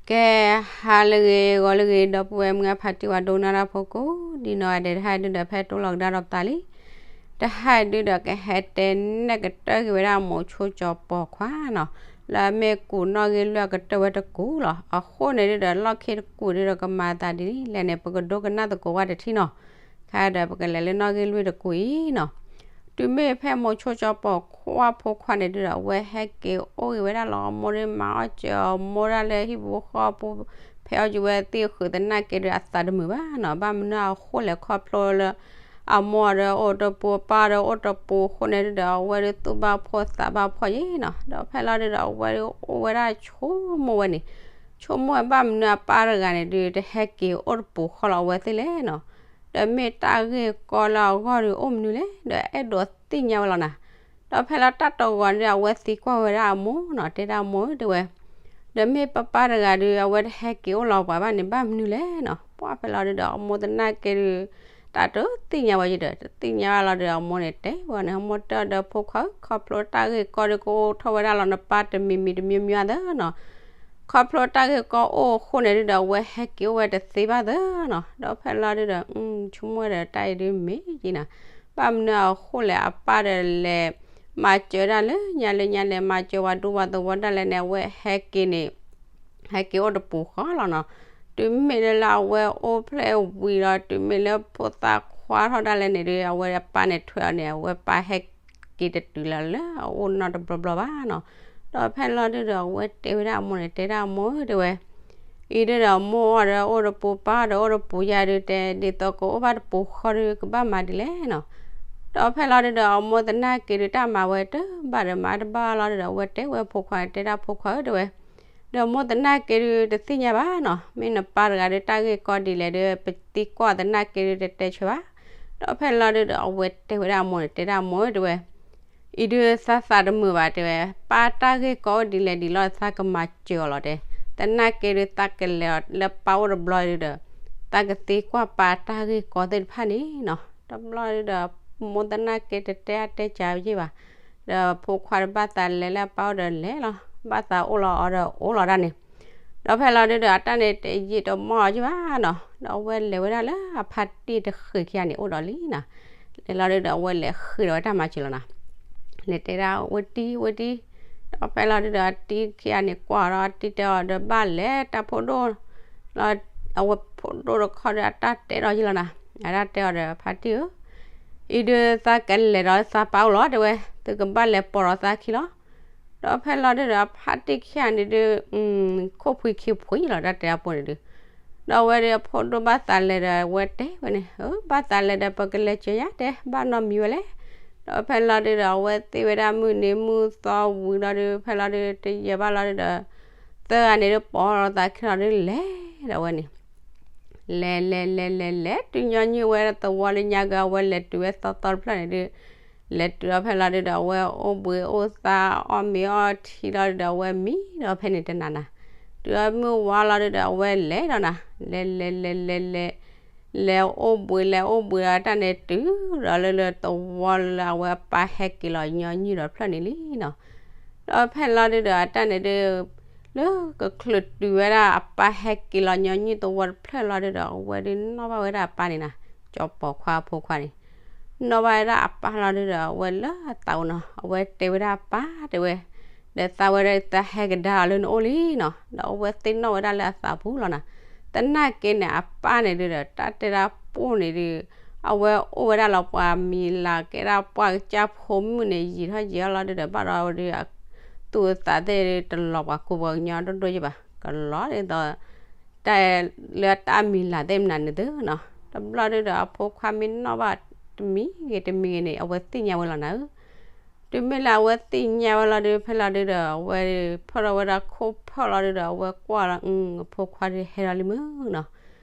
ကဲ ဟါလၢအဂ့ၤ ဂီၤလၢအဂ့ၤ ဒီပုၢ်ဝဲၢ်မုၢ်အဖါတံၢ်ဝဲဒိကနၣ်တၢ်ဖိကိးဒ်နီၢ်ဂၤဒဲး တဟါဒုဒီး ဖဲတိၢ်လီၤကဒါဒီးပသးလံ. တဟါဒုဒီး ကဟဲတဲနဲၣ်ကတၢၢ်က့ၤဝဲဒၣ်မိၤဆိကၠီပိာ်ခွါနီၤ, လၢအမ့ၢ်ကူးနီၣ်ဂံၢ်လွံၢ်အကတၢၢ်ဝဲတကူးလီၤ. အဃိန့ၣ်ဒုဒီး လီၢ်ခံတကူးဒုဒီး ကမၤသးဒ်လဲၣ်န့ၣ် ပကဒိကနၣ်သကိးဝဲတထံၣ်နီၤ. ခဲဒီးပကလဲၤလၢနီၣ်ဂံၢ်လွံၢ်တကူးအံၤနီၤ. တုၤမ့ၢ်ဖဲမိၤဆိကၠီပိာ်ခွါဖိခွါန့ၣ်ဒုဒီး အဝဲဟဲက့ၤအိၣ်ဂ့ၤဝဲဒၣ်လီၤ. အမိၢ်ဒုးမၤအီၣ်စၢၤအီၤ မိၢ်ဒၣ်လၢဟံၣ်ပူၤဃီပူၤ ဖဲအီၣ်စၢၤဝဲသ့ၣ်ဃုာ်သနာ်က့ဒုး အသးတမုာ်ဘၣ်နီၤ. ဘၣ်မနုၤအဃိလဲၣ် ခီဖျိလၢ အမိၢ်ဒီးအိၣ်တပူၤ အပၢ်ဒီးအိၣ်တပူၤအဃိန့ၣ်ဒုဒီး အဝဲဒုးသူၣ်ဘၣ်ဖှီၣ်သးဘၣ်ဖှီၣ်ယဲနီၤ. ဒီးဖဲလီၤဒုဒီး အဝဲဒုးအိၣ်ဝဲဒၣ်ဆိကမိၣ်ဝဲန့ၣ် ဆိကမိၣ်ဝဲဘၣ်မနုၤအပၢ်တဂၤန့ၣ်ဒုး တဟဲက့ၤအိၣ်တပူၤဃီလီၤအဝဲသ့ၣ်လဲၣ်နီၤ. ဒီးမ့ၢ်တၢ်ဂ့ၢ်ကီလၢအဂီၢ်ဒုးအိၣ်မနုၤလဲၣ် ဒီးအဲၣ်ဒိးသ့ၣ်ညါဝဲလီၤနၤ. ဒီးဖဲလီၤတၢ်တဂီၤန့ၣ်ဒုး အဝဲသံကွၢ်ဝဲဒၣ်အမိၢ်နီၤ, တဲဒၣ်အမိၢ်ဧၢ တဲဝဲ, ဒီးမ့ၢ်ပၢ်ပၢ်တဂၤဒုး အဝဲတဟဲက့ၤအိၣ်လီၤပှၤဘၣ်န့ၣ် ဘၣ်မနုၤလဲၣ်နီၤ. ပှၢ်ဖဲလီၤဒုဒီး အမိၢ်သနာ်က့ဒုး တၢ်တသ့ၣ်ညါဝဲယဒီး တသ့ၣ်ညါဘၣ်လီၤဒုဒီး အမိၢ်န့ၣ်တဲဝဲန့ၣ် အမိၢ်တဲအီၤဒီး ဖိခွါဧၢ ခီဖျိတၢ်ဂ့ၢ်ကီဒုးကအိၣ်ထီၣ်ဝဲဒၣ်လီၤ နပၢ်တမံၤမံၤတမံၤမံၤသၢနီၤ. ခီဖျိတၢ်ဂ့ၢ်ကီအိၣ်အဃိန့ၣ်ဒုဒီး အဝဲဟဲက့ၤအိၣ်ဝဲတသ့ဘၣ်သၢနီၤ. ဒီးဖဲလီၤဒုဒီး ဆိကမိၣ်ဝဲဒီး တၢ်အံၤဒုးမ့ၢ်က့နၤ, ဘၣ်မနုၤအဃိလဲၣ် အပၢ်ဒီးလဲၤမၤစၢၤဒၣ်လၢညါလၢညါလဲၤမၤစၢၤဝဲဒူဝဲသဝီဒၣ်လဲာ်န့ၣ် အဝဲဟဲက့ၤန့ၣ် ဟဲက့ၤအိၣ်တပူၤဃီလီၤနီၤ. တုၤမ့ၢ်လၢလၢအဝဲအိၣ်ဖျဲၣ်ဝံၤဒီး တုၤမ့ၢ်လၢဖိသၣ်ခွါထီၣ်ဒၣ်လဲာ်န့ၣ်ဒုး အဝဲအပၢ်န့ၣ်ထွဲအီၤန့ၣ် အဝဲပၢ်ဟဲက့ၤတတုၤလၢလၢအအိၣ်နီတဘျီဘျီဘၣ်နီၤ. ဒီးဖဲလီၤဒုဒီး အဝဲတဲဝဲဒၣ်အမိၢ်န့ၣ် တဲဒၣ်အမိၢ်ဧၢ တဲဝဲ အံၤဒုဒီး မိၢ်အီၤဒီးအိၣ်တပူၤ ပၢ်ဒီးအိၣ်တပူၤ ယၤဒုးတဲ ဒ်သိးကအိၣ်ဘၣ်တပူၤဃီဒုး ကဘၣ်မၤဒ်လဲၣ်နီၤ. ဒီးဖဲလီၤဒုဒီး အမိၢ်သနာ်က့ဒုး တၢ်မၤဝဲတဘၣ်ဒီးမၤတဘၣ်လီၤဒုဒီး အဝဲတဲဝဲဖိခွါန့ၣ် တဲဒၣ်ဖိခွါဧၢ တဲဝဲ, ဒီးမိၢ်သနာ်က့ဒုး တသ့ၣ်ညါဘၣ်နီၤ, မ့ၢ်နပၢ်တဂၤဒုး တၢ်ဂ့ၢ်ကီဒ်လဲၣ်ဒုး ပသံကွၢ်သနာ်က့ဒုး တတဲဆၢဘၣ်. ဒီးဖဲလီၤဒုဒီး အဝဲတဲဝဲဒၣ်အမိၢ်န့ၣ် တဲဒၣ်အမိၢ်ဧၢ တဲဝဲ အံၤဒုးသးသးတမုာ်ဘၣ် တဲဝဲ, ပၢ်တၢ်ဂ့ၢ်ကီအိၣ်ဒ်လဲၣ်ဒ်လဲၣ် သးကမၤစၢၤအီၤလီၤတဲ, သနာ်က့ဒုး သးကလဲၤလၢပၢ်အိၣ်တဘျီဒုဒီး သးကသံကွၢ်ပၢ်တၢ်ဂ့ၢ်ကီသ့ၣ်တဖၣ်န့ၣ်နီၤ. တဘျီဒုဒီး မိၢ်သနာ်က့တတဲအါတဲစှၤယ့ၢ်ဘၣ်, ဒီးဖိခွါတဘၣ်သးလဲၤလၢအပၢ်အိၣ်ဒီးလဲၤလီၤ, ဘၣ်သးအိၣ်လီၤအီၤဒီးအိၣ်လီၤဒၣ်န့ၣ် ဒီးဖဲလီၤဒုဒီး အတၢ်န့ၣ်တယံာ်တမီၢ်အီၤယ့ၢ်ဘၣ်နီၤ, ဒီးအဝဲလဲၤဝဲဒၣ်လၢအဖါတံၢ်တဃ့ၢ်ခံဂၤန့ၣ် အိၣ်ဒီးလံနီၤ. လဲၤလီၤဒုဒီး အဝဲလဲၤဃ့ဒီးဝဲတၢ်မၤစၢၤလီၤနီၤ. လဲၤတဲဒၣ်ဝဲတံၢ်ဝဲတံၢ်, ဒီးဖဲလီၤဒုဒီး အတံၢ်ခံဂၤန့ၣ် ကွၢ်အီၤဒီး အတံၢ်တဲအီၤဒီး ဘၣ်လဲၤတၢ်ဖိဒိၣ်လီၤ. အဝဲဖိဒိၣ်တခီဒီး အတၢ်တဲဒီးယ့ၢ်လီၤနီၤ. အတၢ်တဲအီၤဒီး ဖါတံၢ်ဧၢ အံၤဒုးသးကလဲၤဒီးသးပၢ်အိၣ်လီၤ တဲဝဲ, သုကဘၣ်လဲၤပိာ်ဒီးသးခံလီၤ. ဒီးဖဲလီၤဒုဒီး ဖါတံၢ်ခံဂၤန့ၣ်ဒုး ခိၣ်ဖှံခံဖှံလီၤ တၢ်တဲအဖိန့ၣ်ဒုး, ဒီးအဝဲဒုးအဖိဒိၣ်ဘၣ်သးလဲၤဒီး အဝဲတဲဝဲန့ၣ် အၢ ဘၣ်သးလဲၤဒီး ပကလဲၤစၢၤယၤတဲ ဘၣ်နီတမံၤဝဲလဲၣ်. ဒီးဖဲလီၤဒုဒီး အဝဲသ့ၣ်ဝဲဒၣ်မုၢ်နံၤမုၢ်သီဝံၤလီၤဒုး ဖဲလီၤဒုး တယံာ်ဘၣ်လီၤဒုဒီး သၢဂၤန့ၣ်ဒုး ပိာ်ဒီးသးခံလီၤဒုး လဲၤဒီးဝဲန့ၣ် လဲၤလဲၤလဲၤလဲၤလဲၤ တုၤညီနုၢ်ဝဲသဝီလၢညါက့ၤ အဝဲလဲၤတုၤဝဲသီသီတဖျၢၣ်န့ၣ်ဒုး, လဲၤတုၤဒီးဖဲလီၤဒုဒီး အဝဲအိၣ်ဘှံးအိၣ်သါအီၣ်မ့ၤအီထံလီၤဒုဒီး အဝဲမံဒီးဖဲန့ၣ်တနၤနၤ, တုၤအမုၢ်ဝါလီၤဒုဒီး အဝဲလဲၤဒီးနၤ, လဲၤလဲၤလဲၤလဲၤလဲၤ လဲၤအိၣ်ဘှံးလဲၤအိၣ်ဘှံးဒီးတၢ်န့ၣ်တုၤဒီးလၢလၢသဝီလၢအဝဲအပၢ်ဟဲက့ၤလီၤ ညီနုၢ်ဒီးဖျၢၣ်န့ၣ်လံနီၤ. ဒီးဖဲလီၤဒုဒီး အတၢ်န့ၣ်ဒုး လၢကချုးတုၤဝဲဒၣ်အပၢ်ဟဲက့ၤလီၤ ညီနုၢ်သဝီတဖျၢၣ်လီၤဒုဒီး အဝဲဒုးနီၣ်ဘၣ်ဝဲဒၣ်အပၢ်န့ၣ်နၤ, ကၠီပိာ်ခွါအဖိခွါန့ၣ် နီၣ်ဘၣ်ဝဲဒၣ်အပၢ်လီၤဒုဒီး အဝဲလၢအသးအိၣ်နီၤ အဝဲတဲဝဲဒၣ်အပၢ်တဲဝဲ, ဒီးသးဝဲဒၣ်သးဟဲကဒါအီၤလၢနအိၣ်လံနီၤ. ဒီးအဝဲသ့ၣ်နီၣ်ဝဲဒၣ်လၢအသးပူၤလီၤနၤ. သနာ်က့န့ၣ် အပၢ်န့ၣ်ဒုဒီး တၢ်တဲဒၣ်ပိၢ်န့ၣ်ဒုး အဝဲအိၣ်ဝဲဒၣ်လီၤပှၤမံၤလၤကဲဒၣ်ပှၢ်ကစၢ်ဖိမုၣ်န့ၣ် ယံာ်ထီၣ်ယံာ်ထီၣ်လီၤဒုဒီး ဘၣ်ဒီးဒုး သူၣ်အသးသ့ၣ်တလီၤပှၤကူပှၤကညီဒိၣ်ဒိၣ်ယ့ၢ်ဘၣ်, ကလီၤဒ်သိး တၢ်လၢတၢ်မံၤလၤသ့ၣ်မနုၤန့ၣ်သုနီၤ. တဘျီဒုဒီး အဖိခွါမ့ၢ်နီၣ်ဘၣ်တမံၤဂ့ၤတမံၤဂ့ၤန့ၣ် အဝဲသ့ၣ်ညါဝဲလီၤနၤဧၢ. တုၤမ့ၢ်လၢအဝဲသ့ၣ်ညါဝဲလီၤဒုး ဖဲလီၤဒုဒီး အဝဲဖီၣ်ထီၣ်ဝဲဒၣ်ခိၣ်ဖၢၣ်လီၤဒုဒီး အဝဲကွၢ်လီၤ အဖိခွါဒုးဟဲဒီးလံမုၢ်နီၤ.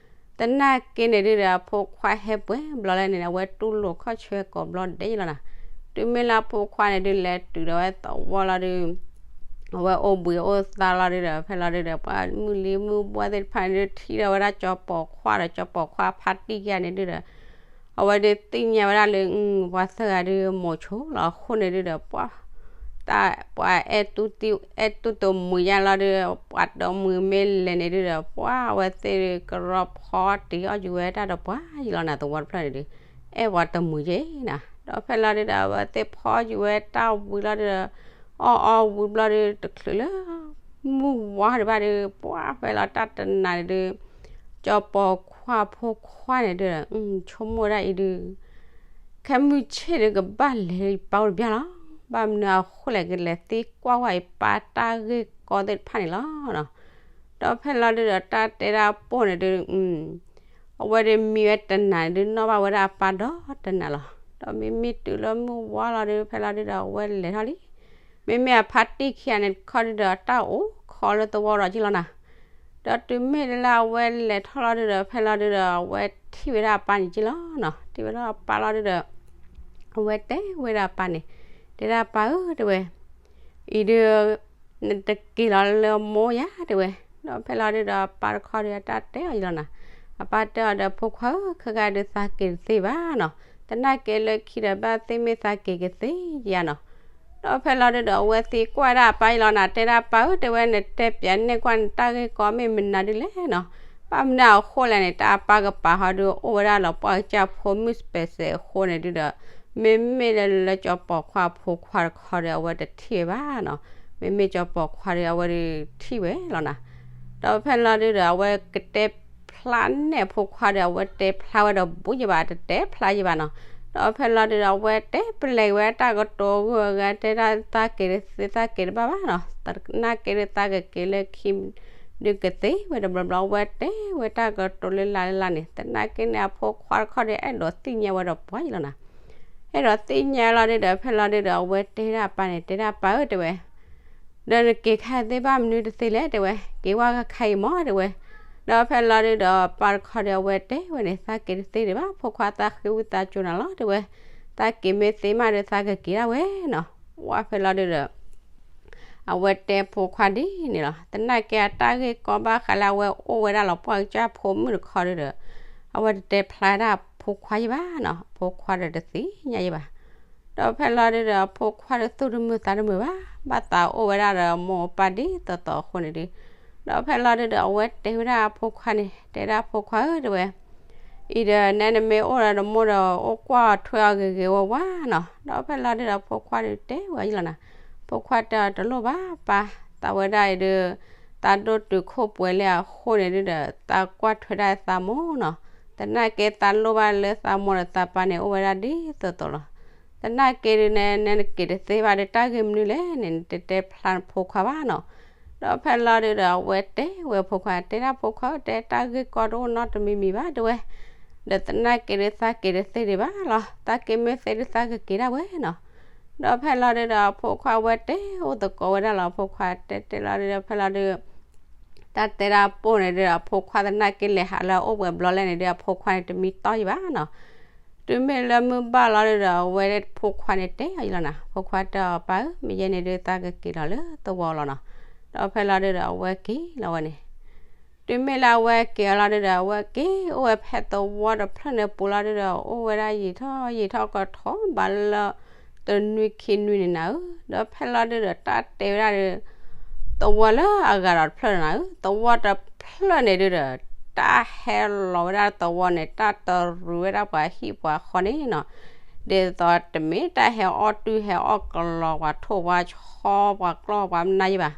သနာ်က့န့ၣ်ဒုဒီး အဖိခွါဟဲပှဲၤဘျီလဲၣ်န့ၣ် အဝဲတူၢ်လိာ်ခီၣ်ဆၢကိးဘျီဒဲးယ့ၢ်လီၤနၤ. တုၤမ့ၢ်လၢအဖိခွါန့ၣ်ဒုး လဲၤတုၤဒီးဝဲသဝီလီၤဒုး အဝဲအိၣ်ဘှံးအိၣ်သါလီၤဒုဒီး ဖဲလီၤဒုဒီး ပှၤမုၢ်လံမုၢ်ဘှီသ့ၣ်တဖၣ်န့ၣ်ဒုး ထံၣ်ဒီးဝဲဒၣ်ကၠီပိာ်ခွါဒီး ကၠီပိာ်ခွါဖါတံၢ်ခံဂၤန့ၣ်ဒုဒီး အဝဲဒုးသ့ၣ်ညါဝဲဒၣ်လၢ ပှၤသၢဂၤဒုးမိၤဆိလီၤအဃိန့ၣ်ဒုဒီး ပှၤ ပှၤအဲၣ်တူၢ်တမုာ်ယါလီၤဒီး ပှၤတမုာ်မ့ၢ်လဲၤန့ၣ်ဒုဒီး ပှၤအဝဲသ့ၣ်ကရီဖီတ့ၢ်အီၣ်ယုၤဝဲတၢ်ဒီးပှၤယံၤလီၤနၤ သဝီတဖျၢၣ်န့ၣ်ဒု အဲၣ်ပှၤတမုာ်ယဲနၤ ဒီးဖဲလီၤဒုဒီး အဝဲသ့ၣ်ဖီယုၤဝဲတၢ်ဝံၤလီၤဒုဒီး အီၣ်အီၣ်ဝံၤဘျီဒု တချုးလၢ မုၢ်ဝါဒံးဘၣ်ဒု ပှၤဖဲလီၤတၢ်တနၤန့ၣ်ဒု ကၠီၤပီၤခွါဖိခွါန့ၣ်ဒု ဆိကမိၣ်ဒၣ်အံၤဒု ခဲမုၢ်ဆ့ၣ်ဒုကဘၣ်လဲၤပၢ်အိၣ်တဘျီလီၤ. ဘၣ်မနုၤအဃိလဲၣ် ကလဲၤသံကွၢ်ဝဲအံၤပၢ်တၢ်ဂ့ၢ်ကီသ့ၣ်တဖၣ်န့ၣ်လီၤ. ဒီးဖဲလီၤဒုဒီးတၢ်တဲဒၣ်ပိၢ်န့ၣ်ဒု အဝဲဒုးမံဝဲတနၤန့ၣ်ဒု နီၣ်ဘၣ်ဝဲဒၣ်အပၢ်ဒီးတနၤလီၤ. ဒီးမ့မ့ၢ်တုၤလၢမုၢ်ဝါလီၤဒု ဖဲလီၤဒုဒီးအဝဲလဲၤထီၣ်လံ. မ့မ့ၢ်အဖါတံၢ်ခံဂၤန့ၣ်တခီဒုဒီး တၢ်အိၣ်ခိးလၢသဝီဒီးက့လီၤနၤ ဒီးတုၤမ့ၢ်လၢအဝဲလဲၤထီၣ်လီၤဒုဒီး ဖဲလီၤဒုဒီး အဝဲထံၣ်ဝဲဒၣ်အပၢ်န့ၣ်က့လီၤနီၤ. ထံၣ်ဝဲဒၣ်အပၢ်လီၤဒုဒီး အဝဲတဲဝဲဒၣ်အပၢ်န့ၣ်, တဲဒၣ်ပၢ်ဧၢ တဲဝဲ, အံၤဒုး နတက့ၤလီၤလၢမိၢ်ယၤ တဲဝဲ. ဒီးဖဲလီၤဒုဒီး အပၢ်တခီဒုး အတၢ်တဲအီၤယံၤလီၤနၤ. အပၢ်တဲအီၤဒီး ဖိခွါဧၢ ခဲဂၤဒုး သးက့ၤတသ့ဘၣ်နီၤ. သနာ်က့လၢခံဒီး ဘၣ်သ့ၣ်မ့ၢ်သးက့ၤကသ့ဧါနီၤ. ဒီးဖဲလီၤဒုဒီး အဝဲသံကွၢ်ဒၣ်အပၢ်ယံၤလီၤနၤ, တဲဒၣ်ပၢ်ဧၢ တဲဝဲ, နတဲပၠးနဲၣ်ကွၢ်နတၢ်ဂ့ၢ်ကီမ့ၢ်မနုၤဒ်လဲၣ်နီၤ. ဘၣ်မနုၤအဃိလဲၣ်န့ၣ် တၢ်အပၢ်ကပာ်ဟီဒုး အိၣ်ဝဲဒၣ်လီၤပှၢ်ကစၢ်ဖိမုၣ်စပဲးစဲးအဃိန့ၣ်ဒုဒီး မ့မ့ၢ်လၢလၢကၠီၤပီၤခွါဖိခွါတခီဒီး အဝဲတထံၣ်ဝဲဘၣ်နီၤ. မ့မ့ၢ်ကၠီၤပီၤခွါဒီး အဝဲဒုးထံၣ်ဝဲလီၤနၤ. ဒီးဖဲလီၤဒုဒီး အဝဲကတဲဖျါနဲၣ်အဖိခွါဒီး အဝဲတဲဖျါဝဲဒီးဘူးယဘၣ် တတဲဖျါယဘၣ်နီၤ. ဒီးဖဲလီၤဒုဒီး အဝဲတဲပလဲၤဝဲတၢ်ကတိၤဂုၤအဂၤ တဲဒၣ်သးက့ၤတသ့ သးက့ၤတဘၣ်ဘၣ်နီၤ. သနာ်က့ဒုး သးကက့ၤလၢခံ ဒုးကသ့ဝဲတဘျီဘျီ အဝဲတဲဝဲတၢ်ကတိၤလၢလၢ်လၢ်န့ၣ်, သနာ်က့န့ၣ် အဖိခွါတခီဒီး အဲၣ်ဒိးသ့ၣ်ညါဝဲဒီးပှၤယံၤလီၤနၤ. အဲၣ်ဒိးသ့ၣ်ညါလီၤဒုဒီး ဖဲလီၤဒုဒီး အဝဲတဲဒၣ်အပၢ်န့ၣ်, တဲဒၣ်ပၢ်ဧၢ တဲဝဲ, ဒီးနက့ၤခါသ့ဘၣ်မနုၤတသ့လဲၣ် တဲဝဲ, က့ၤဝဲခါအံၤမး တဲဝဲ. ဒီးဖဲလီၤဒုဒီး ပၢ်တခီဒီး အဝဲတဲဝဲန့ၣ်, သးက့ၤတသ့ဒံးဘၣ် ဖိခွါ သးဃ့ဝံသးစူၤနၤလီၤ တဲဝဲ. သးက့ၤမ့ၢ်သ့မးဒီး သးကက့ၤဒၣ်ဝဲနီၤ. ဝဲဖဲလီၤဒုဒီး အဝဲတဲဖိခွါဒ်န့ၣ်လီၤ. သနာ်က့အတၢ်ဂ့ၢ်ကီဘၣ်ဃးလၢအဝဲအိၣ်ဝဲဒၣ်လီၤပှၢ်ကစၢ်ဖိမုၣ်တခီဒုဒီး အဝဲတတဲဖျါဒၣ်ဖိခွါယဘၣ်နီၤ. ဖိခွါဒီးတသ့ၣ်ညါယဘၣ်. ဒီးဖဲလီၤဒုဒီး အဖိခွါဒီးသူၣ်တမုာ်သးတမုာ်ဘၣ်, ဘၣ်သးအိၣ်ဝဲဒၣ်ဒီးမိၢ်ပၢ်ဒ်သိးသိးအဃိန့ၣ်ဒု. ဒီးဖဲလီၤဒုဒီး အဝဲတဲဝဲဒၣ်အဖိခွါန့ၣ်, တဲဒၣ်ဖိခွါဧၢ တဲဝဲ, အံၤဒီး နဲနမ့ၢ်အိၣ်ဒီးနမိၢ်ဒီး အိၣ်ကွၢ်ထွဲအီၤဂ့ၤဂ့ၤဝါဝါနီၤ. ဒီးဖဲလီၤဒုဒီး ဖိခွါဒုးတဲဝဲယံၤလီၤနၤ, ဖိခွါတဲအီၤတလိၣ်ဘၣ်ပၢ်, သးဝဲဒၣ်အံၤဒုး သးဒိၣ်တုာ်ခိၣ်ပှဲၤလံအဃိန့ၣ်ဒုဒီး သးကွၢ်ထွဲဒၣ်သးမိၢ်နီၤ. သနာ်က့သးလိၣ်ဘၣ်လၢသးမိၢ်ဒီးသးပၢ်န့ၣ် အိၣ်ဝဲဒၣ်ဒ်သိးသိးလီၤ. သနာ်က့ဒုး နဲနက့ၤတသ့ဘၣ်ဒီး တၢ်ဂ့ၢ်မနုၤလဲၣ်န့ၣ် နတတဲဖျါနဖိခွါဘၣ်နီၤ. ဒီးဖဲလီၤဒုဒီး အဝဲတဲဝဲဖိခွါ, တဲဒၣ်ဖိခွါ တဲတၢ်ဂ့ၢ်ကီတအိၣ်နီတမံၤမံၤဘၣ် တဲဝဲ. ဒီးသနာ်က့ဒုး သးက့ၤတသ့ဒံးဘၣ်လီၤ. သးက့ၤမ့ၢ်သ့ဒုး သးကက့ၤဒၣ်ဝဲနီၤ. ဒီးဖဲလီၤဒုဒီး အဖိခွါဝဲတဲအိၣ်သကိးဝဲဒၣ်လီၤ. အဖိခွါတဲတဲလီၤဒုဒီး ဖဲလီၤဒု တၢ်တဲဒၣ်ပိၢ်န့ၣ်ဒုဒီး အဖိခွါသနာ်က့လဲၤဟးလၢအအိၣ်ပှဲၤဘျီလဲၣ်န့ၣ်ဒု အဖိခွါန့ၣ်တမံတီၢ်ယဘၣ်နီၤ. တုၤမ့ၢ်လၢမုၢ်ဘၣ်လီၤဒုဒီး အဝဲဖိခွါန့ၣ်တဲအီၤယံၤလီၤနၤ, ဖိခွါတဲအီၤပၢ်ဧၢ မ့ၢ်ယဲန့ၣ်ဒု သးကက့ၤလီၤလၢသဝီလီၤနီၤ. ဒီးဖဲလီၤဒုဒီး အဝဲက့ၤလီၤဝဲန့ၣ် တုၤမ့ၢ်လၢအဝဲက့ၤအီၤလီၤဒုဒီး အဝဲက့ၤအိၣ်ဝဲဖဲသဝီတဖျၢၣ်န့ၣ်ပူၤလီၤဒုဒီး အိၣ်ဝဲဒၣ်ယံာ်ထီၣ်ယံာ်ထီၣ်ကထီၣ်ဘၣ်လၢ တနွံခံနွံန့ၣ်နၤဧၢ. ဒီးဖဲလီၤဒုဒီး တၢ်တဲဝဲဒၣ်ဒီး သဝီလၢအဂၤဒီးတဖျၢၣ်န့ၣ်နၤဧၢ, သဝီတဖျၢၣ်န့ၣ်ဒုဒီး တၢ်ဟဲလီၤဝဲဒၣ်သဝီန့ၣ် တၢ်တရူးဝဲဒၣ်ပှၤဟံၣ်ပှၤဃီန့ၣ်နီၤ. ဒ်သိးတမ့ၢ်တၢ်ဟဲအီၣ်တုၢ်ဟဲအီၣ်ကလီၤ ပှၤထိၣ်ပှၤဆီ ပှၤကျီၢ်ပှၤမနါယံၤဘၣ်.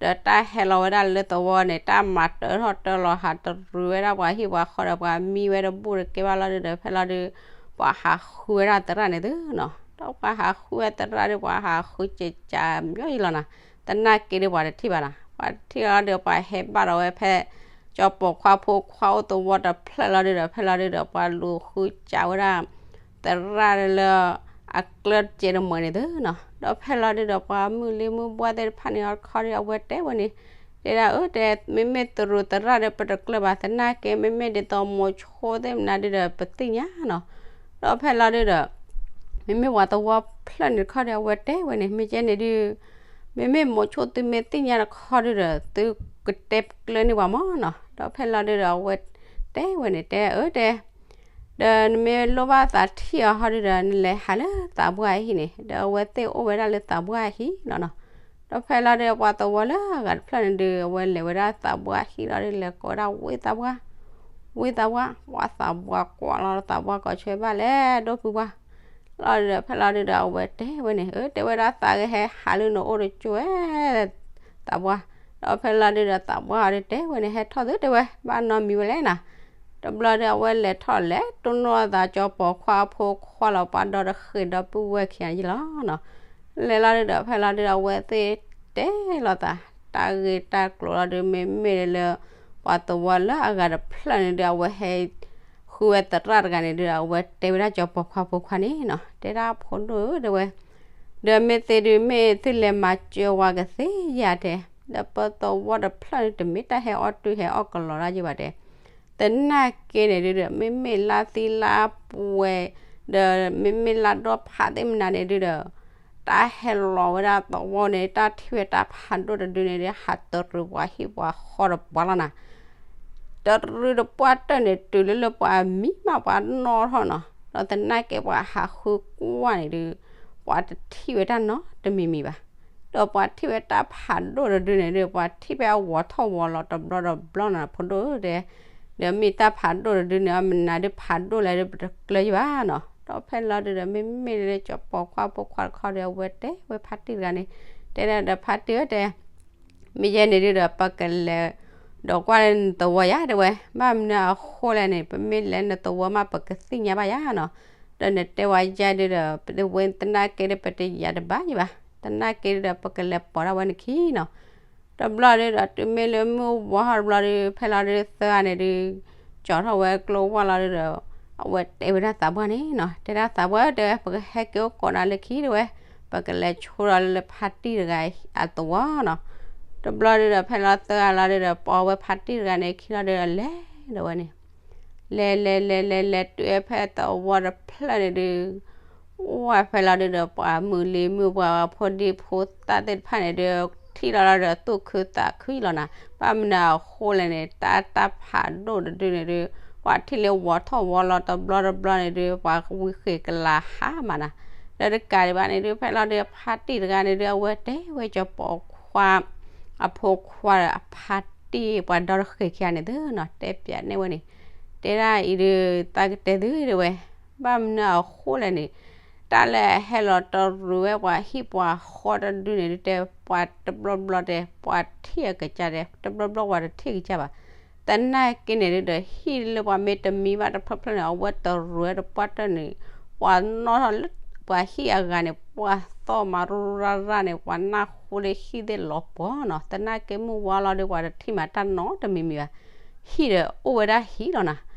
ဒီးတၢ်ဟဲလီၤဝဲဒၣ်လၢသဝီန့ၣ် တၢ်မၤတၢထီၣ်တၢလီၤဟးတရူးဝဲဒၣ်ပှၤဟံၣ်ပှၤဃီဒီး ပှၤမံဝဲတဘူၣ်တကဲဘၣ်လီၤဒုဒီး ဖဲလီၤဒု ပှၤဟးဃုဝဲဒၣ်သရၣ်န့ၣ်သုနီၤ. ဒီးပှၤဟးဃုဝဲသရၣ်ဒု ပှၤဟးဃုကကးမ့ၢ်ယံၤလီၤနၤ. သနာ်က့ဒု ပှၤတထံၣ်ဘၣ်နၤ. ပှၤတထံၣ်လီၤဒု ပှၤဟဲဘၣ်ဒီးဝဲဖဲ ကၠီၤပိာ်ခွါဖိခွါအိၣ်သဝီတဖျၢၣ်လီၤဒုဒီး ဖဲလီၤဒုဒီး ပှၤလူၤဃုကးဝဲဒၣ် သရၣ်လၢ အကျၢၢ်တကဲတမၢန့ၣ်သုနီၤ. ဒီးဖဲလီၤဒုဒီး ပှၤမုၢ်လံမုၢ်ဘှၢ်သ့ၣ်တဖၣ်န့ၣ် အခီဒု အဝဲတဲဝဲန့ၣ်, တဲဒၣ်အၢ တဲ မ့မ့ၢ်တရူးသရၣ်ဒီး ပတကျၢၢ်ဘၣ် သနာ်က့ မ့မ့ၢ်ဒ်သိးမိၤဆိသ့ၣ်မနုၤဒုဒီး ပသ့ၣ်ညါနီၤ. ဒီးဖဲလီၤဒုဒီး မ့မ့ၢ်ပှၤသဝီဖျၢၣ်န့ၣ်တခီဒီး အဝဲတဲဝဲန့ၣ် မ့ၢ်ကဲန့ၣ်ဒု မ့မ့ၢ်မိၤဆိသုမ့ၢ်သ့ၣ်ညါတခီဒုဒီး သုကတဲကျၢၢ်န့ၢ်ပှၤမးနီၤ. ဒီးဖဲလီၤဒုဒီး အဝဲတဲဝဲန့ၣ် တဲအၢ တဲ ဒီးနမ့ၢ်လိၣ်ဘၣ်သးထံၣ်အီၤဟီဒုဒီး နလဲၤဟးလၢသးပှၢ်အဟံၣ်န့ၣ်, ဒီးအဝဲသ့ၣ်အိၣ်ဝဲဒၣ်လၢသးပှၢ်အဟံၣ်လီၤနီၤ. ဒီးဖဲလီၤဒုဒီး ပှၤသဝီလၢအဂၤတဖျၢၣ်န့ၣ်ဒုး အဝဲလဲၤဝဲဒၣ်သးပှၢ်အဟံၣ်လီၤဒုး လဲၤကိးဝဲဒၣ် ဝ့ၢ်သးပှၢ်, ဝ့ၢ်သးပှၢ်, ပှၤသးပှၢ်ကွၢ်လီၤ သးပှၢ်ကိးဆၢဘၣ်လဲၣ် ဒိၣ်ဖုပှၢ် လီၤဒုဒီး ဖဲလီၤဒုဒီး အဝဲတဲဝဲန့ၣ်, အၢ တဲဝဲဒၣ် သးဂ့ၤ ဟဲဟးလၢနအိၣ်တကၠိဝဲ သးပှၢ်. ဒီးဖဲလီၤဒုဒီး သးပှၢ်အီၤဒုတဲဝဲန့ၣ် ဟဲထီၣ်သုတဲဝဲ ဘၣ်နီတမံၤဝဲလဲၣ်နီၤ. တဘျီဒု အဝဲလဲၤထီၣ်လဲၤတိၢ်နီၣ်အသး ကၠီပီၤခွါအဖိခွါလီၤ ပှၤဒီတဃ့ၢ်ဒီပုၢ်ဝဲၢ်ခံဂၤယ့ၢ်လီၤနီၤ. လဲၤလီၤဒုဒီး ဖဲလီၤဒုဒီး အဝဲသ့ၣ်တဲလီၤသး တၢ်ဂ့ၢ်တၢ်ကျိၤလီၤဒု မ့မ့ၢ်လၢ ပှၤသဝီလၢအဂၤတဖျၢၣ်န့ၣ်ဒု အဝဲဟဲ ဃုဝဲသရၣ်တဂၤန့ၣ်ဒုဒီး အဝဲတဲဝဲဒၣ်ကၠီပီၤခွါဖိခွါန့ၣ်နီၤ, တဲဒၣ်ဖိဒိၣ်ဧၢ တဲဝဲ, ဒီးမ့ၢ်သ့ဒု မ့ၢ်သုလဲၤမၤစၢၤဝဲကသ့ဧါတဲ, ဒီးပသဝီတဖျၢၣ်န့ၣ် တမ့ၢ်တၢ်ဟဲအီၣ်တုၤဟဲအီၣ်ကလီတၢ်ယ့ၢ်ဘၣ်တဲ, သနာ်က့န့ၣ်ဒုဒီး မ့မ့ၢ်လါသံလါပှဲၤ ဒီးမ့မ့ၢ်လါဒီဖးသ့ၣ်မနုၤန့ၣ်ဒုဒီး တၢ်ဟဲလီၤဝဲဒၣ်သဝီန့ၣ် တၢ်ထံၣ်ဝဲတၢ်ဖးဒိၣ်တဒုန့ၣ်ဒု ဟးတရံးပှၤဟံၣ်ပှၤဃီတပှၢ်လီၤနီၤ. တရံးတပှၢ်တၢၢ်န့ၣ် တုၤလၢလၢပှၤမံမးပှၤနီၣ်ထီၣ်နီၤ, ဒီးသနာ်က့ပှၤဟးဃုကွၢ်န့ၣ်ဒု ပှၤတထံၣ်ဝဲတၢ်နီတမံၤမံၤဘၣ်. ဒီးပှၤထံၣ်ဝဲတၢ်ဖးဒိၣ်တဒုန့ၣ်ဒု ပှၤထံၣ်ဖဲအဝီၤထီၣ်ဝီၤလီၤတဘျီတဘျီနီၤ ဖိဒိၣ်ဧၢတဲ, ဒီးမ့ၢ်တၢ်ဖးဒိၣ်တဒုန့ၣ် အမနုၤဒုဖးဒိၣ်လဲၣ်ဒု ပတကျၢၤယ့ၢ်ဘၣ်နီၤ. ဒီးဖဲလီၤဒုဒီး မ့မ့ၢ်လၢကၠီပီၤခွါဖိခွါတခီဒီး အဝဲတဲဝဲဖါတံၢ်တဂၤန့ၣ်, တဲဒၣ်ဒီးဖါတံၢ်ဧၢတဲ မ့ၢ်ယဲန့ၣ်ဒုဒီး ပကလဲၤ ဒီးကွၢ်လၢနသဝီယၤတဲဝဲ, ဘၣ်မနုၤအဃိလဲၣ်န့ၣ် ပမ့ၢ်လဲၤနသဝီမး ပကသ့ၣ်ညါဘၣ်ယၤနီၤ. ဒီးနတဲဝဲယဲဒုဒီး ပဝဲသနာ်က့ဒီးပတယာ်တဘၣ်ယံၤဘၣ်, သနာ်က့ဒုဒီး ပကလဲၤပိာ်ဒၣ်ဝဲနခံနီၤ. တဘျီဒုဒီး တုၤမ့ၢ်လၢမုၢ်ဝါထီၣ်တဘျီဒု ဖဲလီၤဒုသၢဂၤန့ၣ်ဒု ကၠီထီၣ်ဝဲကျိဝဲလီၤဒုဒီး အဝဲတဲဝဲဒၣ်သးပှၢ်န့ၣ်နီၤ, တဲဒၣ်သးပှၢ်တဲဝဲ ပကဟဲက့ၤအိၣ်ကိးနၤလၢခံတဲဝဲ, ပကလဲၤဆိဒီးလၢဖါတံၢ်တဂၤအသဝီနီၤ. တဘျီဒုဒီး ဖဲလီၤသၢဂၤလီၤဒုဒီး ပိာ်ဝဲဖါတံၢ်တဂၤန့ၣ်ခံလီၤဒုဒီး လဲၤဒီးဝဲန့ၣ် လဲၤလဲၤလဲၤလဲၤလဲၤတုၤဖဲသဝီတဖျၢၣ်န့ၣ်ဒု ဝဲဖဲလီၤဒုဒီး ပှၤမုၢ်လံၤမုၢ်ပှၢ် ဖိဒံဖိသၣ်သ့ၣ်တဖၣ်န့ၣ်ဒု ထံၣ်လီၤလီၤဒီး သူၣ်ခုသးခုလီၤနီၤ. ဘၣ်မနုၤအဃိလဲၣ်န့ၣ် တၢ်တၢ်ဖးဒိၣ်တဒုန့ၣ်ဒု ပှၤထံၣ်လၢဝီၤထီၣ်ဝီၤလီၤတဘျီတဘျီန့ၣ်ဒု ပှၤဝံဃ့ၢ်ကလၤဟါမးနီၤ. ဒီးတကးဒံးဘၣ်န့ၣ်ဒု ဖဲလီၤဒု ဖါတံၢ်တဂၤန့ၣ်ဒု အဝဲတဲဝဲကၠီပီၤခွါ အဖိခွါဒီးအဖါတံၢ်ပှၤဒီတဃ့ၢ်ခံဂၤန့ၣ်သုနီၤ တဲပၠးန့ၢ်ဝဲန့ၣ်, တဲဒၣ်အံၤဒု သးကတဲသုတဲဝဲ, ဘၣ်မနုၤအဃိလဲၣ်န့ၣ် တၢ်လၢအဟဲလီၤတရံးဝဲပှၤဟံၣ်ပှၤဃီတဒုန့ၣ်ဒု တဲပှၤတဘျီဘျီတဲ ပှၤထံၣ်အကစၢ်တဲ တဘျီဘျီပှၤတထံၣ်ကစၢ်ဘၣ်. သနာ်က့န့ၣ်ဒုဒီး ဟံၣ်လၢပှၤမ့ၢ်တမံဘၣ်တဖျၢၣ်ဖျၢၣ်န့ၣ် အဝဲတရံးဝဲတပှၢ်တၢၢ်န့ၣ် ပှၤနီၣ်ထီၣ်လၢပှၤဟံၣ်အဂၤန့ၣ် ပှၤသီၣ်မၤရူရၢ်ရၢ်န့ၣ် ပှၤနၢ်ဟူလၢဟံၣ်သ့ၣ်လီၤပှီၤနီၤ. သနာ်က့မုၢ်ဝါလီၤဒု ပှၤတထံၣ်မးတၢ်နီတမံၤမံၤဘၣ်. ဟံၣ်ဒီးအိၣ်ဝဲဒၣ်ဟံၣ်လီၤနီၤ.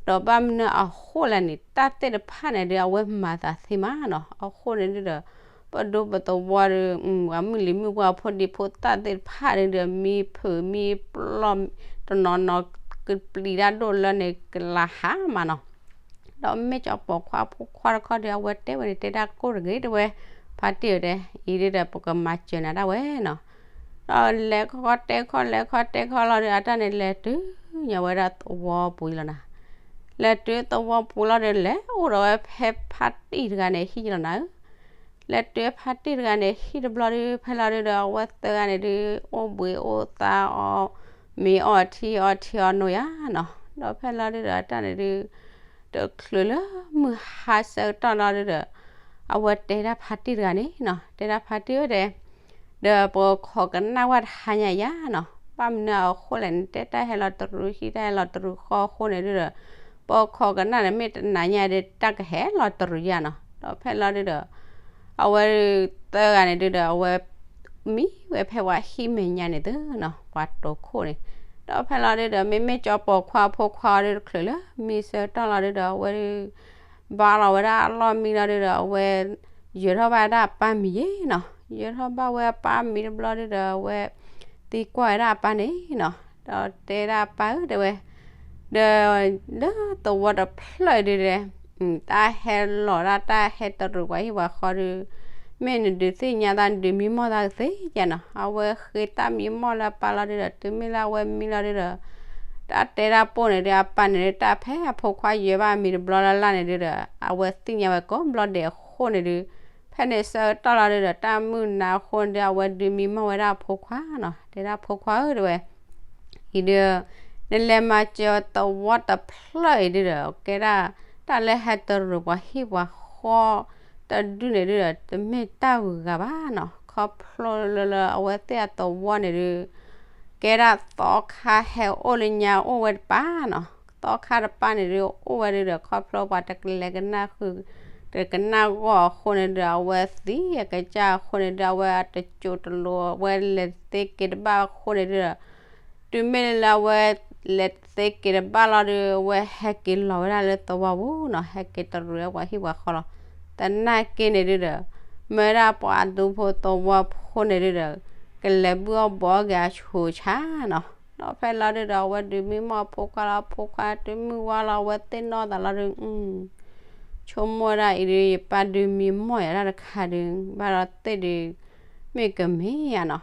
ဒီးဘၣ်မနုၤအဃိလဲၣ်န့ၣ် တၢ်သ့ၣ်တဖၣ်န့ၣ်ဒု အဝဲမၤသးသ့မးနီၤ. အဃိန့ၣ်ဒုဒီး ပဒိပသဝီဒီး ပှၤမုၢ်လံၤမုၢ်ပှၢ်ဖိဒံဖိသၣ်သ့ၣ်တဖၣ်ဒုဒီး မံဖုးမံပျီၢ် တနီၤနီၤ ကပျံၤတၢ်ဒိၣ်လၢန့ၣ် ကလၤဟါမးနီၤ. ဒီးမ့ၢ်ကၠီပိာ်ခွါဖိခွါတခီဒီး အဝဲတဲဝဲန့ၣ် တဲဒၣ်ကိၢ်တဂ့ၤတဲဝဲ ဖါတံၢ်ဧၢတဲ အံၤဒုဒီး ပကမၤစၢၤနၤဒၣ်ဝဲနီၤ. ဒီးလဲၤခီတဲခီ လဲၤခီတဲခီလီၤဒီး အတၢ်န့ၣ်လဲၤတုၤညါဝဲဒၣ်သဝီပူၤလီၤနၤ. လဲၤတုၤသဝီပူၤလီၤဒီး လဲၤအိၣ်ဒီးဝဲဖဲဖါတံၢ်တဂၤန့ၣ်ဟံၣ်လီၤနၤဧၢ. လဲၤတုၤဖါတံၢ်တဂၤန့ၣ်ဟံၣ်တဘျီဒု ဖဲလီၤဒုဒီး အဝဲသၢဂၤန့ၣ်ဒု အိၣ်ဘှံးအိၣ်သါအီၤ မ့ၤအီထံအီထံအီနိယါနီၤ. ဒီးဖဲလီၤဒုဒီး အတၢ်န့ၣ်ဒု တချုးလၢမုၢ်ဟါဆၢကတီၢ်လီၤဒုဒီး အဝဲတဲဒၣ်ဖါတံၢ်တဂၤန့ၣ်နီၤ တဲဒၣ်ဖါတံၢ်ဧၢတဲ ဒီးပခိးကနၣ်ဝဲတဟါညါယါနီၤ. ဘၣ်မနုၤအဃိလဲၣ်န့ၣ် တဲတၢ်ဟဲလီၤတရူးဟံၣ် တၢ်ဟဲလီၤတရူးဃီအဃိန့ၣ်ဒုဒီး ပခိးကနၣ်န့ၣ် မ့ၢ်တနၤညါဒီး တၢ်ကဟဲလီၤတရူးယါနီၤ. ဒီးဖဲလီၤဒုဒီး အဝဲသၢဂၤန့ၣ်ဒုဒီး အဝဲ မံဝဲဖဲပှၤဟံၣ်မဲာ်ညါန့ၣ်သုနီၤ ပှၤတိာ်ခိၣ်န့ၣ်. ဒီးဖဲလီၤဒုဒီး မ့မ့ၢ်ကၠီပိာ်ခွါဖိခွါဒုတချုးလၢ မံဆၢကတီၢ်လီၤဒုဒီး အဝဲဒု ဘါလီၤဝဲဒၣ်အလီၢ်မံလီၤဒုဒီး အဝဲ ယၢၤထီၣ်ဘၣ်ဒၣ်အပၢ်မံယဲနီၤ. ယၢၤထီၣ်ဘၣ်ဝဲအပၢ်မံတဘျီဒုဒီး အဝဲ သံကွၢ်ဝဲဒၣ်အပၢ်န့ၣ်နီၤ. ဒီးတဲဒၣ်အပၢ်ဧၢတဲဝဲ ဒီး လၢသဝီတဖျၢၣ်ဒုဒီး တၢ်ဟဲလီၤဒၣ်တၢ်ဟဲတရူးပှၤဟံၣ်ပှၤဃီဒု မ့ၢ်နဒုးသ့ၣ်ညါသး နဒုးမံမီၢ်သးကသ့ဧါနီၤ. အဝဲဃ့တၢ်မံမီၢ်လၢအပၢ်လီၤဒုဒီး တုၤမ့ၢ်လၢအဝဲမံလီၤဒုဒီး တၢ်တဲတၢ်ပိၢ်န့ၣ်ဒုး အပၢ်န့ၣ်ဒုး တၢ်ဖဲအဖိခွါယဲၢ်ဘၣ်မံၤတဘျီလၢ်လၢ်န့ၣ်ဒုးဒီး အဝဲသ့ၣ်ညါဝဲကိးဘျီဒဲးအဃိန့ၣ်ဒုး ဖဲန့ၣ်ဆၢကတီၢ်လီၤဒုးဒီး တၢ်မုၢ်နၤအဃိန့ၣ်ဒုး အဝဲဒုးမံမီၢ်ဝဲဒၣ်အဖိခွါနီၤ, တဲဒၣ်ဖိခွါဧၢ တဲဝဲ အံၤဒုး နလဲၤမၤစၢၤသဝီတဖျၢၣ်အံၤဒုးဒီး ကဲဒၣ် တၢ်လၢဟဲတရူးပှၤဟံၣ်ပှၤဃီ တဒုန့ၣ်ဒုးဒီး တမ့ၢ်တၢ်ဂုၤဂၤဘၣ်နီၤ, ခီဖျိလၢလၢအဝဲသ့ၣ်အသဝီန့ၣ်ဒုး ကဲဒၣ်သီခါဟဲအိၣ်လၢညါအိၣ်ဝဲတပၤနီၤ, သီခါတပၤန့ၣ်ဒုး အိၣ်ဝဲဒုးဒီး ခီဖျိပှၤတကလဲၤကနၣ်ဃုာ် တကနၣ်ဂီၢ်အဃိန့ၣ်ဒုး အဝဲသံအကစၢ်အဃိန့ၣ်ဒုး အဝဲအတစိၤတလိၤ အဝဲလဲၤတသ့က့ၤတဘၣ်အဃိန့ၣ်ဒုးဒီး တုၤမ့ၢ်လၢအဝဲလဲၤတသ့က့ၤတဘၣ်လီၤဒုး အဝဲဟဲက့ၤလီၤဝဲဒၣ်လၢသဝီပူၤနီၤ, ဟဲက့ၤတရူးဝဲပှၤဟံၣ်ပှၤဃီလီၤ. သနာ်က့န့ၣ်ဒုးဒီး မ့ၢ်ဝဲဒၣ်ပှၤဒူဖိသဝီဖိန့ၣ်ဒုးဒီး ကလဲၤဘုၣ်အီၣ်ဘှီးအီၣ်က့ၤအဆူးအဆါနီၤ, ဒီးဖဲလီၤဒုးဒီး အဝဲဒုးမံမီၢ်အဖိခွါလီၤ, အဖိခွါတုၤမုၢ်ဝါလီၤ အဝဲသ့ၣ်နီၣ်သးလီၤဒုး ဆိကမိၣ်ဝဲဒၣ်အံၤဒုး ယပၢ်ဒုးမံမီၢ်ယၤတၢ်တခါဒုး ဘၣ်ဒီးသ့ၣ်ဒုး မ့ၢ်ကမ့ၢ်ဧါနီၤ,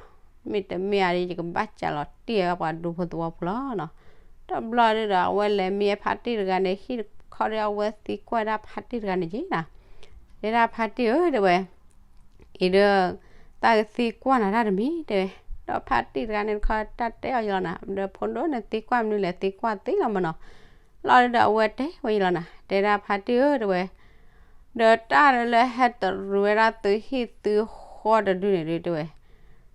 မ့ၢ်တမ့ၢ်ဧါဒုး ယကဘၣ်စးလီၤတံၢ်ဝဲပှၤဒူဖိသဝီဖိလီၤနီၤ. တဘျီဒုးဒီး အဝဲလဲၤမံဖါတံၢ်တဂၤန့ၣ် ဟံၣ်တခီဒီး အဝဲသံကွၢ်ဒၣ်ဖါတံၢ်တဂၤန့ၣ်က့နီၤ, တဲဒၣ်ဖါတံၢ်ဧၢ တဲဝဲ အံၤဒီး တၢ်ကသံကွၢ်နၤတၢ်တမံၤ တဲဝဲ, ဒီးဖါတံၢ်တဂၤန့ၣ်တခီ တၢ်တဲအီၤယလီၤနၤ, ဒီးဖိဒိၣ်န့ၣ်သံကွၢ်မနုၤလဲၣ် သံကွၢ်သ့လီၤမနီၤ, လီၤဒုးဒီးအဝဲတဲဝဲယလီၤနၤ, တဲဒၣ်ဖါတံၢ်ဧၢ တဲဝဲ, ဒီးတၢ်လၢဟဲတရူးဝဲဒၣ်သုဟံၣ်သုဃီတဒုန့ၣ်ဒုး တဲဝဲ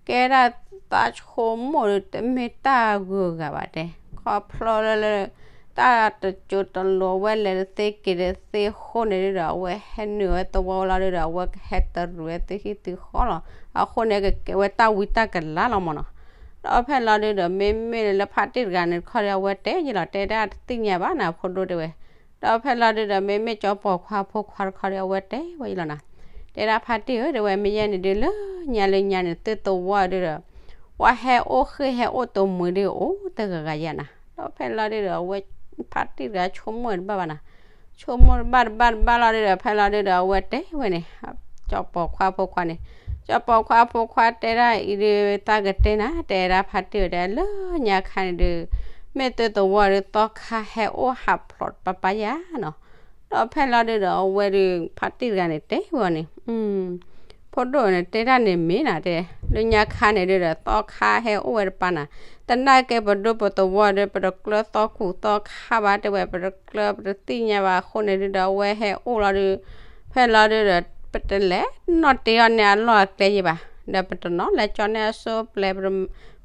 ကဲဒၣ်သးဆိကမိၣ်ဒုး တမ့ၢ်တၢ်ဂုၤဂၤဘၣ်တဲ, ခီဖျိလၢလၢ တၢ်တစိၤတလိၤအဝဲလဲၤတသ့က့ၤတသ့အဃိန့ၣ်ဒုးဒီး အဝဲဟဲနုာ်ဝဲသဝီလီၤဒုးဒီး အဝဲကဟဲတရူးဝဲသုဟံၣ်သုဃီလီၤ, အဃိန့ၣ် ကကဲဝဲတၢ်ဝံတၢ်ကလၤလီၤမနီၤ. ဒီးဖဲလီၤဒုးဒီး မ့မ့ၢ်လၢဖါတံၢ်တဂၤန့ၣ်တခီဒီး အဝဲတဲယလီၤ တဲဒၣ်တသ့ၣ်ညါဘၣ်နၤ ဖိဒိၣ်တဲဝဲ, ဒီးဖဲလီၤဒုးဒီး မ့မ့ၢ်ကၠီပီၤခွါဖိခွါတခီဒီး အဝဲတဲဝဲယလီၤနၤ, တဲဒၣ်ဖါတံၢ်ဧၢ တဲဝဲ မ့ၢ်ယဲန့ၣ်ဒုး လၢညါလၢညါန့ၣ် သုသဝီဒုးဒီး ပှၤဟဲအိၣ်ဃ့ၢ်ဟဲအိၣ်တမှံၤဒုး အိၣ်တဂၤဂၤယါနၤ, ဒီးဖဲလီၤဒုးဒီး အဝဲဖါတံၢ်တဂၤဆိကမိၣ်တဘၣ်ဘၣ်နၤ, ဆိကမိၣ်တဘၣ်တဘၣ်တဘၣ်လီၤဒုးဒီး ဖဲလီၤဒုးဒီး အဝဲတဲဝဲန့ၣ် ကၠီပီၤခွါဖိခွါန့ၣ်, ကၠီပီၤခွါဖိခွါတဲဒၣ်အံၤဒုး သးကတဲနၤ တဲဒၣ်ဖါတံၢ်ဝဲတဲ လၢညါခါန့ၣ်ဒုး မ့ၢ်သုသဝီဒုး သီခါဟဲအိၣ်ဟးဖျိးတပၤပၤယါနီၤ, ဒီးဖဲလီၤဒုးဒီး အဝဲဒုး ဖါတံၢ်တဂၤန့ၣ်တဲဝဲအီၤန့ၣ် ဖိဒိၣ်န့ၣ်တဲဒၣ်န့ၣ်မ့ၢ်နၤတဲ, လၢညါခါန့ၣ်ဒုးဒီး သီခါဟဲအိၣ်ဝဲတပၤနၤ, သနာ်က့ပဒူပသဝီဒုး ပတကျၢၤသီကူၣ်သီခါဘၣ် တဲဝဲ ပတကျၢၤပတသ့ၣ်ညါဘၣ်အဃိန့ၣ်ဒုးဒီး အဝဲဟဲအိၣ်လီၤဒုး ဖဲလီၤဒုးဒီး ပတလဲၤနီၣ်တ့အီၤန့ၢ်အလီၢ်အကျဲယံၤဘၣ်, ဒီးပတနီၤလဲၤကၠီန့ၢ်အဆိပျဲၤ ပတ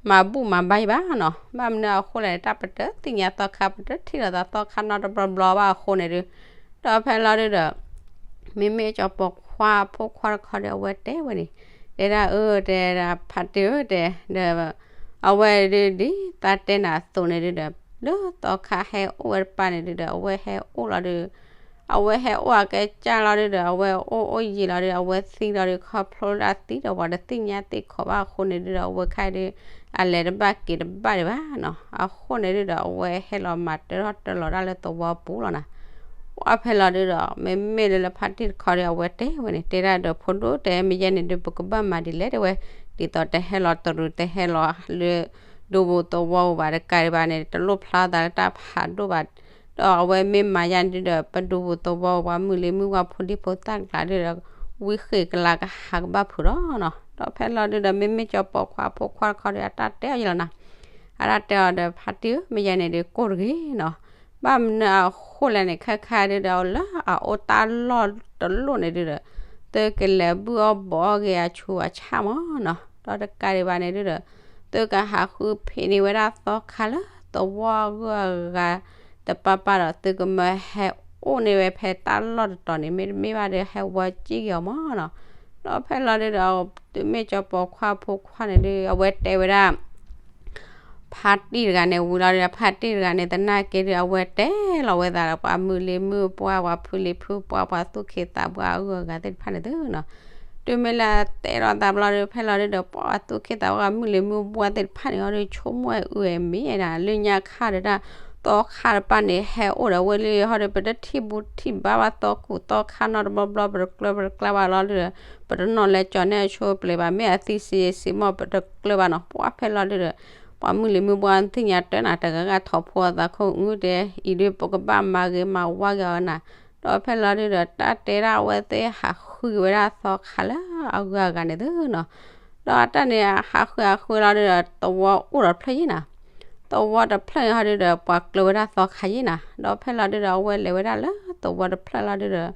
မၤဘူၣ်မၤဘါယံၤဘၣ်နီၤ, ဘၣ်မနုၤအဃိလဲၣ်န့ၣ် တၢ်ပတသ့ၣ်ညါသီခါ ပတထံၣ်လိာ်သးသီခါနီတဘျီဘျီဘၣ်အဃိန့ၣ်ဒုး, ဒီးဖဲလီၤဒုးဒီး မ့မ့ၢ်ကၠီပီၤခွါဖိခွါတခီဒီး အဝဲတဲဝဲန့ၣ်, တဲဒၣ်အၢ တဲဒၣ်ဖါတံၢ်ဧၢ တဲ, ဒီး အဝဲဒုးဒ်သးတဲနၤအသိးန့ၣ်ဒုးဒီး လၢသီခါဟဲအိၣ်ဝဲတပၤန့ၣ်ဒုးဒီး အဝဲဟဲအိၣ်လီၤဒုး အဝဲဟဲအိၣ်အကစၢ်လီၤဒုးဒီး အဝဲအိၣ်အိၣ်ယံာ်လီၤဒုး အဝဲသံလီၤဒုး ခီဖျိလၢအသံဒီးပှၤတသ့ၣ်ညါသ့ၣ်ခိးဘၣ်အဃိန့ၣ်ဒုးဒီး အဝဲခါဒုး အလဲၤတဘၣ်က့ၤတဘၣ်ဒံးဘၣ်နီၤ, အဃိန့ၣ်ဒုးဒီး အဝဲဟဲလီၤမၤတၢထီၣ်တၢလီၤတၢ်လၢသဝီပူၤလီၤနၤ, ပှၤဖဲလီၤဒုးဒီး မ့မ့ၢ်လၢလၢဖါတံၢ်တခီဒီး အဝဲတဲဝဲန့ၣ် တဲဒၣ်ဒီးဖိဒိၣ်တဲ မ့ၢ်ယဲန့ၣ်ဒုး ပကဘၣ်မၤဒ်လဲၣ်တဲဝဲ, ဒ်သိးတဟဲလီၤတရူး တဟဲလီၤလၢ ဒူပူၤသဝီပူၤဘၣ် တကးဒံးဘၣ်န့ၣ် တလိၣ်ဖျါသးလၢတၢ်ဖးဒိၣ်ဘၣ်, ဒီးအဝဲမ့ၢ်မၤယါန့ၣ်ဒုးဒီး ပဒူပူၤသဝီပူၤ ပှၤမုၣ်လံၤမုၣ်ဝါ ဖိဒံဖိသၣ်ကျါဒုးဒီး ဝံဃ့ၢ်ကလၤကဟးကဘၣ်ဖုးလီၤနီၤ, ဒီးဖဲလီၤဒုးဒီး မ့မ့ၢ်ကၠီပီၤခွါဖိခွါတခီဒီး အတၢ်တဲအီၤယလီၤနၤ, အတၢ်တဲအီၤဒီး ဖါတံၢ်ဧၢ မ့ၢ်ယဲန့ၣ်ဒုး ကိၢ်တဂ့ၤနီၤ, ဘၣ်မနုၤအဃိလဲၣ်န့ၣ် ခဲခါဒုးဒီး လၢအအိၣ်တၢ်လီၢ်တလီၢ်န့ၣ်ဒုးဒီး သုကလဲၤဘုၣ်အီၣ်ဘှီးအီၣ်က့ၤအဆူးအဆါမးနီၤ, ဒီးတကးဒံးဘၣ်န့ၣ်ဒုးဒီး သုကဟးဃုဖံးန့ၢ်ဝဲဒၣ်သီခါလၢသဝီအဂုၤအဂၤတပၤပၤဒီး သုကမၢဟဲအိၣ်န့ၢ်ဝဲဖဲတၢ်လီၢ်တတီၤန့ၣ် မ့တမ့ၢ်ဘၣ်ဒီး ဟဲဝီကံၣ်က့ၤအီၤမးနီၤ, ဒီးဖဲလီၤဒုးဒီး တုၤမ့ၢ်ကၠီပီၤခွါဖိခွါန့ၣ်ဒုး အဝဲတဲဝဲဒၣ် ဖါတံၢ်တဂၤန့ၣ် ဝံၤလီၤဒုးဒီး ဖါတံၢ်တဂၤန့ၣ် သနာ်က့ဒုး အဝဲတဲလီၤဝဲသးဒီး ပှၤမုၣ်လံၤမုၣ်ပှၢ် ပှၤဖုလံၤဖုပှၢ် ပှၤသူၣ်က့သးပှၢ်အဂုၤအဂၤသ့ၣ်တဖၣ်န့ၣ်သုနီၤ, တုၤမ့ၢ်လၢတဲလီၤသးဘျီဒုး ဖဲလီၤဒုးဒီး ပှၤသူၣ်က့သးပှၢ် မုၣ်လံၤမုၣ်ပှၢ်သ့ၣ်တဖၣ်န့ၣ် အီၤဒုးဆိကမိၣ်အုးအမ့ၢ်ဒၣ် လၢညါခါဒီးတၢ် သီခါတပၤန့ၣ် ဟဲအိၣ်ဒီးဝဲလံ ဟီဒုး ပတထံၣ်ဘူထံၣ်ဘါဘၣ် သီကူၣ်သီခါနီတဘျီဘျီ ပတကျၢၤပတကျါဘၣ်လီၤဒုးဒီး ပတနီၤလဲၤကၠီၤန့ၢ်အဆိပျဲၤဘၣ် မ့ၢ်အသံစံးစံးမီၢ် ပတကျၢၤဘၣ်နီၤ, ပှၤဖဲလီၤဒုးဒီး ပှၤမုၢ်လံၤမုၢ်ပှၢ်သ့ၣ်ညါတၢ်နၤ တဂၤဂၤထီၣ်ဖိအသးခိၣ်အူတဲ, အံၤဒုးပကဘၣ်မၤဂ့ၤမၤဝါက့ၤအီၤနၤ, ဒီးဖဲလီၤဒုးဒီး တၢ်တဲဒၣ်အဝဲသ့ၣ် ဟးဃုက့ၤဝဲဒၣ်သီခါလၢအဂုၤအဂၤန့ၣ်သုနီၤ, ဒီးအတၢ်န့ၣ် ဟးဃုဟးဃုလီၤဒုးဒီး သဝီအိၣ်ဒီးတဖျၢၣ်ယ့ၢ်နၤ, သဝီတဖျၢၣ်န့ၣ်ဟီဒုးဒီး ပှၤကျၢၤဝဲဒၣ်သီခါယ့ၢ်နၤ, ဒီးဖဲလီၤဒုးဒီး အဝဲလဲၤဝဲဒၣ်လၢသဝီတဖျၢၣ်လီၤဒုးဒီး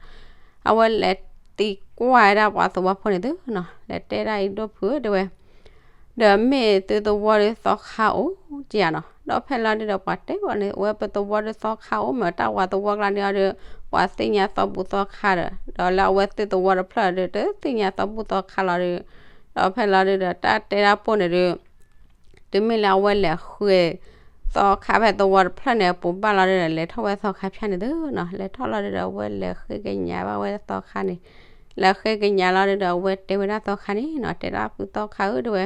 အဝဲလဲၤသံကွၢ်ဝဲဒၣ်ပှၤသဝီဖိန့ၣ်သုနီၤ, လဲၤတဲဒၣ်အံၤဒိၣ်ဖုဧၢတဲဝဲ ဒီးမ့ၢ်သုသဝီဒုးသီခါအိၣ်က့ယၤနီၤ, ဒီးဖဲလီၤဒုးဒီးပှၤတဲဝဲန့ၣ် အဝဲပသဝီဒုးသီခါအိၣ်မ့ၢ်တၢ်ဝၤသဝီကျါန့ၣ်အီၤဒီး ပှၤသ့ၣ်ညါသီဘူၣ်သီခါဒီး ဒီးလၢအဝဲသ့ၣ်သဝီတဖျၢၣ်ဒီး တသ့ၣ်ညါသီဘူၣ်သီခါလီၤဒုး, ဒီးဖဲလီၤဒုးဒီး တၢ်တဲဒၣ်ပိၢ်န့ၣ်ဒုး တုၤမ့ၢ်လၢအဝဲလဲၤဃ့ၢ်သီခါဖဲသဝီတဖျၢၣ်န့ၣ် အပူၤဘၣ်လီၤဒုးဒီး လဲၤထီၣ်ဝဲသီခါဖၠၣ်န့ၣ်သုနီၤ, လဲၤထီၣ်လီၤဒုးဒီး အဝဲလဲၤဃ့ကညးဘၣ်ဝဲသီခါန့ၣ်, လဲၤဃ့ကညးလီၤဒုးဒီး အဝဲတဲဝဲဒၣ်သီခါန့ၣ်နီၤ, တဲဒၣ်ဖုသီခါဧၢတဲဝဲ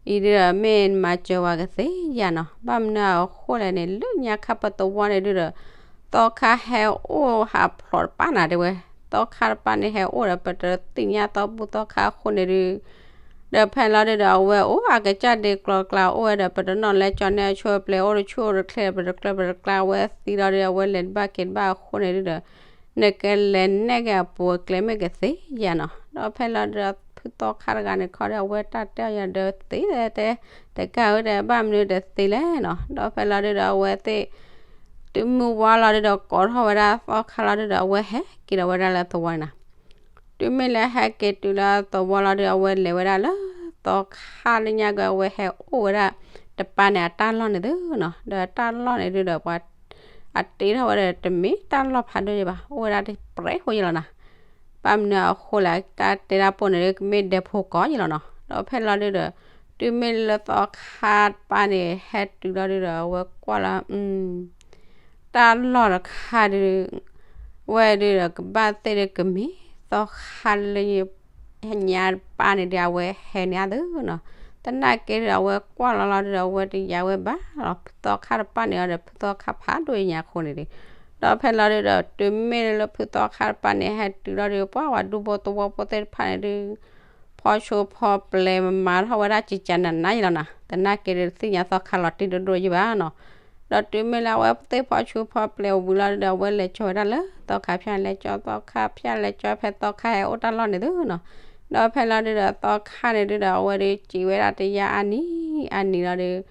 အံၤဒုးဒီးမ့ၢ်မၤစၢၤဝဲကသ့ယၤနီၤ, ဘၣ်မနုၤအဃိလဲၣ်န့ၣ် လၢညါခါပသဝီန့ၣ်ဒုးဒီး သီခါဟဲအိၣ်ဟးဖျိးတပၢ်နၤတဲဝဲ, သီခါတပၢ်န့ၣ်ဟဲအိၣ်ဒီး ပတသ့ၣ်ညါသီဘူၣ်သီခါအဃိန့ၣ်ဒုး ဒီးဖဲလီၤဒုးဒီး အဝဲအိၣ်အကစၢ်ဒ့ကျီကျါအိၣ်ဝဲဒီး ပတနီၣ်လဲကၠီန့ၢ်အဆိအပျဲၢ် အိၣ်တဆူၣ်အိၣ်တချ့ ပတကျၢၤပတကျါ အဝဲသံလီၤဒုး အဝဲလဲၤတဘၣ်က့ၤတဘၣ်အဃိန့ၣ်ဒုးဒီး နကလဲၤနဲၣ်က့ၤအပူၤအကျဲမ့ၢ်ကသ့ယၤနီၤ, ဒီးဖဲလီၤဒုးဒီး ဖုသီခါတဂၤန့ၣ်ခီဒီး အဝဲတၢ်တဲအီၤယၤဒီးသ့တဲတဲ တကးဧၢဒီး ဘၣ်မနုၤဒီးသ့လဲၣ်နီၤ, ဒီးဖဲလီၤဒုးဒီး အဝဲသ့ၣ် တုၤမုၢ်ဝါလီၤဒုးဒီး ကိးထီၣ်ဝဲဒၣ်သီခါလီၤဒုးဒီး အဝဲဟဲက့ၤဒီးဝဲဒၣ်လၢသဝီန့ၣ်နီၤ တုၤမ့ၢ်လၢဟဲက့ၤတုၤလၢသဝီလီၤဒုး အဝဲလဲၤဝဲဒၣ်လၢသီခါလၢညါက့ၤ အဝဲဟဲအိၣ်ဝဲဒၣ်တပၢ်န့ၣ် အတၢ်လီၢ်န့ၣ်သုနီၤ, ဒီးအတၢ်လီၢ်န့ၣ်ဒုးဒီး ပှၤ အတ့ထီၣ်ဝဲဒီး တမ့ၢ်တၢ်လီၢ်ဖးဒိၣ်ယဲဘၣ် အိၣ်ဝဲဒၣ်တပြဲးဃိယဲလီၤနီၤ, ဘၣ်မနုၤအဃိလဲၣ် တၢ်တဲဒၣ်ပိၢ်န့ၣ်ဒုး ကမ့ၢ်ဒဲဖိကိးယဲလီၤနီၤ, ဒီးဖဲလီၤဒုးဒီး တုၤမ့ၢ်လၢသီခါတပၢ်န့ၣ် ဟဲတုၤလီၤဒုးဒီး အဝဲကွၢ်လီၤ တၢ်လီၢ်တခါဒုး ဝဲဒုးဒီး ကဘၣ်သ့ၣ်ဒုးကမ့ၢ်သီခါလၢ ညါတပၢ်န့ၣ်ဒုး အဝဲဟဲန့ၣ်အါသုနီၤ, သနာ်က့ဒုးဒီး အဝဲကွၢ်လီၤလီၤဒုးဒီး အဝဲတယၤဝဲဘၣ်လီၤ ဖုသီခါတပၢ်န့ၣ်အီၤဒီး ဖုသီခါဖးဒိၣ်ညါအဃိန့ၣ်ဒုး, ဒီးဖဲလီၤဒုးဒီး တုၤမ့ၢ်လၢဖုသီခါတပၢ်န့ၣ် ဟဲတုၤလီၤဒုး ပှၤဝၤဒူဖိသဝီဖိသ့ၣ်တဖၣ်န့ၣ်ဒုး ဖီဆိဖီပျဲၢ်မၤထီၣ်ဝဲဒၣ်ကကနၤနၤယဲလီၤနီၤ, သနာ်က့ဒုး တသ့ၣ်ညါသီခါလီၤတံၢ်ဒိၣ်ဒိၣ်ယဲဘၣ်နီၤ, ဒီးတုၤမ့ၢ်လၢအဝဲသ့ၣ်ဖီဆိဖီပျဲၢ်ဝံၤလီၤဒုးဒီး အဝဲလဲၤကၠီဝဲဒၣ်လၢသီခါဖၠၣ် လဲၤကၠီသီခါဖၠၣ် လဲၤကၠီဖဲသီခါဟဲအိၣ်တၢ်လီၢ်န့ၣ်သုနီၤ, ဒီးဖဲလီၤဒုးဒီးသီခါန့ၣ်ဒုးဒီး အဝဲဒုးစံးဝဲဒၣ်တယါအါနံၤ အါနံၤလီၤ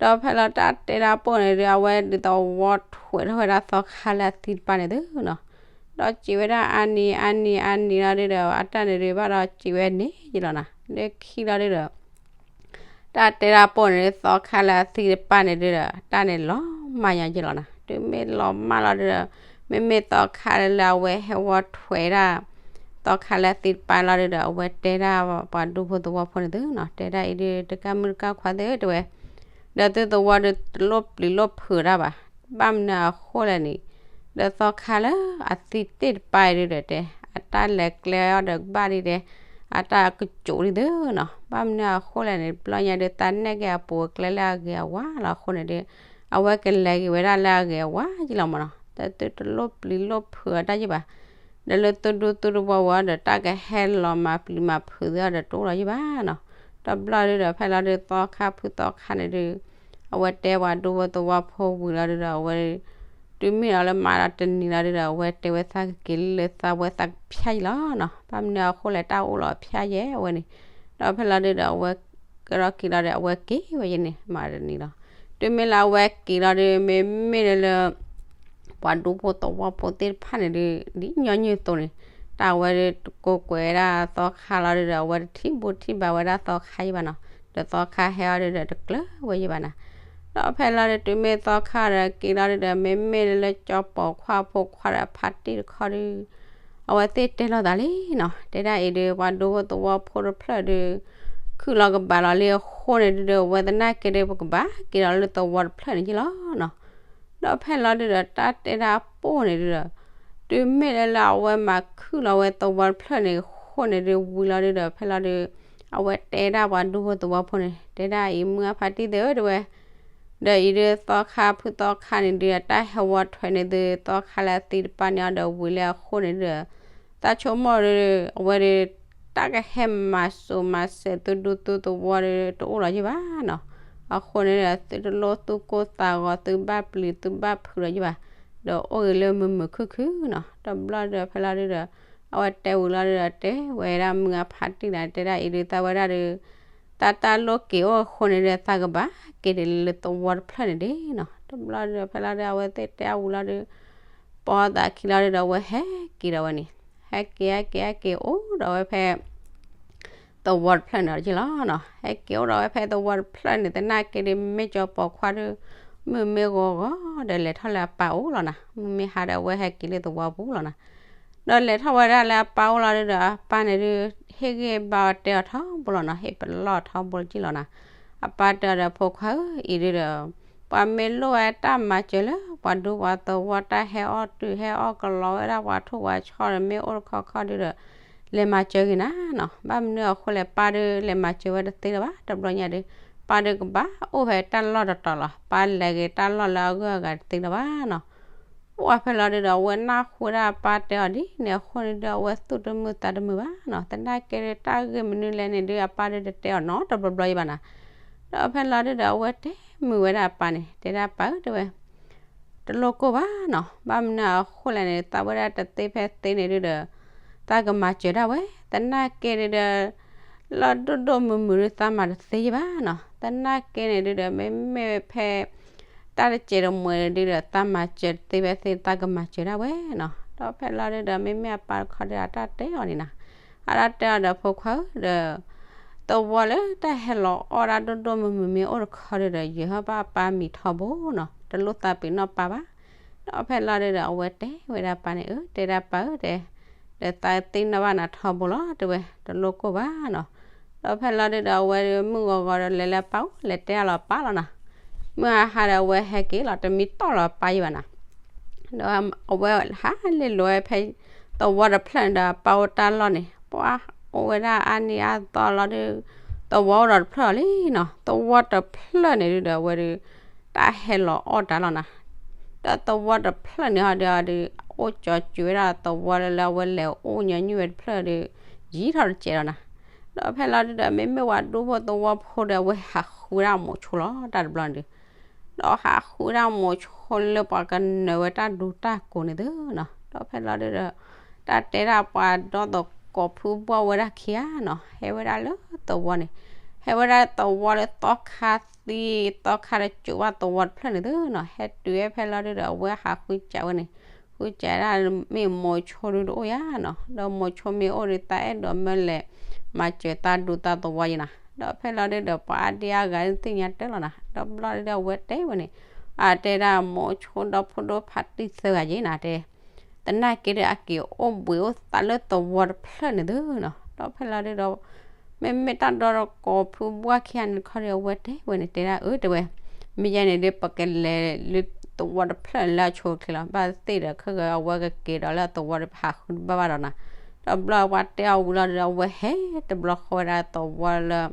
ဒုး ဒီးဖဲလီၤတၢ်တဲဒၣ်ပိၢ်န့ၣ်ဒုး အဝဲဒုးသဝီထွဲထီၣ်ဝဲဒၣ်သီခါလၢအသံတပၢ်န့ၣ်သုနီၤ, ဒီးစံးဝဲဒၣ်အါနံၤ အါနံၤ အါနံၤလီၤဒုးဒီး အတၢ်န့ၣ်ဒုးဘၣ်ဒီးစံးဝဲန့ၣ်ယဲလီၤနီၤ, လၢခံလီၤဒုးဒီး တၢ်တဲဒၣ်ပိၢ်န့ၣ်ဒုး သီခါလၢအသံတပၢ်န့ၣ်ဒုးဒီး တၢ်န့ၣ်လီၤမၢ်ညါယဲလီၤနီၤ, တုၤမ့ၢ်လီၤမၢ်လီၤဒုးဒီး မ့မ့ၢ်သီခါလၢအဝဲဟဲဝီထွဲဒၣ် သီခါလၢအသံတပၢ်လီၤဒုးဒီး အဝဲတဲဒၣ်ပှၤဒူဖိသဝီဖိန့ၣ်သုနီၤ, တဲဒၣ်အံၤဒုး တကၢ်မုၢ်တကၢ်ခွါသ့ၣ်တဲဝဲ ဒီးသုသဝီဒုးတလိၣ်ပျံၤလိၣ်ဖုးတၢ်ဘၣ်, ဘၣ်မနုၤအဃိလဲၣ်န့ၣ် ဒီးသီခါလၢအသံတ့ၢ်တပၢ်အံၤဒုးဒီးတဲ အတၢ်လဲၤကျဲအီၤဒီးကဘၣ်ဒ်တဲ အတၢ်ကစိးဒ်သုနီၤ, ဘၣ်မနုၤအဃိလဲၣ်န့ၣ် ဘျီညါဒုးသးနဲၣ်က့ၤအပူၤအကျဲလၢအဂ့ၤအဝါလီၤအဃိန့ၣ်ဒုး အဝဲကလဲၤက့ၤဝဲဒၣ်လၢအဂ့ၤအဝါယဲလီၤမးနီၤ, ဒီးသုတလိၣ်ပျံၤလိၣ်ဖုးအတၢ်ယဲဘၣ်, ဒီးလၢသုဒူသုတဝီဝဲဒီးတၢ်ကဟဲလီၤမၤပျံၤမၤဖုးသုဒီးတအိၣ်လီၤယဲဘၣ်နီၤ, ဒီးဘျီဒုးဒီးဖဲလီၤဒုးသီခါဖုသီခါန့ၣ်ဒုး အဝဲတဲပှၤဒူဖိသဝီဖိဝံၤလီၤဒုးဒီး အဝဲ တုၤမ့ၢ်ဒီးလၢမၤဒီးတနံၤလီၤဒုးဒီး အဝဲတဲဝဲသးကက့ၤလၢသးဝဲသးကဖၠၣ်ယဲလီၤနီၤ, ဘၣ်မနုၤအဃိလဲၣ် တၢ်အိၣ်လီၤဖၠၣ်ယဲအဝဲန့ၣ်, ဒီးဖဲလီၤဒုးဒီး အဝဲကရီက့ၤလီၤဒီး အဝဲက့ၤဝဲယဲန့ၣ် မၤတနံၤလီၤ, တုၤမ့ၢ်လၢအဝဲက့ၤလီၤဒုး မ့မ့ၢ်လၢ ပှၤဒူဖိသဝီဖိသ့ၣ်တဖၣ်န့ၣ်ဒုး ဒ်ညီနုၢ်အသိးန့ၣ် တၢ်အဝဲဒုးတကိးကွဲးဝဲဒၣ်သီခါလီၤဒုးဒီး အဝဲတထံၣ်ဘိထံၣ်ဘၣ်ဝဲဒၣ်သီခါယဲဘၣ်နီၤ, ဒီးသီခါဟဲအီၤဒုးဒီးတကျၢၤဝဲယဲဘၣ်နီၤ, ဒီးဖဲလီၤဒုးတုၤမ့ၢ်သီခါဒီးက့ၤလီၤဒုးဒီး မ့မ့ၢ်လၢကၠီပိာ်ခွါဖိခွါဒီးအဖါတံၢ်တခီဒုး အဝဲသ့ၣ်တဲလိာ်သးလံနီၤ, တဲဒၣ်အံၤဒုး ပှၤဒူဖိသဝီဖိတဖျၢၣ်ဒုး ခုၣ်လီၤကဘၣ်လီၤလံအဃိန့ၣ်ဒုးဒီး အဝဲသနာ်က့ဒုး ပကဘၣ်က့ၤလီၤလၢသဝီတဖျၢၣ်န့ၣ်ယဲလီၤနီၤ, ဒီးဖဲလီၤဒုးဒီး တၢ်တဲဒၣ်ပိၢ်န့ၣ်ဒုးဒီး တုၤမ့ၢ်လၢလၢအဝဲမၤခုၣ်လီၤဝဲသဝီတဖျၢၣ်န့ၣ်အဃိန့ၣ်ဒုး ဝံၤလီၤဒုးဒီး ဖဲလီၤဒုး အဝဲတဲဒၣ်ပှၤဒူဖိသဝီဖိန့ၣ် တဲဒၣ်အံၤ မုၢ်အဖါတံၢ်သ့ၣ်ဧၢ တဲဝဲ ဒီးအံၤဒုးသီခါဖုသီခါန့ၣ်ဒုး အတၢ်ဟဲဝီထွဲန့ၣ်ဒုး သီခါလၢအသံတပၢ်န့ၣ်အီၤဒီးဝံၤလၢအဃိန့ၣ်ဒုး သးဆိကမိၣ်ဒုး အဝဲဒုး တၢ်ကဟဲမၤစိၤမၤစဲးသုဒူသုသဝီဒုး တအိၣ်လီၤယဲဘၣ်နီၤ, အဃိန့ၣ်ဒီး သုတလိၣ်သူၣ်ကိၢ်သးဂီၤ သုဘၣ်ပျံၤသုဘၣ်ဖုးလီၤယဘၣ်, ဒီးအိၣ်ဂ့ၤလၢမုာ်မုာ်ခုၣ်ခုၣ်နီၤ. တဘျီဒီးဖဲလီၤဒုဒီး အဝဲတဲဝံၤလီၤဒုဒီး တဲဝဲဒၣ်မုၢ်အဖါတံၢ်န့ၣ် တဲဒၣ်အံၤဒုး သးဝဲဒၣ်ဒီး တၢ်တၢ်လိၣ်က့ၤအိၣ်အဃိန့ၣ်ဒီး သးကဘၣ်က့ၤဒ်လၢသဝီတဖျၢၣ်န့ၣ်ဒၣ်နီၤ. တဘျီဒီးဖဲလီၤဒု အဝဲသ့ၣ်တဲအဝံၤလီၤဒု ပိာ်သးခံလီၤဒုဒီး အဝဲဟဲက့ၤဒီးဝဲန့ၣ်, ဟဲက့ၤ ဟဲက့ၤ ဟဲက့ၤအိၣ်ဒီးဝဲဖဲ သဝီတဖျၢၣ်န့ၣ်လီၤနီၤ. ဟဲက့ၤအိၣ်ဒီးဝဲဖဲသဝီတဖျၢၣ်န့ၣ် သနာ်က့ဒီး မ့ၢ်ကၠီပိာ်ခွါဒီး မုၢ်မ့ၢ်ဂီၤဂီၤဒီး လဲၤထီၣ်လၢအပၢ်အိၣ်လီၤနီၤ. မုၢ်မ့ၢ်ဟါဒီး အဝဲဟဲက့ၤလၢသဝီပူၤလီၤနီၤ. ဒီးလဲၤထီၣ်ဝဲဒၣ်လၢအပၢ်အိၣ်လီၤဒုဒီး အပၢ်န့ၣ်ဒု ဟ့ၣ်ဂံၢ်ဘါအီၤတဲအီၤထီဘိလီၤနီၤ, ဟ့ၣ်ပလီၢ်ထီဘိလီၤက့လီၤနီၤ. အပၢ်တဲအီၤဒီး ဖိခွါဧၢ, အံၤဒုဒီး ပှၤမ့ၢ်လိၣ်ဝဲတၢ်မၤစၢၤလၢ ပှၤဒူပှၤသဝီတၢ်ဟဲအီၣ်တုာ်ဟဲအီၣ်ကလီဝဲဒၣ် ပှၤထိၣ်ပှၤဆီဒီး မ့ၢ်အိၣ်တခီခီဒုဒီး လဲၤမၤစၢၤဂ့ၤနၤနီၤ. ဘၣ်မနုၤအဃိလဲၣ် ပၢ်ဒုလဲၤမၤစၢၤဝဲတသ့လၢၤဘၣ်. တဘျီညါဒု ပၢ်ဒုကဘၣ်အိၣ်ဖဲတၢ်လီၢ်တတီၤလီၤ. ပၢ်လဲၤဂ့ၤတၢ်လီၢ်လၢအဂုၤအဂၤတသ့လၢၤဘၣ်နီၤ. အိၣ်ဝဲဖဲလီၤဒုဒီး အဝဲနၢ်ဟူဝဲဒၣ်အပၢ်တဲအီၤဒ်န့ၣ်အဃိန့ၣ်ဒု အဝဲသူၣ်တမုာ်သးတမုာ်ဘၣ်နီၤ. သနာ်က့ဒု တၢ်ဂ့ၢ်မနုၤလဲၣ်န့ၣ်ဒု အပၢ်ဒုတတဲအီၤနီတဘျီဘျီယဘၣ်နီၤ. ဒီးဖဲလီၤဒုဒီး အဝဲတဲမုာ်ဝဲဒၣ်အပၢ်န့ၣ် တဲဒၣ်ပၢ်ဧၢ တဲဝဲ တလိၣ်ကိၢ်ဘၣ်နီၤ. ဘၣ်မနုၤအဃိလဲၣ်န့ၣ် သးဝဲဒၣ်တသ့ဖဲသ့န့ၣ်ဒုဒီး သးကမၤစၢၤဒၣ်ဝဲ. သနာ်က့ဒုဒီး လီၢ်ဒိၣ်ဒိၣ်မုၢ်မုၢ်ဒု သးမၤတသ့ယဘၣ်နီၤ. သနာ်က့န့ၣ်ဒုဒီး မ့မ့ၢ်ဖဲ တၢ်တစဲးတမှဲၤဒုဒီး သးမၤစၢၤတသ့ဖဲသ့ သးကမၤစၢၤဒၣ်ဝဲနီၤ. ဒီးဖဲလီၤဒုဒီး မ့မ့ၢ်အပၢ်တခီဒု အတၢ်တဲအီၤန့ၣ်နီၤ. အတၢ်တဲအီၤဒီး ဖိခွါဧၢ ဒီး သဝီလၢတၢ်ဟဲလီၤအီၣ်တၢ်ဒိၣ်ဒိၣ်မုၢ်မုၢ်မ့ၢ်အိၣ်တခီဒုဒီး ယဟဲဘၣ်အပၢ်မံၤထီဘိနီၤ, တလိၣ်သးပ့ၤနီၣ်ပၢ်ဘၣ်. ဒီးဖဲလီၤဒုဒီး အဝဲတဲဝဲဒၣ်ပၢ်န့ၣ် အၢ တဲဒၣ်ပၢ်ဧၢ တဲ, ဒီးသးသ့ၣ်နီၣ်ဘၣ်နၤထီဘိလီၤ တဲဝဲ တလိၣ်ကိၢ်ဘၣ်နီၤ. ဒီးဖဲလီၤဒုဒီး အဝဲမုၢ်ဂီၤဂီၤဒီး လဲၤလၢအပၢ်အိၣ် လဲၤတဲအလီၤပၢ်လီၤနီၤ. မုၢ်ဟါဟါဒီး အဝဲဟဲက့ၤလီၤ တမံတီၢ်လီၤပၢ်ယဘၣ်နီၤ. ဒီးအဝဲဟးလ့ၣ်လိာ်ဝဲဖဲ သဝီတဖျၢၣ်န့ၣ်ဒီး အပၢ်အိၣ်တၢ်လီၢ်န့ၣ် ပှၤအိၣ်ဝဲဒၣ်အါနံၤအါသီလီၤဒု သဝီအိၣ်ဒီးတဖျၢၣ်လီၤလံနီၤ. သဝီတဖျၢၣ်န့ၣ်ဒုဒီး အဝဲဒု တၢ်ဟဲလီၤအီၣ်တၢ်လီၤနီၤ. ဒီးသဝီတဖျၢၣ်န့ၣ်ဟီဒုဒီး အိၣ်ကၠီၤစူၤဝဲဒၣ်သဝီလၢ လၢအဝဲလဲၤအိၣ်ညီနုၢ်ဝဲတဖျၢၣ်ဒီး ယံာ်ထီၣ်တစဲးလီၤနီၤ. ဒီးဖဲလီၤဒုဒီး မ့မ့ၢ်ပှၤဒူဖိသဝီဖိဒီး အဝဲဟးဃုဒၣ်မိၤဆိလီၤ တၢ်တဘျီန့ၣ်ဒု ဒီးဟးဃုဒၣ်မိၤဆိလၢပှၤကနၢၤဝဲတၢ်ဒူတၢ်ကိးန့ၣ်သုနီၤ. ဒီးဖဲလီၤဒုဒီး တၢ်တဲဒၣ်ပှၤဒီသကိးဖုဘှၢ်ဝဲဒၣ်ခံဂၤနီၤ ဟဲဝဲဒၣ်လၢသဝီန့ၣ်, ဟဲဝဲဒၣ်သဝီလၢသီခါသံ သီခါတစိၤဘၣ်သဝီတဖျၢၣ်န့ၣ်သုနီၤ. ဟဲတုၤဝဲဖဲလီၤဒုဒီး အဝဲဟးဃုစးဝဲန့ၣ်, ဃုစးဒၣ်မ့ၢ်မိၤဆိဒုတအိၣ်ယါနီၤ. ဒီးမိၤဆိမ့ၢ်အိၣ်ဒီး သးအဲၣ်ဒိးမၢလဲၤ မၤစၢၤသးဒူသးသဝီယါနီၤ. ဒီးဖဲလီၤဒုဒီး ပှၤအါဒံအါဂၤသ့ၣ်ညါတၢ်လီၤနီၤ. ဒီးဘျီဒုဒီး အဝဲတဲဝဲန့ၣ်, အတဲဒၣ်မိၤဆိဒီဖိဒိၣ်ဖါတံၢ်သၢဂၤယါနီၤ တဲ သနာ်က့ဒီး အက့ၤအိၣ်ဘှံးအိၣ်သးလၢသဝီတဖျၢၣ်န့ၣ်သုနီၤ. ဒီးဖဲလီၤဒုဒီး မ့မ့ၢ်တၢ်ဒီသကိးဖုဘှၢ်ခံဂၤန့ၣ်တခီဒီး အဝဲတဲဝဲန့ၣ် တဲဒၣ်အၢ တဲဝဲ, မ့ၢ်ယဲန့ၣ်ဒီး ပကလဲၤလၢသဝီတဖျၢၣ်န့ၣ်လၢအဆိအချ့လီၤ. ဘၣ်သ့ၣ်ဒီး ခဲက အဝဲကက့ၤဒီးလၢအသဝီဒီး ပဟးဃုတဘၣ်ဘၣ်ဒီးနီၤ. ဒီးဘျီပှၤတဲအီၤဝံၤလီၤဒီး အဝဲဟဲတဘျီဃီဝဲဒၣ်သဝီလၢ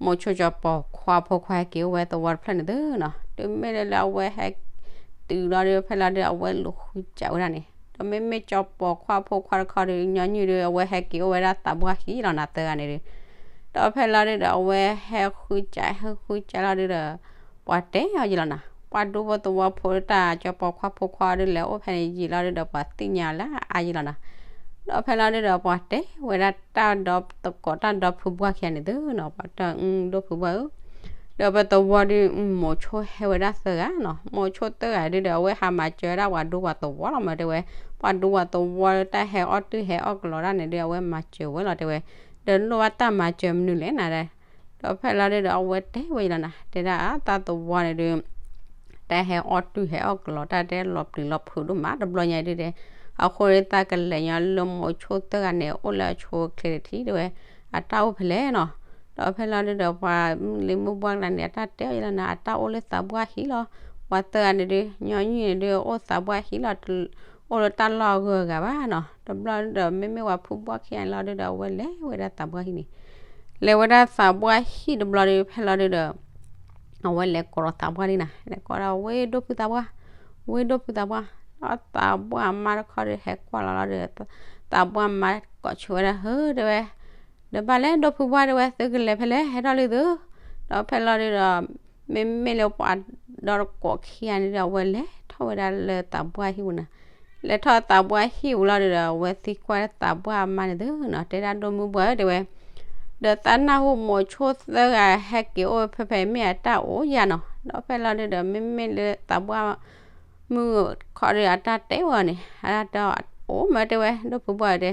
မိၤဆိကၠီၤပိာ်ခွါဖိခွါဟဲက့ၤအိၣ်ဝဲသဝီတဖျၢၣ်န့ၣ်သုနီၤ. တုၤမ့ၢ်လၢလၢအဝဲဟဲ တုၤလီၤဒီး ဖဲလီၤဒု အဝဲလူၤဃုစးဝဲဒၣ်န့ၣ်, ဒီးမ့မ့ၢ်ကၠီၤပိာ်ခွါဖိခွါတခီဒီး ညီနုၢ်ဒီး အဝဲဟဲက့ၤအိၣ်ဝဲဒၣ်သးပှၢ်ခံလီၤနီၤ သၢဂၤန့ၣ်ဒီး. ဒီးဖဲလီၤဒုဒီး အဝဲဟဲဃုစး ဟဲဃုစးလီၤဒုဒီး ပှၤတဲအီၤယါလီၤနီၤ. ပှၤဒူဖိသဝီဖိတၢ် ကၠီၤပိာ်ခွါဖိခွါဒု လဲၤအိၣ်ဖဲန့ၣ်ယံာ်လီၤဒုဒီး ပှၤသ့ၣ်ညါလၢအါယါလီၤနီၤ. ဒီးဖဲလီၤဒုဒီး ပှၤတဲဝဲဒၣ်တၢ်ဒီသကိးတၢ်ဒီဖုဘှၢ်ခံဂၤန့ၣ်သုနီၤ, ပှၤတဲအီၤ ဒိၣ်ဖုဘှၢ်ဧၢ, ဒီးပသဝီဒု မိၤဆိဟဲဝဲဒၣ်သၢဂၤနီၤ. မိၤဆိသၢဂၤဒုဒီး အဝဲဟးမၤစၢၤဝဲဒၣ်ပှၤဒူပှၤသဝီလီၤမး တဲဝဲ. ပှၤဒူပှၤသဝီတၢ်ဟဲအီၣ်တုၢ်ဟဲအီၣ်ကလီတၢ်န့ၣ်ဒု အဝဲမၤစၢၤဝဲလီၤ တဲဝဲ. ဒီးလိၣ်ဘၣ်တၢ်မၤစၢၤမနုၤလဲၣ်နၤဒီး ဒီးဖဲလီၤဒုဒီး အဝဲတဲဝဲယါလီၤနီၤ, တဲဒၣ်အတၢ်သဝီန့ၣ်ဒု တၢ်ဟဲအီၣ်တုၢ်ဟဲအီၣ်ကလီတၢ် တဲလီၤပျံၤလီၤဖုးဒိၣ်မး တဘျီညါဒုဒီး, အဃိဒီးသးကလဲၤညီလၢမိၤဆိသၢဂၤန့ၣ် အိၣ်လၢအဆိအချ့တထံၣ် တဲဝဲ, အတၢ်အိၣ်ဖဲလဲၣ်နီၤ. ဒီးဖဲလီၤဒုဒီး ပှၤမုၢ်လံၤမုၢ်ဘှၢ်ကျါန့ၣ် အတၢ်တဲအီၤယါလီၤနီၤ, အတၢ်အိၣ်လၢသးပှၢ်ဟံၣ်လီၤ. ပှၤသၢဂၤန့ၣ်ဒု ညီနုၢ်န့ၣ်ဒု အိၣ်သးပှၢ်ဟံၣ်လီၤ, အိၣ်လၢတၢ်လီၢ်အဂုၤအဂၤဘၣ်နီၤ. တဘျီဒုဒီး မ့မ့ၢ်ပှၤဖုဘှၢ်ခံဂၤန့ၣ်လီၤဒုဒီး အဝဲလဲၤဝဲဒၣ်သးပှၢ်ဟံၣ်န့ၣ်, လဲၤဝဲဒၣ်သးပှၢ်ဟံၣ်တဘျီဒု ဖဲလီၤဒုဒီး အဝဲလဲၤကိးလီၤသးပှၢ်လံနီၤ, လဲၤကိးဒီး ဝ့ၢ်ဒိၣ်ဖုသးပှၢ်, ဝ့ၢ်ဒိၣ်ဖုသးပှၢ်, ဒီးသးပှၢ်အမါတခီဒီး ဟဲကွၢ်လီၤလီၤဒီး သးပှၢ်မါကိးဆိဝဲဒၣ် ဟၢ တဲဝဲ, ဒီးဘၣ်လဲၣ်ဒိၣ်ဖုပှၢ် တဲဝဲ သုကလဲၤဖဲလဲၣ် ဟဲထီၣ်လံသု, ဒီးဖဲလီၤဒုဒီး မ့မ့ၢ်လၢပှၤဒီတကိးခံဂၤန့ၣ်ဒီး အဝဲလဲၤထီၣ်ဝဲဒၣ်လၢသးပှၢ်ဟံၣ်ပူၤနၤ, လဲၤထီၣ်သးပှၢ်ဟံၣ်ပူၤလီၤဒီး အဝဲသံကွၢ်သးပှၢ်အမါန့ၣ်သုနီၤ, တဲဒၣ်ဒိၣ်မုၢ်ပှၢ်ဧၢ တဲဝဲ, ဒီးသးနၢ်ဟူမိၤဆိသၢဂၤဟဲက့ၤအိၣ်ဖဲဖဲမ့ၢ်အတၢ်အိၣ်ယၤနီၤ, ဒီးဖဲလီၤဒုဒီး မ့မ့ၢ်လၢသးပှၢ် မုၢ်ခီဒီး အတၢ်တဲဝဲန့ၣ် အတၢ်တဲအီၤ အိၣ်မ့ၢ်တဲဝဲ ဒိၣ်ဖုပှၢ်တဲ,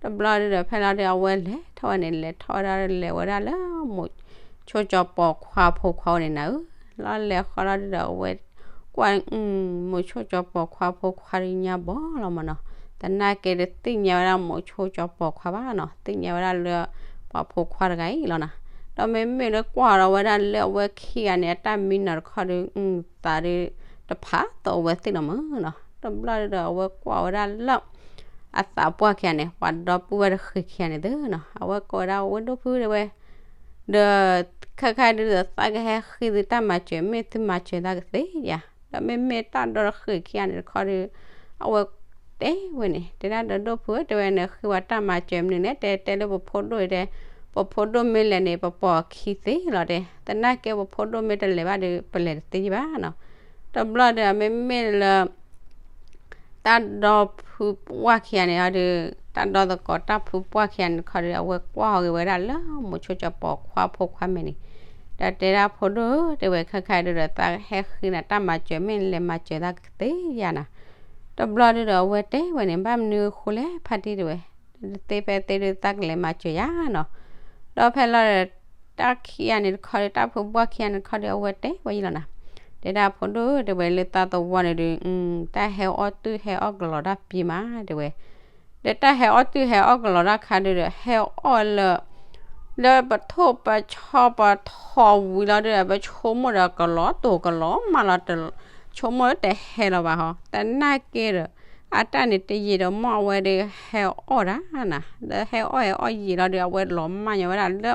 တဘျီဒုဒီး ဖဲလီၤဒု အဝဲလဲၤထီၣ်ဝဲန့ၣ် လဲၤထီၣ်ဝဲဒၣ်လဲၤဝဲဒၣ်လၢ မိၤဆိကၠီၤပိာ်ခွါဖိခွါန့ၣ်နၤဧၢ, လီၤလဲၤဃီလီၤဒုဒီး အဝဲကွၢ် မိၤဆိကၠီၤပိာ်ခွါဖိခွါဒုညါဘီလီၤမးနီၤ, သနာ်က့တသ့ၣ်ညါဝဲဒၣ်မိၤဆိကၠီၤပိာ်ခွါဘၣ်နီၤ, သ့ၣ်ညါဝဲဒၣ်လၢ ပှၤဖိခွါတဂၤအံၤလီၤနၤ, ဒီးမ့မ့ၢ်လၢကွၢ်ဒီးဝဲဒၣ်လၢအဝဲခံဂၤန့ၣ် အတၢ်မံနီၤတခီဒီး သးဒု တဖးသးအဝဲသ့ၣ်လီၤမးနီၤ, တဘျီဒုဒီး အဝဲကွၢ်ဝဲဒၣ်လၢ အသးပှၢ်ခံဂၤန့ၣ် ပှၤဒီပုၢ်ဝဲၢ်တဃ့ခံဂၤန့ၣ်သုနီၤ, အဝဲကိးဝဲဒၣ်ဝဲဒိၣ်ဖုတဲဝဲ, ဒီး ခဲခါဒုဒီး သးကဟဲဃ့သုတၢ်မၤစၢၤ မ့ၢ်သုမၤစၢၤသးကသ့ဧါ, ဒီးမ့မ့ၢ်တၢ်ဒီတဃ့ခံဂၤန့ၣ်တခီဒီး အဝဲတဲဝဲန့ၣ် တဲဒၣ်ဒီးဒိၣ်ဖုဧၢ တဲဝဲန့ၣ် ဃ့ဝဲတၢ်မၤစၢၤမနုၤလဲၣ် တဲတဲလၢပဖိဒိၣ်တဲ, ပဖိဒိၣ်မ့ၢ်လဲၤန့ၣ် ပပိာ်အခံသ့လီၤတဲ, သနာ်က့ပဖိဒိၣ်မ့ၢ်တလဲၤဘၣ်ဒီး ပလဲၤတသ့ယဘၣ်နီၤ, တဘျီဒီးမ့မ့ၢ်လၢ တၢ်ဒီဖုပှၢ်ခံဂၤန့ၣ်ဒီး တၢ်ဒီသကိးတၢ်ဖုပှၢ်ခံဂၤန့ၣ်တခီဒီး အဝဲကွၢ်ဟီဂ့ၤဝဲဒၣ်လၢမိၤဆိကၠီၤပိာ်ခွါဖိခွါမဲာ်န့ၣ်, ဒီးတဲဒၣ်ဖိဒိၣ်ဧၢ တဲဝဲ ခဲခါဒုဒီး သးဟဲဃ့နၤတၢ်မၤစၢၤ မ့ၢ်နလဲၤမၤစၢၤသးကသ့ဧါနၤ, တဘျီဒုဒီး အဝဲတဲဝဲန့ၣ် ဘၣ်မနုၤအဃိလဲၣ် ဖါတံၢ်တဲဝဲ, တသ့ဖဲသ့ဒု သးကလဲၤမၤစၢၤယၤနီၤ, ဒီးဖဲလီၤဒီး တၢ်ခံဂၤန့ၣ်တခီဒီး တၢ်ဖုပှၢ်ခံဂၤန့ၣ်တခီဒီး အဝဲတဲဝဲယံလီၤနၤ, တဲဒၣ်ဖိဒိၣ်ဧၢ တဲဝဲ လၢသးသဝီန့ၣ်ဒုး တၢ်ဟဲအီၣ်တုၢ်ဟဲအီၣ်ကလီၤတၢ်ပံၤမး တဲဝဲ, ဒီးတၢ်ဟဲအီၣ်တုၢ်ဟဲအီၣ်ကလီၤတၢ်ခါဒုဒီး ဟဲအီၣ်လၢ လၢပထိၣ်ပဆီပထီၣ်ဝံၤလီၤဒုဒီး ပဆိကမိၣ်ဒီးကလီၤတိၤကလီၤမးလီၤ, ဆိကမိၣ်တဟဲလီၤဘၣ်ဟီ, သနာ်က့ဒီး အတၢ်န့ၣ်တယံာ်ဒီးမီၢ်ဝဲဒီး ဟဲအီၣ်တၢ်နၤ, ဒီးဟဲအီၣ်ဟဲအီၣ်ယံာ်လီၤဒီး အဝဲလီၤမၢ်ညီဝဲဒၣ်လၢ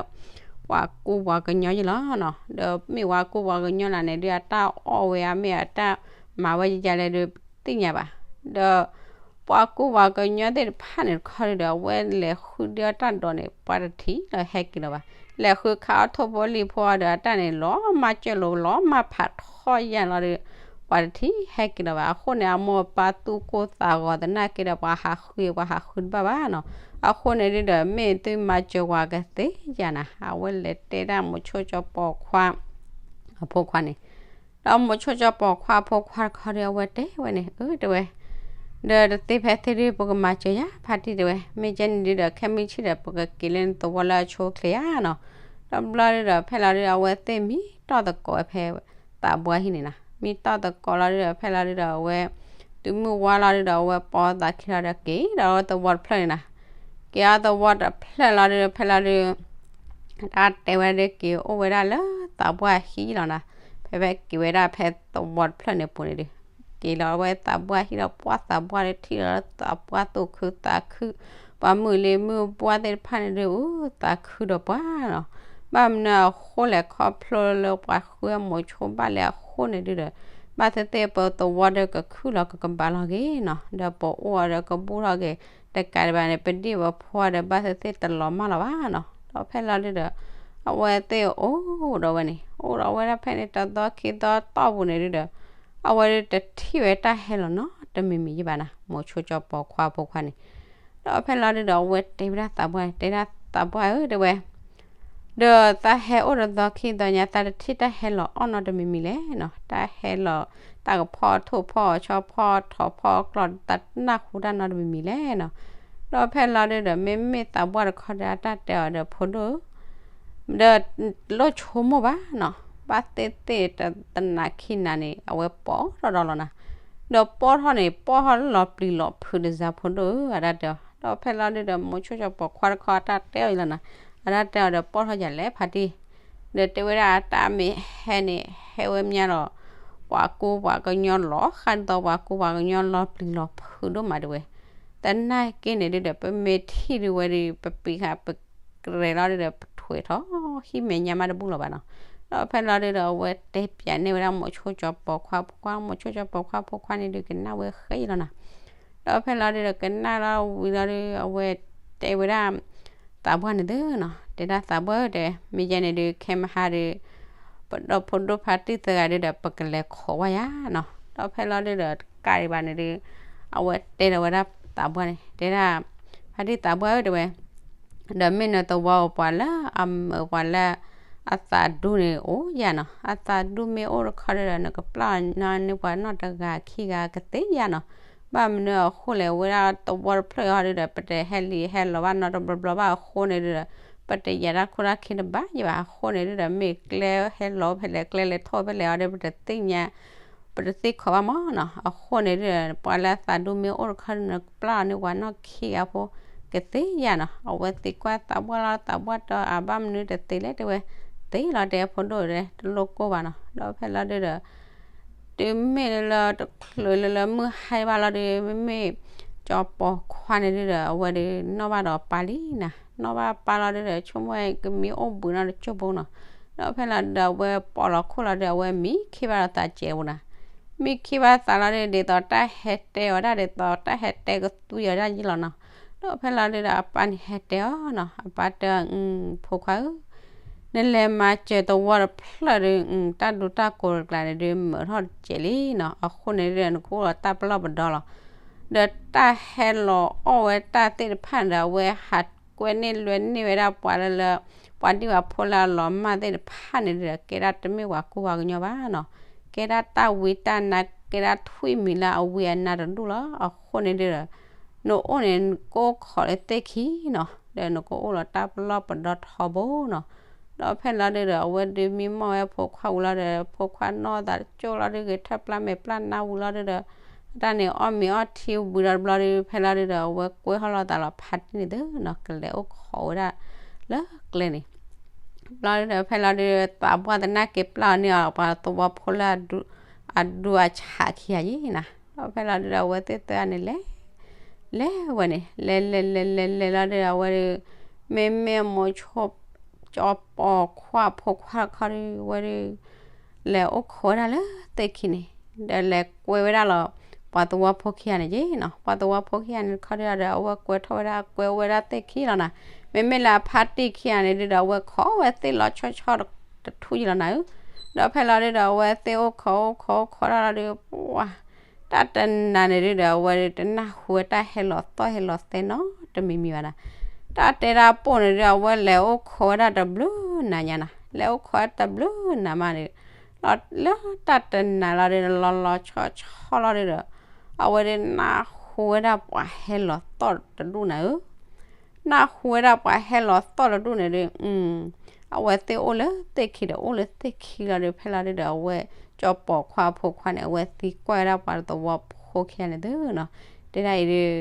ပှၤကူပှၤကညီယံလီၤနီၤ, ဒီးမ့ၢ်ပှၤကူပှၤကညီနၤန့ၣ်ဒုး အတၢ်အီၣ်ဝဲဧါ မ့ၢ်အတၢ်မၤဝဲယယလဲၣ်ဒုး တသ့ၣ်ညါဘၣ်, ဒီး ပှၤကူပှၤကညီသ့ၣ်တဖၣ်န့ၣ်တခီဒုဒီး အဝဲလဲၤဃုဒုအတၢ်ဒိးန့ၣ် ပှၤတထံၣ်လီၤဟဲက့ၤလီၤဘၣ်, လဲၤဃုခးအီၣ်ထိၣ်ဖိလံၤဖိအီၤဒီး အတၢ်န့ၣ်လီၤမၢ်ကၢၢ်လိာ် လီၤမၢ်ဖးထီယံလီၤဒီး ပှၤတထံၣ်ဟဲက့ၤလီၤဘၣ်, အဃိန့ၣ် အမိၢ်အပၢ်သူၣ်ကိၢ်သးဂီၤသနာ်က့ဒီး ပှၤဟးဃုပှၤဟးဃုတဘၣ်ဘၣ်နီၤ, အဃိန့ၣ်ဒုဒီး မ့ၢ်သုမၤစၢၤဝဲကသ့ဧါနၤ, အဝဲလဲၤတဲဒၣ်မိၤဆိကၠီၤပိာ်ခွါ အဖိခွါန့ၣ်, ဒီးမိၤဆိကၠီၤပိာ်ခွါအဖိခွါတခီဒီး အဝဲတဲဝဲန့ၣ် အၢ တဲဝဲ, ဒီးတသ့ဖဲသ့ဒု ပကမၤစၢၤယၤ ဖါတံၢ်တဲဝဲ, မ့ၢ်ကဲန့ၣ်ဒုဒီး ခဲမုၢ်ဆ့ၣ်ဒီး ပကက့ၤလၢနသဝီလၢအဆိအချ့ဧါနီၤ, တဘျီဒုဒီး ဖဲလီၤဒု အဝဲသ့ၣ်မံတီၢ်သကိးဝဲဖဲ သးပှၢ်ဟံၣ်န့ၣ်နီၤ, မံတီၢ်သကိးလီၤဒုဒီး ဖဲလီၤဒုဒီး အဝဲ တုၤမုၢ်ဝါလီၤဒုဒီး အဝဲပိာ်သးခံလီၤဒီးက့ၤဒီးသဝီတဖျၢၣ်န့ၣ်နီၤ, က့ၤအီၤသဝီတဖျၢၣ်လီၤဒုဒီး ဖဲလီၤဒု တၢ်တဲဝဲဒၣ်ဒုး က့ၤအိၣ်ဝဲဒၣ်လၢသးပှၢ်ဟံၣ်လီၤနီၤ, ဖဲဖဲက့ၤဝဲဒၣ်ဖဲသဝီတဖျၢၣ်န့ၣ်ပူၤန့ၣ်ဒုး က့ၤလီၤဝဲသးပှၢ်ဟံၣ်ဒီး ပှၢ်သးပှၢ်ဒီးထံၣ်လီၤသးပှၢ်သူၣ်ခုသးခု, ပှၤမုၢ်လံၤမုၢ်ပှၢ်သ့ၣ်တဖၣ်န့ၣ်ဒုး အူသးခုဒီးပှၤနီၤ, ဘၣ်မနုၤအဃိလဲၣ်ခီဖျိလၢပှၤဃုအမိၤဆိဘၣ်လဲၣ်အဃိန့ၣ်ဒုဒီး ဘၣ်သ့ၣ်သ့ၣ်ပသဝီဒီးကခုၣ်လီၤကကဘၣ်လီၤဂ့ၤနီၤ, ဒီးပအိၣ်အီၤဒီးကဘူၣ်ထီၣ်ဂ့ၤ, တကးဒံးဘၣ်န့ၣ် ပဒံၣ်ပဖိဒီး ဘၣ်သ့ၣ်သ့ၣ်တလီၤမၢ်လီၤဘၣ်နီၤ, ဒီးဖဲလီၤဒုဒီး အဝဲသ့ၣ်အိၣ်ဒီးဝဲန့ၣ် အိၣ်ဒီးဝဲဒၣ်ဖဲန့ၣ် တသီခံသီတီၢ်ပူၤန့ၣ်ဒုဒီး အဝဲဒုတထံၣ်ဝဲတၢ်ဟဲလီၤနီတမံၤမံၤယဘၣ်နီၤ, မိၤဆိကၠီၤပိာ်ခွါဖိခွါန့ၣ်, ဒီးဖဲလီၤဒုဒီး အဝဲတဲဝဲဒၣ်သးပှၢ် တဲဒၣ်သးပှၢ်ဧၢ တဲဝဲ ဒီးသးဟဲအိၣ်တသီခံသီညါ သးတထံၣ်တၢ်ဟဲလီၤအီၣ်နီတမံၤမံၤလဲၣ်နီၤ, တၢ်ဟဲလီၤ တၢ်ကဖီၣ်ထိၣ်ဖီၣ်ဆီဖီၣ်ထီၣ်ဖီၣ်ကျီၢ် သးနၢ်ဟူတၢ်နီတမံၤမံၤလဲၣ်နီၤ, ဒီးဖဲလီၤဒုဒီး မ့မ့ၢ်သးပှၢ်တခီဒီး အတၢ်တဲအီၤဒီး ဖိဒိၣ်ဧၢ ဒီးလိၣ်ဆိကမိၣ်ဘၣ်နီၤ, ဘၣ်သ့ၣ်သ့ၣ်တနၤခံနၤန့ၣ် အဝဲပိာ်ထီၣ်ဒီးလီၤနီၤ, ဒီးပိာ်ထီၣ်န့ၣ် ပိာ်ထီၣ်လၢလီၤပျံၤလီၤဖုးတစၢ် ဖိဒိၣ်ဧၢ အတၢ်တဲအီၤ, ဒီးဖဲလီၤဒုဒီး မိၤဆိကၠီၤပိာ်ခွါတခီ အတၢ်တဲအီၤအံၤလီၤနီၤ, အတၢ်တဲအီၤဒီး ပိာ်ထီၣ်ယၤလဲၣ်ဖါတံၢ်, ဒီးတဲဝဲဒၣ်အတၢ်မ့ၢ်ဟဲန့ၣ် ဟဲဝဲမးလီၤ, ပှၤကူပှၤကညီလီၤဃးဒ်သိး ပှၤကူပှၤကညီလီၤပျံၤလီၤဖုးဒိၣ်မးတဲဝဲ, သနာ်က့န့ၣ်ဒုဒီး ပမ့ၢ်ထံၣ်ဒုဝဲဒီး ပပံးဃာ်ပကရဲၤလီၤဒုဒီး ပထွဲးထီၣ် ဟံၣ်မဲာ်ညါမးတဘူၣ်လီၤဘၣ်နီၤ, ဒီးဖဲလီၤဒုဒီး အဝဲတဲပၠးန့ၢ်ဝဲဒၣ်မိၤဆိကၠီၤပိာ်ခွါဖိခွါ, မိၤဆိကၠီၤပိာ်ခွါဖိခွါန့ၣ်ဒုး ကနၣ်ဝဲဃဲအံၤလီၤနီၤ, ဒီးဖဲလီၤဒုဒီး ကနၣ်လီၤဝံၤလီၤဒု အဝဲတဲဝဲဒၣ် သးပှၢ်န့ၣ်သုနီၤ, တဲဒၣ်သးပှၢ်ဧၢ တဲ မ့ၢ်ယဲန့ၣ်ဒုး ခဲမဟါဒုး ပဒီဖိဒိၣ်ဖါတံၢ်သၢဂၤဒုဒီး ပကလဲၤခိးဝဲယၤနီၤ. ဒီးဖဲလီၤဒုဒီး တကးဒံးဘၣ်န့ၣ်ဒု အဝဲတဲဒီးဝဲဒၣ်သးပှၢ်န့ၣ် တဲဒၣ် ဖါတံၢ်သးပှၢ်ဧၢ တဲဝဲ ဒီးမ့ၢ်နသဝီပှၤလၢအမၢပှၤလၢ အသးဒူန့ၣ်အိၣ်ယၤနီၤ. အသးဒူမ့ၢ်အိၣ်တခီဒုဒီး နကပျၢ်န့ၢ်ပှၤနီၢ်တဂၤခံဂၤကသ့ယၤနီၤ. ဘၣ်မနုၤအဃိလဲၣ် ဝဲဒၣ်သဝီတဖျၢၣ်အံၤဟီဒုဒီး ပတဟဲလံာ်ဟဲလီၤဘၣ်နီတဘျီဘျီဘၣ်အဃိန့ၣ်ဒုဒီး ပတယၤတၢ်ခိၣ်တၢ်ခံတဘၣ်ယဘၣ်အဃိန့ၣ်ဒုဒီး မ့ၢ်ကျဲဟဲလီၤဖဲလဲၣ် ကျဲလဲၤထီၣ်ဖဲလဲၣ်အီၤဒီး ပတသ့ၣ်ညါ ပတသ့ၣ်ခီဘၣ်မးနီၤ. အဃိန့ၣ်ဒုဒီး ပှၤလၢအသးဒူမ့ၢ်အိၣ်တခီဒု နကပျၢ်န့ၢ်ပှၤနီၢ်ခံဂၤဖိကသ့ယၤနီၤ. အဝဲသံကွၢ်သးပှၢ်လီၤ သးပှၢ်တဲအဘၣ်မနုၤတသ့လဲၣ်တဲဝဲ သ့လီၤတဲအဖိဒိၣ်ဒီး တလိၣ်ကိၢ်ဘၣ်နီၤ. ဒီးဖဲလီၤဒုဒီး တုၤမ့ၢ်လၢတချုးလၢလၢမုၢ်ဟါဘၣ်လီၤဒု မ့မ့ၢ်ကၠီပီၤခွါန့ၣ်ဒုဒီး အဝဲဒုနီၣ်ဘၣ်ဒီးပၢ်လံနီၤ. နီၣ်ဘၣ်ပၢ်လီၤဒုဒီး ဆိကမိၣ်ကမံအိၣ်ဘှံးနီၤတကၠိၢ်ဖိနီၤ. ဒီးဖဲလီၤဒုဒီး အဝဲပိာ်လီၤခိၣ်လီၤဒု အဝဲမံခ့ဘၣ်ဒီးသးစဲးပူၤနီၤ. မံခ့ဘၣ်သးလီၤဒု ဒ်သိးတၢ်ဟဲတဲအီၤဒၣ် ဒ်သိးတၢ်ဟဲတဲကသွံအီၤဒၣ်ယ့ၢ်လီၤနီၤ. ဒီးဖဲလီၤဒုဒီး အပၢ်န့ၣ်ဟဲတဲအီၤနီၤ. အပၢ်တဲအီၤ ဖိခွါဧၢ နလဲၤမၤစၢၤသဝီတဖျၢၣ်ဒု တၢ်ဒူတၢ်ကိးတကျးန့ၣ်ဒု မုာ်ထီၣ်တစဲးလံနီၤ. အဃိန့ၣ်ဒု နကအိၣ်ဒီးတၢ်ပလီၢ်ပဒီလီၤ. ဒီးတၢ်ဟဲလီၤအီၣ်ဝဲတၢ်သ့ၣ်တဖၣ်န့ၣ်ဒီး အဝဲဟးကွဲန့ၢ်လွဲန့ၢ်ဝဲဒၣ်ပှၤလၢလၢ ပှၤဒံၣ်ပှၤဖိလၢအလီၤမၢ်သ့ၣ်တဖၣ်န့ၣ်ဒုဒီး ကဲဒၣ်တမ့ၢ်ပှၤကူပှၤကညီဘၣ်နီၤ. ကဲဒၣ်တၢ်ဝံတၢ်နါ ကဲဒၣ်ထွံၣ်မံၤလၢအဝံအနါတဒူၣ်လီၤ. အဃိန့ၣ်ဒုဒီး နအိၣ်န့ၣ် နကအိၣ်ခိးလၢသ့ၣ်ခံနီၤ. ဒီးနကအိၣ်လီၤတၢ်ပလီၢ်ပဒီထီဘိနီၤ. ဒီးဖဲလီၤဒုဒီး အဝဲဒုမံမီၢ်ဝဲဖိခွါဝံၤလီၤဒီး ဖိခွါနီၢ်သးတကၠိၢ်လီၤဒု ဂဲၤထၢၣ်ပျၢ်မဲာ်ပျၢ်နါဝံၤလီၤဒုဒီး တၢ်န့ၣ်အီၣ်မ့ၤအီထံဝံၤဒီးတဘျီဒု ဖဲလီၤဒုဒီး အဝဲကွဲဟီၣ်လီၤသးလီၤဖးတံၢ်န့ၣ်သုနီၤ ကလဲၤအိၣ်ခိးဝဲဒၣ်လၢကျဲန့ၣ် ဘျီဒုဒီး ဖဲလီၤဒု သးပှၢ်သနာ်က့ပျၢ်အီၤန့ၢ်အီၤ ပှၤသဝီဖိလၢ အဒူအဆးခံဂၤယံၤနီၤ. ဒီးဖဲလီၤဒုဒီး အဝဲသ့ၣ်သၢဂၤန့ၣ်လဲၤ လဲၤဝဲန့ၣ် လဲၤလဲၤလဲၤလဲၤလဲၤလီၤဒုဒီး အဝဲဒု မ့မ့ၢ်မိၤဆိ ကၠီပီၤခွါဖိခွါတခီဒု အဝဲဒု လဲၤအိၣ်ခိးဝဲဒၣ်လၢသ့ၣ်ခံန့ၣ် ဒီးလဲၤကွဲဝဲဒၣ်လီၤ ပှၤသဝီဖိခံဂၤန့ၣ်ယ့ၣ်နီၤ. ပှၤသဝီဖိခံဂၤန့ၣ်တခီဒုဒီး အဝဲကွဲထီၣ်ဝဲဒၣ် ကွဲဝဲဒၣ်သ့ၣ်ခံလီၤနီၤ. မ့မ့ၢ်လၢအဖါတံၢ်ခံဂၤန့ၣ်ဒုဒီး အဝဲခိးဝဲသ့ၣ်လီၤဆီဆီတထူၣ်ယံၤလီၤနၤဧၢ. ဒီးဖဲလီၤဒုဒီး အဝဲသ့ၣ်အိၣ်ခိးအိၣ်ခိးအိၣ်ခိးဒၣ်လီၤဒု ပှၤ တၢ်တနၤန့ၣ်ဒုဒီး အဝဲဒုတနၢ်ဟူဝဲတၢ်ဟဲလီၤသီၣ်ဟဲလီၤသဲနီတမံၤမံၤဘၣ်နီၤ. တၢ်တဲဒၣ်ပိၢ်န့ၣ်ဒု အဝဲလဲၤအိၣ်ခိးဝဲဒၣ်တဘျုးနၤညါနီၤ. လဲၤအိၣ်ခိးတဘျုးနၤမးန့ၣ် လၢတၢ်တနၤလီၤဒု လီၤလီၤဆီဆီလီၤဒုဒီး အဝဲဒုနၢ်ဟူဝဲဒၣ်ပှၤဟဲလီၤသီၣ်တဒူၣ်နၤဧၢ. နၢ်ဟူဝဲဒၣ်ပှၤဟဲလီၤသီၣ်တဒူၣ်န့ၣ်ဒု အဝဲသ့ၣ်အိၣ်လၢသ့ၣ်ခံဒီးအိၣ်လၢသ့ၣ်ခံလီၤဒု ဖဲလီၤဒုဒီး အဝဲကၠီပီၤခွါဖိခွါန့ၣ် အဝဲသံကွၢ်ဝဲဒၣ်ပှၤသဝီဖိခံဂၤန့ၣ်သုနီၤ. တဲဒၣ်အံၤဒု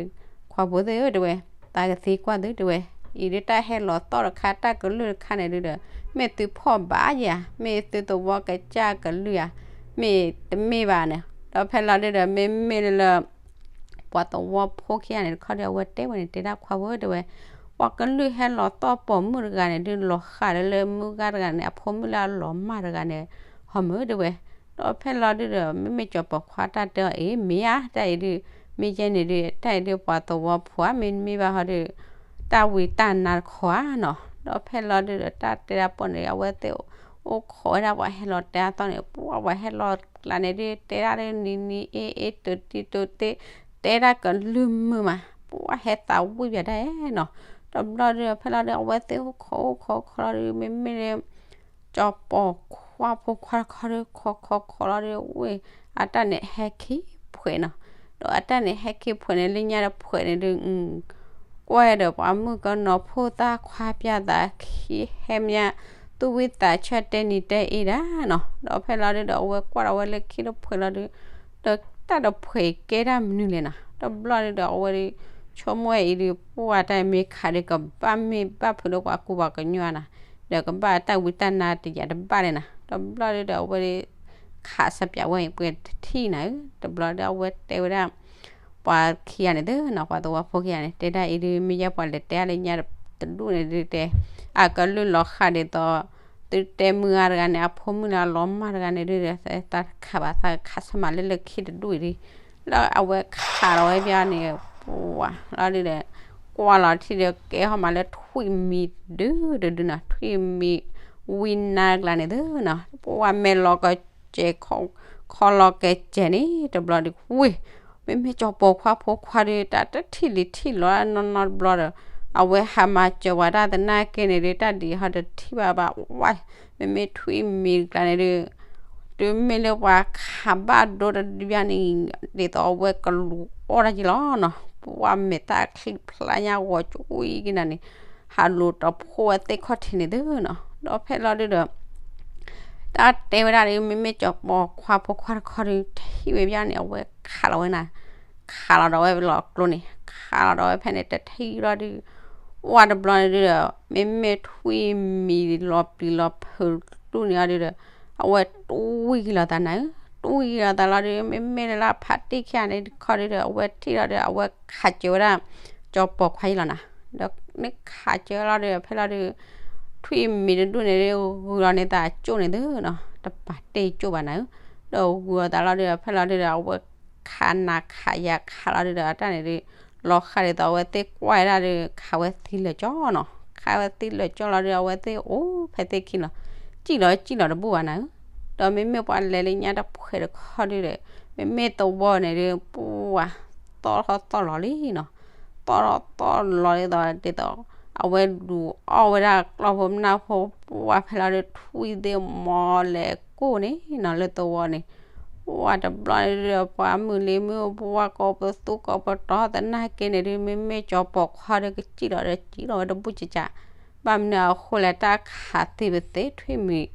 ခွါဖိသ့ၣ်ဧၢ တဲဝဲ, သးကသံကွၢ်သုတဲဝဲ, အံၤဒုတၢ်ဟဲလီၤသီၣ်တခါ တၢ်ကလုၢ်တခါန့ၣ်ဒုဒီး မ့ၢ်သုဖီၣ်ဘၣ်ဧါ, မ့ၢ်သုသဝီကစၢ်ကလုၢ်ဧါ, မ့ၢ်တမ့ၢ်ဘၣ်န့ၣ်, ဒီးဖဲလီၤဒုဒီး မ့မ့ၢ်လၢ ပှၤသဝီဖိခံဂၤန့ၣ်တခီဒီး အဝဲတဲဝဲန့ၣ် တဲဒၣ်ခွါဖိတဲဝဲ, ပှၤကလုၢ်ဟဲလီၤသီၣ်ပိာ်မုၣ်တဂၤန့ၣ်ဒု လီၤဃာ်လၢလၢမုၢ်ဂၤတဂၤန့ၣ် အဖိမုၣ်လၢအလီၤမၢ်တဂၤန့ၣ် ဟီမုၢ်တဲဝဲ. ဒီးဖဲလီၤဒုဒီး မ့မ့ၢ်ကၠီၤပီၤခွါတၢ်တဲအီၤအံၤ မ့ၢ်ဧါ, တၢ်အံၤဒု မ့ၢ်ယဲန့ၣ်ဒု တၢ်အံၤဒုပှၤသဝီဖိဧါ, မ့တမ့ၢ်ဘၣ်ဟီဒု တၢ်ဝံတၢ်နါတခီဧါနီၤ. ဒီးဖဲလီၤဒုဒီး တၢ်တဲဒၣ်ပိာ်န့ၣ် အဝဲသ့ၣ်အိၣ်ခိးဝဲဒၣ်ပှၤဟဲလီၤတဲအသီၣ်န့ၣ် ပှၤ ပှၤဟဲလီၤကျါန့ၣ်ဒု တဲဒၣ်ဒု နံၤနံၤအ့အ့ တိၤတံၤတိၤသ့, တဲဒၣ်ကလုၢ်မုာ်မး, ပှၤဟဲသးဝံၣ်ပၠးဒၣ်နီၤ. တဘျီဒုဒီး ဖဲလီၤဒု အဝဲသ့ၣ်အိၣ်ခိးအိၣ်ခိးအိၣ်ခိးလီၤဒု မ့မ့ၢ်လၢ ကၠီၤပီၤခွါဖိခွါတခီဒု ခိးခိးခိးလီၤဒု ဝ့ၢ်အတၢ်န့ၣ်ဟဲခံဖှဲးနီၤ. ဒီးအတၢ်န့ၣ်ဟဲခံဖှဲးန့ၣ် လၢညါတဖှဲးန့ၣ်ဒု ကွၢ်ဒီးပှၤမုၣ်ကနီၤဖိသၣ်ခွါပၠးသးခံဟဲမး သူၣ်ဝံၣ်သးဆၢတဲနံၤတဲအ့ဒၣ်နီၤ. ဒီးဖဲလီၤဒုဒီး အဝဲကွၢ်ဒီးဝဲလၢခံတဖှဲးလီၤဒု ဒီးတၢ်တဖှဲးကဲဒၣ်မနုၤလဲၣ်နီၤ. တဘျီဒုဒီး အဝဲဒု ဆိကမိၣ်ဝဲအံၤဒု ပှၤတၢ်မ့ၢ်ခးဒု ကဘၣ်မ့ၢ်ဘၣ်ဖုးဒီးပှၤကူပှၤကညီဧါနီၤ. ဒီးကဘၣ်တၢ်ဝံတၢ်နါတယာ်တဘၣ်လဲၣ်နီၤ. တဘျီဒုဒီး အဝဲဒု ခးစၢ်ပၠးဝဲအံၤ ပှဲၤတထံၣ်နၤဧၢ. တဘျီဒု အဝဲတဲဝဲဒၣ် ပှၤခံဂၤန့ၣ်သုနီၤ ပှၤသဝီဖိခံဂၤန့ၣ် တဲဒၣ်အံၤဒု မ့ၢ်ယဲပှၤလဲၤတဲအါလၢညါတဒူၣ်န့ၣ်ဒုတဲ အကလုၢ်လီၤဃာ်ဒ်သိး သုတဲမုၢ်ဂၤတဂၤန့ၣ် အဖိမုၣ်လၢအလီၤမၢ်တဂၤန့ၣ်ဒု သးတခးဘၣ် သးခးဆၢမးလၢလၢခံတဒူၣ်အံၤဒု လၢအဝဲခးလီၤဝဲပၠးန့ၣ် ပှၤလီၤဒုဒီး ကွၢ်လီၤထံၣ်ဒီးကဲဟီၣ်မးလၢထွံၣ်မံၤဒုတဒုနီၤ ထွံၣ်မံၤ ဝံနါကျါန့ၣ်သုနီၤ, ပှၤမဲာ်လီၤကစဲး ခီလီၤကစဲးန့ၣ် တဘျီဒုးဝ့ၢ်, မ့မ့ၢ်ကၠီၤပိာ်ခွါဖိခွါဒုး တၢ်တထံၣ်လံၤထံၣ်လီၤနီၢ်နီၢ်တဘျီဒီး အဝဲဟးမၤစၢၤဝဲဒၣ်သနာ်က့န့ၣ်ဒုး တၢ်ဒ်အံၤဟီတထံၣ်ဘၣ်ဘၣ်ဝဲ, မ့မ့ၢ်ထွံၣ်မံၤကျါန့ၣ်ဒုး တုၤမ့ၢ်လၢပှၤခးဘၣ်ဒိတဘျီန့ၣ် ဒ်သိးအဝဲကလူၤအီၣ်တၢ်က့ၤလီၤနီၤ, ပှၤမဲာ်တၢ်ချံဖျါညါဂီၤကွံာ်က့ၤနၤန့ၣ် ဟးလူၤတဖိဝဲသ့ၣ်ခီၣ်ထံးန့ၣ်သုနီၤ, ဒီးဖဲလီၤဒုးဒီး တၢ်တဲဝဲဒၣ်ဒ် မ့မ့ၢ်ကၠီၤပိာ်ခွါဖိခွါတခီဒုး ထံၣ်ဝဲဘၣ်န့ၣ် အဝဲခးလီၤဝဲနၤ, ခးလီၤဒီးဝဲလီၤကျိန့ၣ် ခးလီၤဒီးဝဲဖဲန့ၣ် တထံၣ်လီၤဒုး ဝဲတဘျီန့ၣ်ဒုးဒီး မ့မ့ၢ်ထွံၣ်မံၤလီၤပျံၤလီၤဖုးတဒူၣ်န့ၣ်အီၤဒုးဒီး အဝဲတွံၢ်က့ၤလီၤသးနၤဧၢ, တွံၢ်က့ၤလီၤသးလီၤဒုး မ့မ့ၢ်လၢဖးတံၢ်ခံဂၤန့ၣ်တခီဒုးဒီး အဝဲထံၣ်လီၤဒီး အဝဲခးစၢၤဝဲဒၣ် ကၠီၤပိာ်ခွါယံလီၤနၤ, ဒီးန့ၣ်ခးစၢၤလီၤဒုး ဖဲလီၤဒုး ထွံၣ်မံၤတဒူၣ်န့ၣ်ဒုး ဂုာ်လီၤန့ၢ်သးအကၠိၣ်န့ၣ်သုနီၤ, တပာ်တ့ၢ်ကၠိၣ်ဘၣ်နၤဧၢ, ဒီးဂုာ်အီၤသးလီၤဒုး ဖဲလီၤဒုးဒီး အဝဲခးနၤခးယၤခးလီၤဒုးဒီး အတၢ်န့ၣ်ဒုး လီၤဃာ်ဒ်သိးအဝဲသ့ၣ်ကွၢ်ဝဲဒၣ်ဒီး ခးဝဲသံလၢာ်ကၠီနီၤ, ခးဝဲသံလၢာ်ကၠီလီၤဒုး အဝဲသ့ၣ်အိၣ်ဖဲသ့ၣ်ခံလီၤ, စံၣ်လီၤစံၣ်လီၤတဘူၣ်ဘၣ်နၤဧၢ, ဒီးမ့မ့ၢ်ပှၤလဲၤလၢညါတဖှဲးတခီဒုးဒီး မ့မ့ၢ်သဝီန့ၣ်ဒုး ပှၤသီၣ်ထီၣ်သီၣ်လီၤလံနီၤ, သီၣ်ထီၣ်သီၣ်လီၤဒ်သိး ဒ်သိး အဝဲဒုးအီၣ်ဝဲဒၣ်ကျီၢ်ဖိမနၢ်ဖိ ပှၤဖဲလီၤဒုး ထွံၣ်သ့ၣ်မီၤလဲၤကိၢ်န့ၣ်နီၤ လၢသဝီန့ၣ် ပှၤတဘျီန့ၣ်ဒုးဒီး ပှၤမုၢ်လံၤမုၢ်ဘှါကိးပသူကိးပတီၤသနာ်က့န့ၣ်ဒုး မ့မ့ၢ်ကၠီၤပိာ်ခွါဒီး ကစံၣ်လီၤဒီးစံၣ်လီၤဝဲတဘူၣ်ကကး, ဘၣ်မနုၤအဃိလဲၣ် တၢ်ခးသံဝဲသ့ၣ်ထွံၣ်မံၤ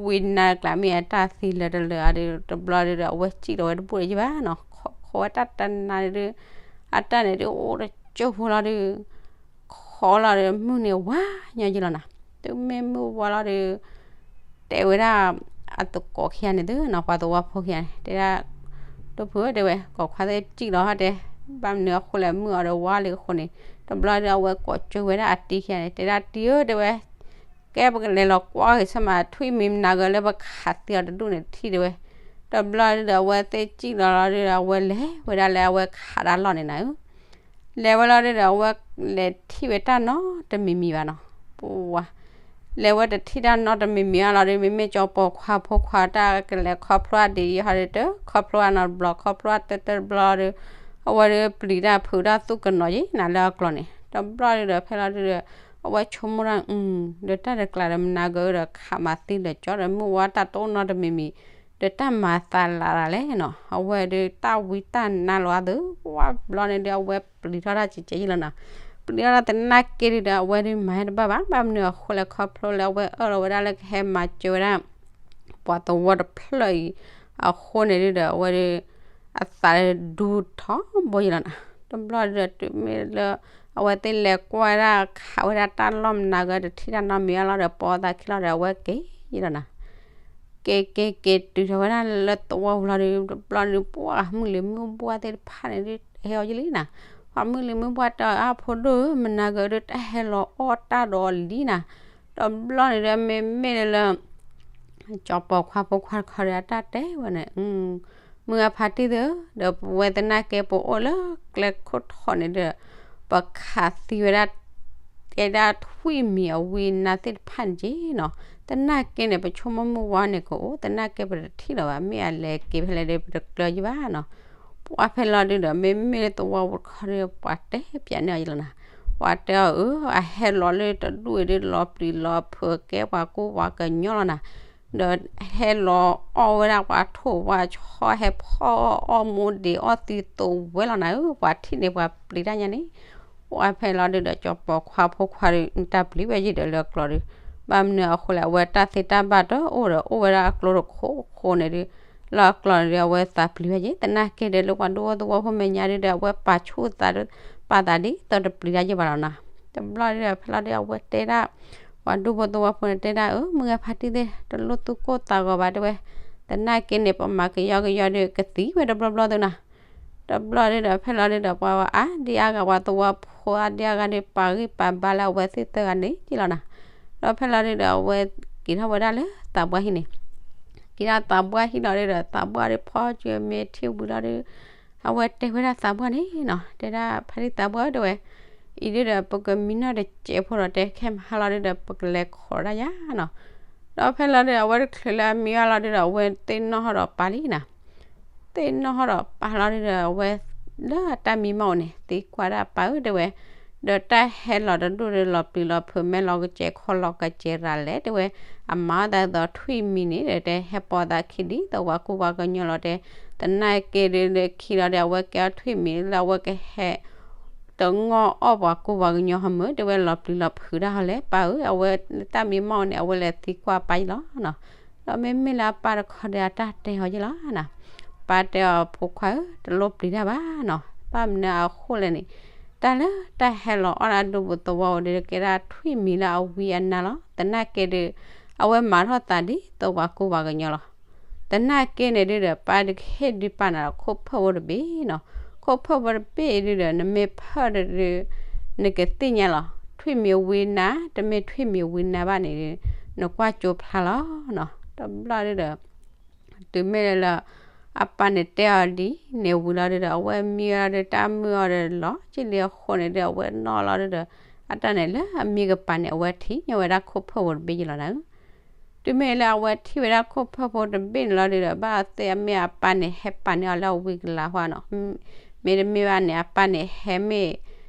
ဝံနါကျါမ့ၢ်အတၢ်သံလၢာ်တလၢာ်အီၤဒီး တဘျီဒုးဒီး အဝဲစံၣ်လီၤဝဲတဘူၣ်လၢၤဘၣ်နီၤ, ခိးဝဲတၢ်တနၤန့ၣ်ဒုး အတၢ်န့ၣ်ဒုးအိၣ်တကၠိၢ်ဖိလီၤဒုး ခီလီၤဒီးမုၢ်န့ၣ်ဝါညီယံလီၤနၤ, တုၤမ့ၢ်မုၢ်ဝါလီၤဒီး တဲဝဲဒၣ် အသကိးခံဂၤန့ၣ်သုနီၤ ပှၤသဝီဖိခံဂၤန့ၣ် တဲဒၣ် ဒိၣ်ဖုဧၢ တဲဝဲ ကိးခွါသ့ၣ်စံၣ်လီၤဟီၣ်တဲ, ဘၣ်မနုၤအဃိလဲၣ်မုၢ်အီၤဒီးဝါလံအဃိန့ၣ် တဘျီဒုးအဝဲကိးကၠိဝဲဒၣ်အတံၤခံဂၤန့ၣ် တဲဒၣ်တံၤဧၢ တဲဝဲ ကဲပကလဲၤလီၤကွၢ်က့ၤဆၢမး ထွံၣ်မံၤမနၤဂၤလၢပခးသံအီၤတဒူၣ်န့ၣ်ထံၣ်တဲဝဲ, တဘျီဒုးဒီးအဝဲသ့ၣ်စံၣ်လီၤလီၤဒုးဒီး အဝဲလဲၤဝဲဒၣ်လၢအဝဲခးတၢ်လီၢ်န့ၣ်နၤဧၢ လဲၤဝဲလီၤဒုးဒီး အဝဲလဲၤထံၣ်ဝဲတၢ်နီတမံၤမံၤဘၣ်နီၤ, ပဝါ လဲၤဝဲတထံၣ်တၢ်နီတမံၤမံၤအလီၤဒုး မ့မ့ၢ်ကၠီၤပိာ်ခွါဖိခွါတၢ်ကလဲၤခီဖျိအဒံးယံဟီဒုး တခီဖျိအနီတဘျီ ခီဖျိအတၢတဘျီဒီး အဝဲဒုးပျံၤတၢ်ဖုးတၢ်သူၣ်ကနီၤယံနၤလၢအကျိၤန့ၣ် တဘျီဒုးဒီးဖဲလီၤဒုးဒီး အဝဲဆိကမိၣ်တၢ် ဒီးတၢ်တကျးဒီးမနၤဂၤဒီးခးမၤသံလၢာ်ကၠီဒီးမုၢ်ဝါတၢ်တအိၣ်နီတမံၤမံၤ ဒီးတၢ်မၤသးလးလီၤလဲၣ်နီၤ အဝဲဒုးတၢ်ဝံတၢ်နါလီၤအါသု ပှၤဘျီန့ၣ်ဒုး အဝဲပျံၤထီၣ်တၢ်ကဲကဲယံလီၤနီၤ, ပျံၤထီၣ်တၢ်သနာ်က့ဒုးဒီး အဝဲဒုးမၤဟဲတဘၣ်ဘၣ် ဘၣ်မနုၤအဃိလဲၣ်ခီဖျိလၢအဝဲအၢၣ်လီၤဝဲဒၣ်လၢကဟဲမၤစၢၤဝဲဒၣ် ပှၤသဝီတဖျၢၣ်အံၤ အဃိန့ၣ်ဒုးဒီး အဝဲဒုး အသးဒူထီဘိယံလီၤနီၤ, တဘျီဒုးဒီးတုၤမ့ၢ်လၢ အဝဲသ့ၣ်လဲၤကွၢ်ဝဲဒၣ်ခးဝဲဒၣ်တၢ်လီၢ်မနၤဂၤတထံၣ်တၢ်နီတမံၤအလီၤဒီး ပိာ်သးခံလီၤဒီး အဝဲက့ၤယံလီၤနီၤ က့ၤက့ၤက့ၤတုၤထီၣ်ဝဲဒၣ်လၢသဝီပူၤလီၤဒီး တဘျီန့ၣ်ဒုး ပှၤမုၢ်လံၤမုၢ်ဘှါသ့ၣ်တဖၣ်န့ၣ်ဒုး ဟဲအီၤယံလံနီၤ, ပှၤမုၢ်လံၤမုၢ်ဘှါတဲအီၤ အဖိဒိၣ်ဧၢ မနၤဂၤဒုးတၢ်ဟဲလီၤအီၣ်တၢ်ဒီးအီၤလံနီၤ, တဘျီန့ၣ်ဒီး မ့မ့ၢ်လၢ ကၠီၤပိာ်ခွါဖိခွါတခီဒီး အတၢ်တဲဝဲန့ၣ် မုၢ်အဖါတံၢ်သ့ၣ်ဧၢ, ဒီးပဝဲသနာ်က့ပအိၣ်လၢကျဲခိၣ်ထီၣ်န့ၣ်ဒီး ပခးသံဝဲဒၣ် ကဲဒၣ်ထွံၣ်မံၤအဝံနါသ့ၣ်တဖၣ်န့ၣ်က့နီၤ, သနာ်က့န့ၣ် ပဆိကမိၣ်မုၢ်ဝါန့ၣ်ကအိၣ် သနာ်က့ပတထံၣ်လီၤဘၣ် မ့ၢ်အလဲၤက့ၤဖဲလဲၣ်ဒီး ပတကျၢၤယံဘၣ်နီၤ, ပှၤဖဲလီၤဒုးဒီး မ့မ့ၢ်လၢသဝီပူၤတခီဒီး ပှၤတဲပျးန့ၢ်အီၤယံလီၤနီၤ, ပှၤတဲအီၤဧၢ အဟဲလီၤလၢတဒူၣ်အံၤဒုး လီၤပျံၤလီၤဖုးကဲပှၤကူပှၤကညီလီၤနီၤ, ဒီးဟဲလီၤအီၣ်ဝဲဒၣ်ပှၤထိၣ်ပှၤဆီ ဟဲဖီၣ်အီၣ်မူဒံးအီၣ်သံသိးဝဲလီၤနၤဧၢ, ပှၤထံၣ်န့ၣ်ပှၤပျံၤတၢ်ညါန့ၣ်, ပှၤဖဲလီၤဒုးဒီး ကၠီၤပိာ်ခွါဖိခွါဒီး တၢ်ပျံၤဝဲယံဒီးလၢအကျိၤဒီး, ဘၣ်မနုၤအဃိလဲၣ် အဝဲတၢ်သ့တၢ်ဘၣ်တအိၣ်ဒီး အိၣ်ဝဲဒၣ်အကျိၤတခိၣ်ဃိန့ၣ်ဒုး လၢအကျိၤန့ၣ်ဒုး အဝဲသးပျံၤဝဲယံ သနာ်က့ဒီး လၢပှၤဒူဖိသဝီဖိမဲာ်ညါဒုးဒီး အဝဲပာ်ဆူၣ်သး ပာ်သးဒ်သိးတပျံၤတၢ်ယံဘၣ်လီၤနီၤ, တဘျီဒုးဒီး ဖဲလီၤဒုး အဝဲတဲဒၣ် ပှၤဒူဖိသဝီဖိန့ၣ်တဲဒၣ် အၢ မုၢ်ဂၤဖါတံၢ်သ့ၣ် တလိၣ်သူၣ်ကိၢ်သးဂီၤဘၣ်တဲဝဲ, သနာ်က့န့ၣ် ပမၤကယီကယီဒီး ကသံဝဲတဘျီဘျီသုနီၤ, တဘျီဒုးဒီး ဖဲလီၤဒုးဒီး ပှၤအါဒံအါဂၤ ပှၤသဝီဖိအါဒံအါဂၤဒီး ပာ်ဂံၢ်ပာ်ဘါလၢအဝဲသ့ၣ်သၢဂၤန့ၣ်က့လီၤနီၤ, ဒီးဖဲလီၤဒုးဒီး အဝဲက့ၤထီၣ်ဝဲဒၣ်လၢသးပှၢ်ဟံၣ်န့ၣ်, က့ၤထီၣ်သးပှၢ်ဟံၣ်လီၤဒုးဒီး သးပှၢ်ဒီးဖီကၠၢမ့ၢ်ထံဝံၤလီၤဒုး အဝဲတဲဝဲဒၣ်သးပှၢ်န့ၣ်နီၤ, တဲဒၣ်ဖါတံၢ်သးပှၢ်ဧၢတဲဝဲ, အံၤဒုးဒီး ပကမံနီၣ်တစဲးဖိဒီး တဲခဲမဟါလီၤဒုးဒီး ပကလဲၤခိးဒၣ်ယၤနီၤ, ဒီးဖဲလီၤဒုဒီး အဝဲတချုးလၢအမံဘၣ်လီၤဒုဒီး အဝဲသ့ၣ်နီၣ်ထီၣ်ဒီးပၢ်လံနီၤ. သ့ၣ်နီၣ်ထီၣ်ဒီးပၢ်လီၤဒုဒီး အဝဲလၢအတၢ်မံမီၢ်န့ၣ် သံကွၢ်ဒၣ်ပၢ်ဧၢ တဲဝဲ, ဒီးတၢ်ဟဲလီၤတဒူၣ်ဒီး လီၤပျံၤလီၤဖုး မ့ၢ်လီၤကစဲၤခီလီၤကစဲၤရၤလဲၣ် တဲဝဲ, အမၤအသးဒ်သိးထွံၣ်မံၤန့ၣ်ဒီး တဲဟဲပိာ်သးခံဒ်သိးပှၤကူပှၤကညီလီၤ တဲ, သနာ်က့ဒုဒီး ခံလီၤဒီး အဝဲကဲအီၤထွံၣ်မံၤလၢအဝဲကဟဲ တငီၢ်အီၣ်ပှၤကူပှၤကညီဟီမုၢ် တဲဝဲ လီၤပျံၤလီၤဖုးတၢ်ဟီလဲၣ် ပၢ်ဧၢ, အဝဲတၢ်မံမီၢ်န့ၣ် အဝဲလဲၤသံကွၢ်ပၢ်ယလီၤနီၤ. ဒီးမ့မ့ၢ်လၢအပၢ်တခီဒီး အတၢ်တဲအီၤယလီၤနီၤ. ပၢ်တဲအီၤ ဖိခွါဧၢ, တလိၣ်ပျံၤတၢ်ဘၣ်နီၤ. ဘၣ်မနုၤအဃိလဲၣ်န့ၣ်, တၢ်လၢတၢ်ဟဲလီၤအီၣ်ဒၣ်ဒိပူၤသဝီပူၤဒီး ကဲဒၣ်ထွံၣ်မံၤလၢအဝံအနါလီၤ. သနာ်က့ဒီး အဝဲမၤထီၣ်သးဒ်သိးပှၤကူပှၤကညီလီၤ. သနာ်က့န့ၣ်ဒုဒီး ပၢ်ဒုးကဟ့ၣ်ဒုးပၢ်နၤဒီး ခိၣ်ဖၢၣ်ဖိတဘ့ၣ်နီၤ. ခိၣ်ဖၢၣ်ဖိတဘ့ၣ်ဒုဒီး နမ့ၢ်ဖၢၣ်ဒီး နကသ့ၣ်ညါလီၤ. ထွံၣ်မံၤဝံနါ, တမ့ၢ်ထွံၣ်မံၤဝံနါဘၣ်န့ၣ်ဒီး နကွၢ်ကၠိဖျါလီၤနီၤ. တဘျီဒုဒီး တုၤမ့ၢ်လၢ အပၢ်န့ၣ်တဲအီၤဒ်န့ၣ်ဝံၤလီၤဒုဒီး အဝဲမံလီၤဒီး တၢ်မုာ်အီၤဒီးလီၤ ကၠံလံအဃိန့ၣ်ဒီး အဝဲနီၣ်လီၤဒုဒီး အတၢ်န့ၣ်လၢအမံကပၤန့ၣ် အဝဲထံၣ်ညီဝဲဒၣ်ခိၣ်ဖၢၣ်ဖိတဘ့ၣ်ယလီၤနၤဧၢ. တုၤမ့ၢ်လၢအဝဲထံၣ်ဝဲဒၣ်ခိၣ်ဖၢၣ်ဖိတဘ့ၣ်န့ၣ်လီၤဒုဒီး ဘၣ်သ့ၣ်အမ့ၢ်အပၢ်န့ၣ် ဟဲပာ်န့ၢ်အီၤလၢအဝံကလၤဟီနီၤ. မ့တမ့ၢ်ဘၣ်န့ၣ် အပၢ်န့ၣ် ဟဲမ့ၢ်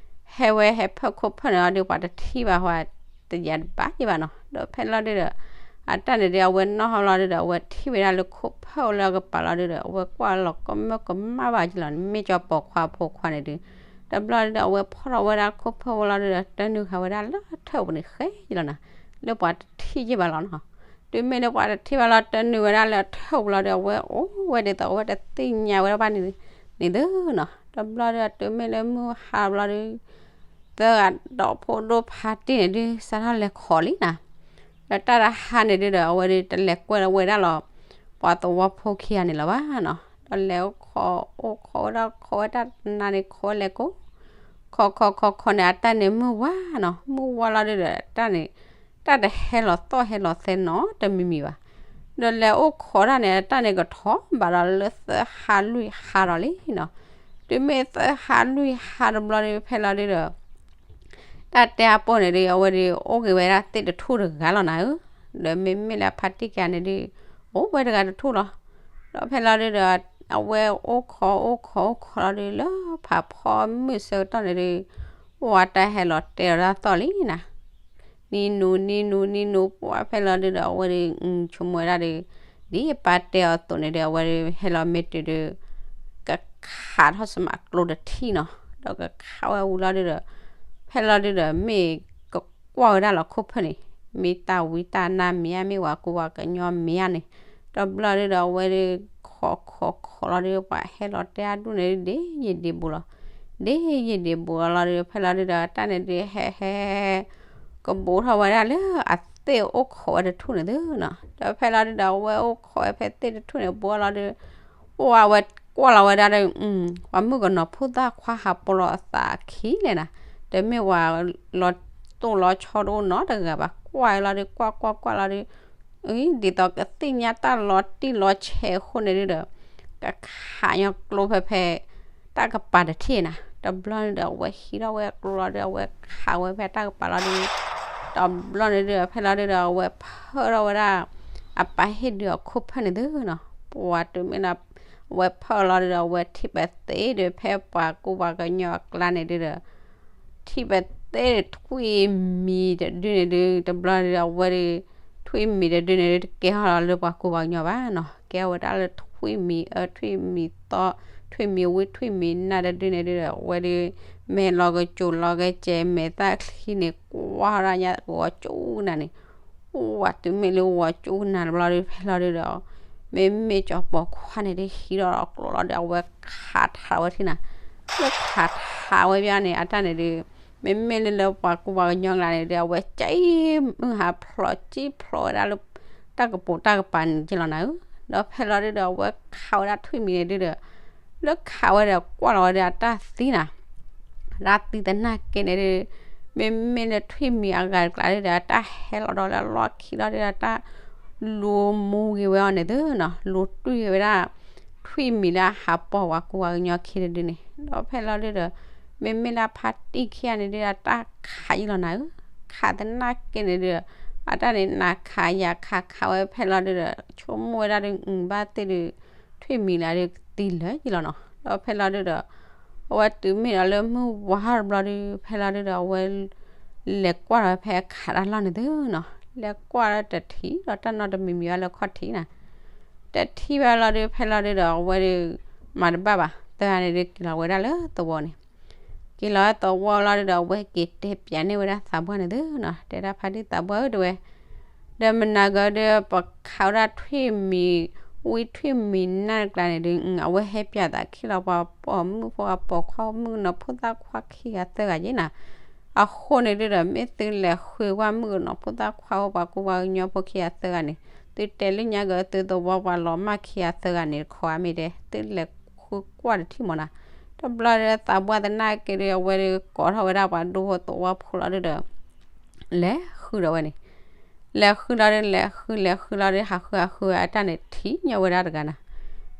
ဟဲဝဲဟဲဖၢၣ်ခိၣ်ဖၢၣ်န့ၣ်လီၤဒု ပှၤတထံၣ်ဘၣ်ဟီ တယၤတဘၣ်ယဘၣ်နီၤ. ဒီးဖဲလီၤဒုဒီး အတၢ်န့ၣ်ဒီး အဝဲနီၣ်ဟီလီၤဒုဒီး အဝဲထံၣ်ဝဲဒၣ်လၢခိၣ်ဖၢၣ်အိၣ်လၢအကပၤလီၤဒုဒီး အဝဲကွၢ်လီၤကမၢကမၣ်ဘၣ်ယလီၤန့ၣ် မ့ၢ်ကၠီပိာ်ခွါဖိခွါန့ၣ်ဒု တဘျီဒုဒီး အဝဲဖီၣ်ထီၣ်ဝဲဒၣ်ခိၣ်ဖၢၣ်ဖိလီၤဒုဒီး တၢ်နုာ်ဃာ်ဝဲဒၣ်လၢထၢၣ်ပူၤန့ၣ်ဃဲယလီၤနၤ. လၢပှၤတထံၣ်ယဘၣ်လီၤနီၤ. တုၤမ့ၢ်လၢပှၤတထံၣ်ဘၣ်လီၤ တၢ်နုာ်ဝဲဒၣ်လၢထၢၣ်ပူၤလီၤဒီး အဝဲအိၣ်ဝဲဒ်သိး အဝဲတသ့ၣ်ညါဝဲဒၣ်ဘၣ်န့ၣ် န့ၣ်သုနီၤ. တဘျီဒုဒီး တုၤမ့ၢ်လၢမုၢ်ဟါဘျီဒု သၢဂၤဒီးဖိဒိၣ်ဖါတံၢ်န့ၣ်ဒု စးထီၣ်လဲၤခိးလံနၤ. ဒီးတၢ်တဟါန့ၣ်ဒုဒီး အဝဲဒု တလဲၤကွဲလီၤဝဲဒၣ်လီၤ ပှၤသဝီဖိခံဂၤန့ၣ်လၢၤဘၣ်နီၤ. ဒီးလဲၤအိၣ်ခိး အိၣ်ခိးဝဲဒၣ် ခိးဝဲတၢ်နါန့ၣ် ခိးဝဲလဲၤကိး ခိးခိးခိးခိးန့ၣ် အတၢ်န့ၣ်မုၢ်ဝါနီၤ. မုၢ်ဝါလီၤဒုဒီး တၢ်န့ၣ် တၢ်တဟဲလီၤသီၣ်ဟဲလီၤသဲနီတမံၤမံၤဘၣ်. ဒီးလဲၤအိၣ်ခိးတၢ်န့ၣ် အတၢ်န့ၣ်ကထီၣ်ဘၣ်ဒီးလၢသၢဟါလွံၢ်ဟါဒီးလံနီၤ. တုၤမ့ၢ်သၢဟါလွံၢ်ဟါတဘျီဒု ဖဲလီၤဒုဒီး တၢ်တဲအပိၢ်န့ၣ်ဒု အဝဲဒု အိၣ်က့ၤဝဲဒၣ်သ့ၣ်တထူၣ်တဂၤလီၤနၤဧၢ. ဒီးမ့မ့ၢ်လၢအဖါတံၢ်ခံဂၤန့ၣ်ဒု အိၣ်ဝဲတဂၤတထူၣ်လီၤ. ဒီးဖဲလီၤဒုဒီး အဝဲအိၣ်ခိးအိၣ်ခိးအိၣ်ခိးလီၤဒု လၢဖးဖီမုၢ်ဆၢကတီၢ်န့ၣ်ဒု ပှၤတၢ်ဟဲလီၤတဲလီၤတၢ်သီၣ်လံနၤ. နံၤနူၤနံၤနူၤနံၤနူၤ ပှၤဖဲလီၤဒုဒီး အဝဲဒု ဆိကမိၣ်ဝဲဒၣ်ဒု ဒ်အပၢ်တဲအီၤအသိးန့ၣ်ဒု အဝဲဒု ဟဲလီၤမ့ၢ်တုၤဒု ကခးထီၣ်စမးကျိတထံၣ်နီၤ. ဒီးကခးဝဲဝံၤလီၤဒုဒီး ဖဲလီၤဒုဒီး မ့ၢ်ကကွၢ်ဝဲဒၣ်လီၤခိၣ်ဖၢၣ်န့ၣ် မ့ၢ်တၢ်ဝံတၢ်နါမ့ၢ်ဧါ မ့ၢ်ပှၤကူပှၤကညီမ့ၢ်ဧါန့ၣ်. ဒီးဘျီဒုဒီး အဝဲဒု ခိးခိးခိးလီၤဒု ပှၤဟဲလီၤတဲအဒူၣ်န့ၣ်ဒု ဒ့ယံာ်ဒ့ဘူးလီၤ. ဒ့ယံာ်ဒ့ဘူးလီၤလီၤဒု ဖဲလီၤဒုဒီး တၢ်န့ၣ်ဒု ဟဲဟဲဟဲ ကဘူးထီၣ်ဝဲဒၣ်လၢအသ့ၣ်အိၣ်ခိးဝဲတထူၣ်န့ၣ်သုနီၤ. ဒီးဖဲလီၤဒုဒီး အဝဲအိၣ်ခိးဝဲဖဲသ့ၣ်တထူၣ်န့ၣ် ဘူးလီၤဒု အိၣ်ဝဲကွၢ်လီၤဝဲဒၣ်ဒီး ပှၤမုၣ်ကနီၤဖိသၣ်ခွါဟးပိာ်လီၤအသးခံလဲၣ်နၤ. တမ့ၢ်ဝဲလီၤတိၢ်လီၤဆီတအိၣ်နီတဂၤဘၣ် ကွၢ်လီၤဒု ကွၢ်ကွၢ်ကွၢ်လီၤဒု ဒ်သိးကသ့ၣ်ညါတၢ်လီၤတံၢ်လီၤဆဲးအဃိန့ၣ်ဒုဒီး ကခးညီကျိဖဲဖဲ တၢ်ကပၤတထံၣ်နၤ. တဘျီန့ၣ်ဒီး အဝဲဟံးထီၣ်ဝဲကျိလီၤဒု အဝဲခးဝဲဖဲတၢ်ကပၤလီၤဒု တဘျီန့ၣ်ဒုဒီး ဖဲလီၤဒုဒီး အဝဲဖၢၣ်ထီၣ်ဝဲဒၣ် အပၢ်ဟ့ၣ်ဒုးအခိၣ်ဖၢၣ်န့ၣ်သုနီၤ. ပှၤတုၤမ့ၢ်လၢ အဝဲဖၢၣ်လီၤဒုဒီး အဝဲထံၣ်ပသ့ဒုး ဖဲပှၤကူပှၤကညီအကျါန့ၣ်ဒုဒီး ထံၣ်ပသ့ဒုး ထွံၣ်မံၤတဒုန့ၣ်ဒုး တဘျီဒုး အဝဲဒုး ထွံၣ်မံၤတဒုန့ၣ်ဒုး တကဲထီၣ်လီၤလၢပှၤကူပှၤကညီဘၣ်နီၤ. ကဲထီၣ်ဝဲဒၣ်လၢထွံၣ်မံၤအၢ ထွံၣ်မံၤသီ ထွံၣ်မံၤဝံ ထွံၣ်မံၤနါတဒုန့ၣ်ဒုး အဝဲဒုး မ့ၢ်လီၤကစိၤလီၤကစဲး မဲာ်သၣ်ချံန့ၣ် ကွၢ်ထီၣ်ဒၣ်ညါဂီၤကၠူနၤန့ၣ် ဝၤတုၤမ့ၢ်လၢဝၤကၠူနၤတဘျီဒုး ဖဲလီၤဒုးဒီး မ့မ့ၢ်ကၠီပိာ်ခွါန့ၣ်ဒုး ဟံးထီၣ်ဒီးကျိလီၤဒုး အဝဲခးထးဝဲထံၣ်နၤ. လၢခးထးဝဲဘၣ်န့ၣ် အတၢ်န့ၣ်ဒုး မ့မ့ၢ်လၢလၢပှၤကူပှၤကညီကျါန့ၣ်ဒုး အဝဲကၠံမုၢ်ဟးဖျိးကၠံဖျိးဝဲဒၣ်လၢ တၢ်ကပိာ်တၢ်ကပၤန့ၣ်က့လီၤနၤဧၢ. ဒီးဖဲလီၤဒုးဒီး အဝဲခးဝဲဒၣ်ထွံၣ်မံၤန့ၣ်ဒုးဒီး လၢခးဝဲဒီးကွၢ်လီၤဝဲဒၣ်အတၢ်သံနၤ တၢ်သံသနာ်က့န့ၣ်ဒုး မ့မ့ၢ်လၢထွံၣ်မံၤအဂၤတကျါဒုးဒီး အတၢ်ဟဲလီၤဒီးလၢအလီၢ်ခံလီၤဒုးဒီး တၢ်လူၤမူက့ၤဝဲအီၤန့ၣ်သုနီၤ လူၤတွံၢ်က့ၤဝဲဒၣ် ထွံၣ်မံၤလၢအဟးပိာ်ပှၤကူပှၤကညီခံတဒုန့ၣ် ဒီးဖဲလီၤဒုးဒီး မ့မ့ၢ်လၢဖါတံၢ်ခံဂၤန့ၣ်ဒုးဒီး တၢ်ခးယံာ်လီၤနၤဧၢ, ခးသနာ်က့န့ၣ်ဒုးဒီး အတၢ်န့ၣ်နးခးယၤခးခးဝဲဖဲလီၤဒုဒီး ဆိကမိၣ်ဝဲဒၣ်ဒု ဘၣ်သ့ၣ်ဒု ထွံၣ်မံၤလၢဒုကသံလၢာ်ယံလီၤနီၤ. ဒီးဖဲလီၤဒုဒီး အဝဲတုၤမ့ၢ်ဒီးလၢမုၢ်ဝါတဘျီဒု ဖဲလီၤဒုဒီး အဝဲ လဲၤကွၢ်ဒီးဖဲခးတၢ်လီၢ်န့ၣ်သုနီၤ, လဲၤကွၢ်ဒီးတထံၣ်ဒီးတၢ်နီတမံၤမံၤဘၣ်လၢခီၣ်ထံးနၤ, တထံၣ်ဘၣ်လီၤဒု ဖဲလီၤဒုဒီး အဝဲဒု မၤတဘၣ်ဘၣ် သၢဂၤန့ၣ်ဒုက့ၤလီၤဝဲဒၣ်လၢသဝီန့ၣ်, က့ၤလီၤသဝီလီၤဒုဒီး အဝဲက့ၤတဲပျးန့ၢ်ဝဲဒၣ်သးပှၢ်န့ၣ်သုနီၤ, တဲဒၣ်ဖါတံၢ်သးပှၢ်ဧၢ တဲဝဲ ဒီးမနၤဂၤဒီး ပခးဝဲဒၣ်ထွံၣ်မံၤ ဝံထွံၣ်မံၤနၢ်တကျါန့ၣ်ဒု အဝဲဟဲပျးသးခံလီၤ ပှၤပိာ်မုၣ်ဖိ ပှၤပိာ်ခွါမုၣ်ကနီၤဖိသၣ်ခွါခံဂၤသၢဂၤယ့နၤ, အဃိန့ၣ်ဒုဒီး မ့ၢ်သုလဲၤဃုကွၢ်မုၣ်ကနီၤဖိသၣ်ခွါဖိ ပှၤကူပှၤကညီဖိခံဂၤသၢဂၤန့ၣ် သုတဲလၢညါက့ၤသုသဝီ ပှၤလီၤမၢ်ခံဂၤသၢဂၤန့ၣ်တခီဧါ မ့ၢ်တဲ သုလဲၤဃုကွၢ်တထံၣ်မးနၤ, တဘျီဒီးသးပှၢ်သနာ်က့ဒု အဝဲဒုကိးထီၣ်ဝဲဒၣ်ပှၤဒူဖိသဝီဖိလီၤဒုဒီး လဲၤဃုဒီးဝဲန့ၣ်, လဲၤဃုလီၤဒု လဲၤဃု လဲၤဃုလီၤဒု ဟးဃုဟးဃုအတၢ်န့ၣ် ထံၣ်ညီဝဲဒၣ်တဂၤနၤ,